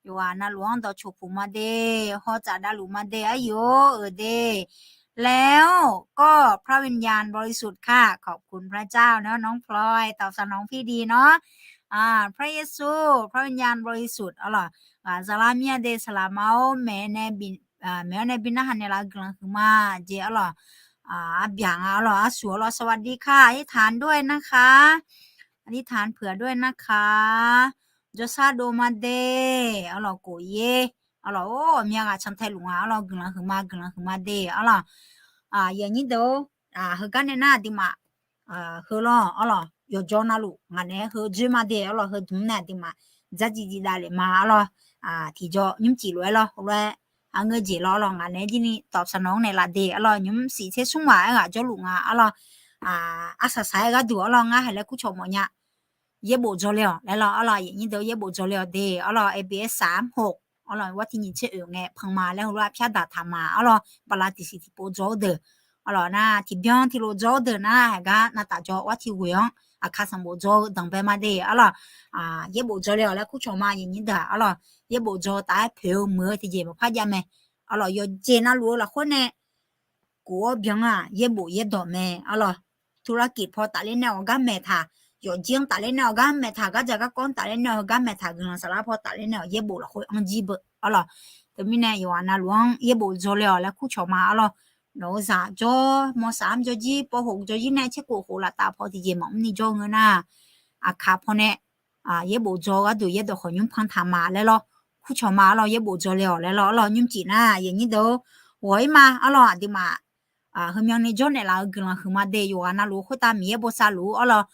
yawqghaq navluf-anr dawqcawq puq ma de. Hawtsaf davluf ma de, aqyawf-euq de. แล้วก็พระวิญญาณบริสุทธิ์ค่ะ ขอบคุณพระเจ้าเนอะ น้องพลอย ตอบสนองพี่ดีเนาะ พระเยซู พระวิญญาณบริสุทธิ์ arlawq, ghaq zalar mir-a de saqlaq ma-or, maeq-awr nae bi narhaq naeqlaf-eu guiqlanq huiqma jeq arlawq, arbyaq nga arlawq, arsuq arlawq, สวัสดีค่ะ อธิษฐานด้วยนะคะ อธิษฐานเผื่อด้วยนะคะ jawrshar dov ma de, arlawq, kof-ir arlawq, or, ghawqmya ghaq cantae luf nga arlawq, guiqlanq huiqma, guiqlanq huiqma de arlawq, aqyuif aqnyir deuq-or, heugar nae nar aqduimaf heu lawr arlawq, yawqjawr navluf ngaq naeq-aer heu dzoer ma de arlawq, heu dmq nae aqduimaf dzardziv dziv davlef ma arlawq, tiqjawr nymrcif lof-aer lawr, heulof-aer aqngeur jeq lawr arlawq, ngaq naeq-aer jir ni ตอบสนอง naeqlaf de arlawq, nymr siq tser smr maq-aer ghaq jawrluf nga arlawq, arsaq saq-aer gharduq arlawq, ngar haiq laer kurcawq mawf nya. Yaerbof dzaw le-awq laer lawr arlawq, aqyuif aqnyir deuq, yaerbof dzaw le-awq de arlawq, abs saq mr hoq arlawq, war tiq nyiq tser oeq ngae panq ma laer heulof-aer pyar daq taq ma arlawq, bala tiqsiq tiqpov dzaw-awr deuq arlawq, nar tiqbyan tiqlof dzaw-awr deuq nar, haiq gar navtaf dzaw war tiq ghoeq-anr aqkar sanqbof dzaw-eu danqbae ma de arlawq, yaerbof dzaw le-awq laer kurcawq ma, aqyuif aqnyir deuq arlawq, yaerbof dzaw taf-aer poeq-eu muiq-eu tiqjeq maqpar jav mae arlawq, yawqjeq navluf-eu lafkhoer nae kuf-awr byan-aq yaerbof yaerdawq mae arlawq, ธุรกิจ paw tafler nae-awq gar maeqtaq, yawqjir-anr tafler nae-awq gar maeqtaq, gardzaq garkawv-anr tafler nae-awq gar maeqtaq, guiqlanq saflar paw tafler nae-awq yaerbof lafkhoer anr jir beu arlawq, teumirnae yawqghaq navluf-anr yaerbof dzaw le-awq laer kurcawq ma arlawq, nawq-eu zaq jawr, mawsaf-anr jawr jir, paw hoq jawr jir nae tserkhof khof laftaf paw tiqjeq maqmr ni jawr-eu ngeur nar, aqkaq pawnae yaerbof dzaw-eu gharduq yaerdawq khawqnymr panq taq ma laer lawr, kurcawq ma arlawq, yaerbof dzaw le-awq laer lawr arlawq, nymrcif nar aqyuif aqnyir deuq-or, ghawq-ir ma arlawq, aqduimaf heumyan ni jawrnaeq laf-eu guiqlanq huiqma de, yawqghaq navluf khoertav Miqyaer bosav luf-ur arlawq,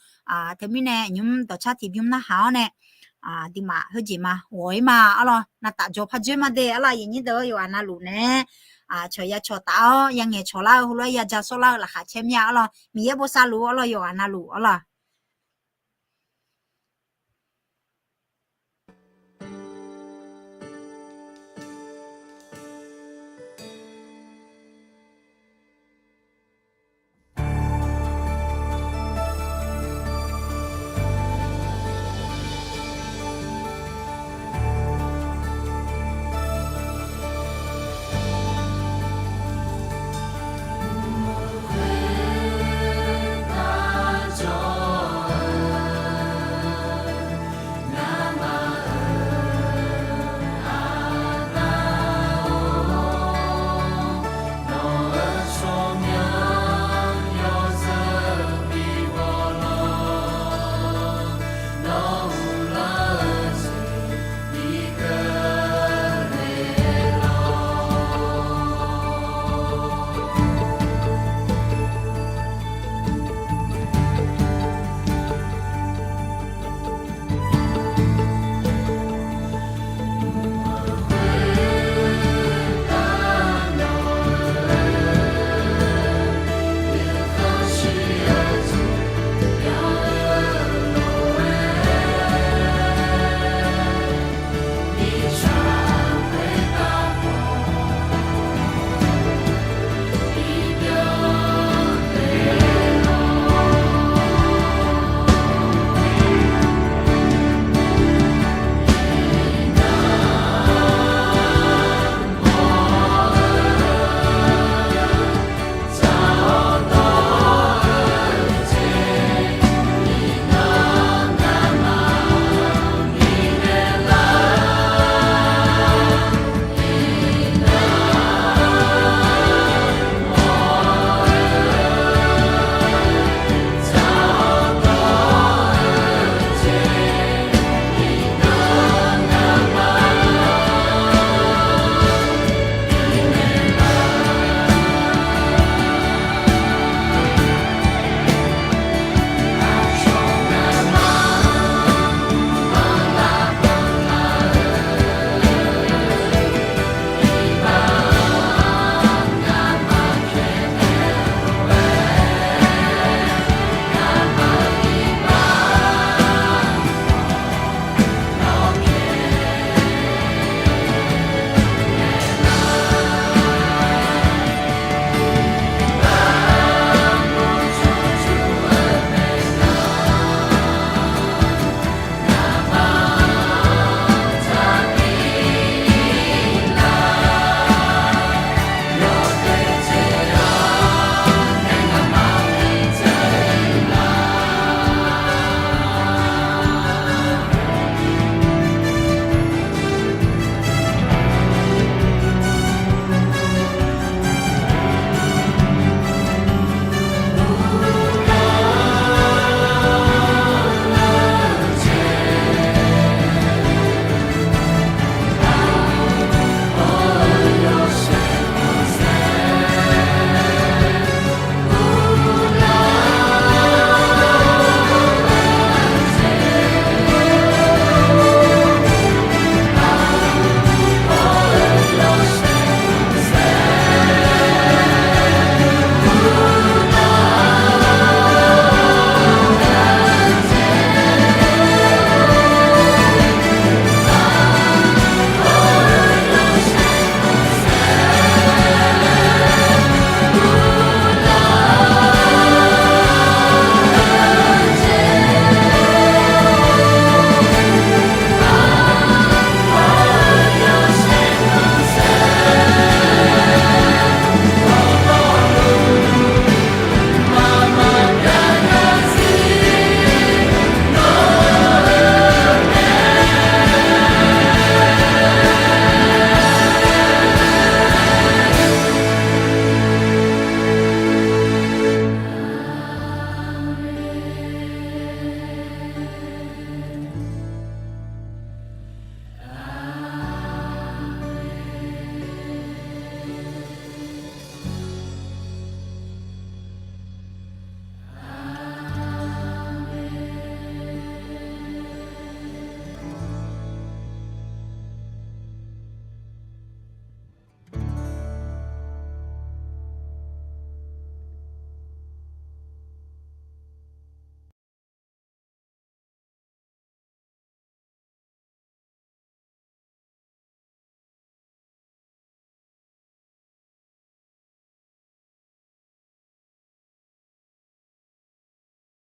teumirnae nymr dawqcar tiqbymr narhaq-awr nae aqduimaf heujeq ma ghawq-ir ma arlawq, navtaf dzaw par dzoer ma de arlawq, aqyuif aqnyir deuq-or, yawqghaq navluf nae cawq ya cawq taf-awr yangaeq cawq lar-eu heulof-aer yaja sawr lar-eu laqkhaq caer mir-a arlawq, Miqyaer bosav luf-ur arlawq, yawqghaq navluf arlawq.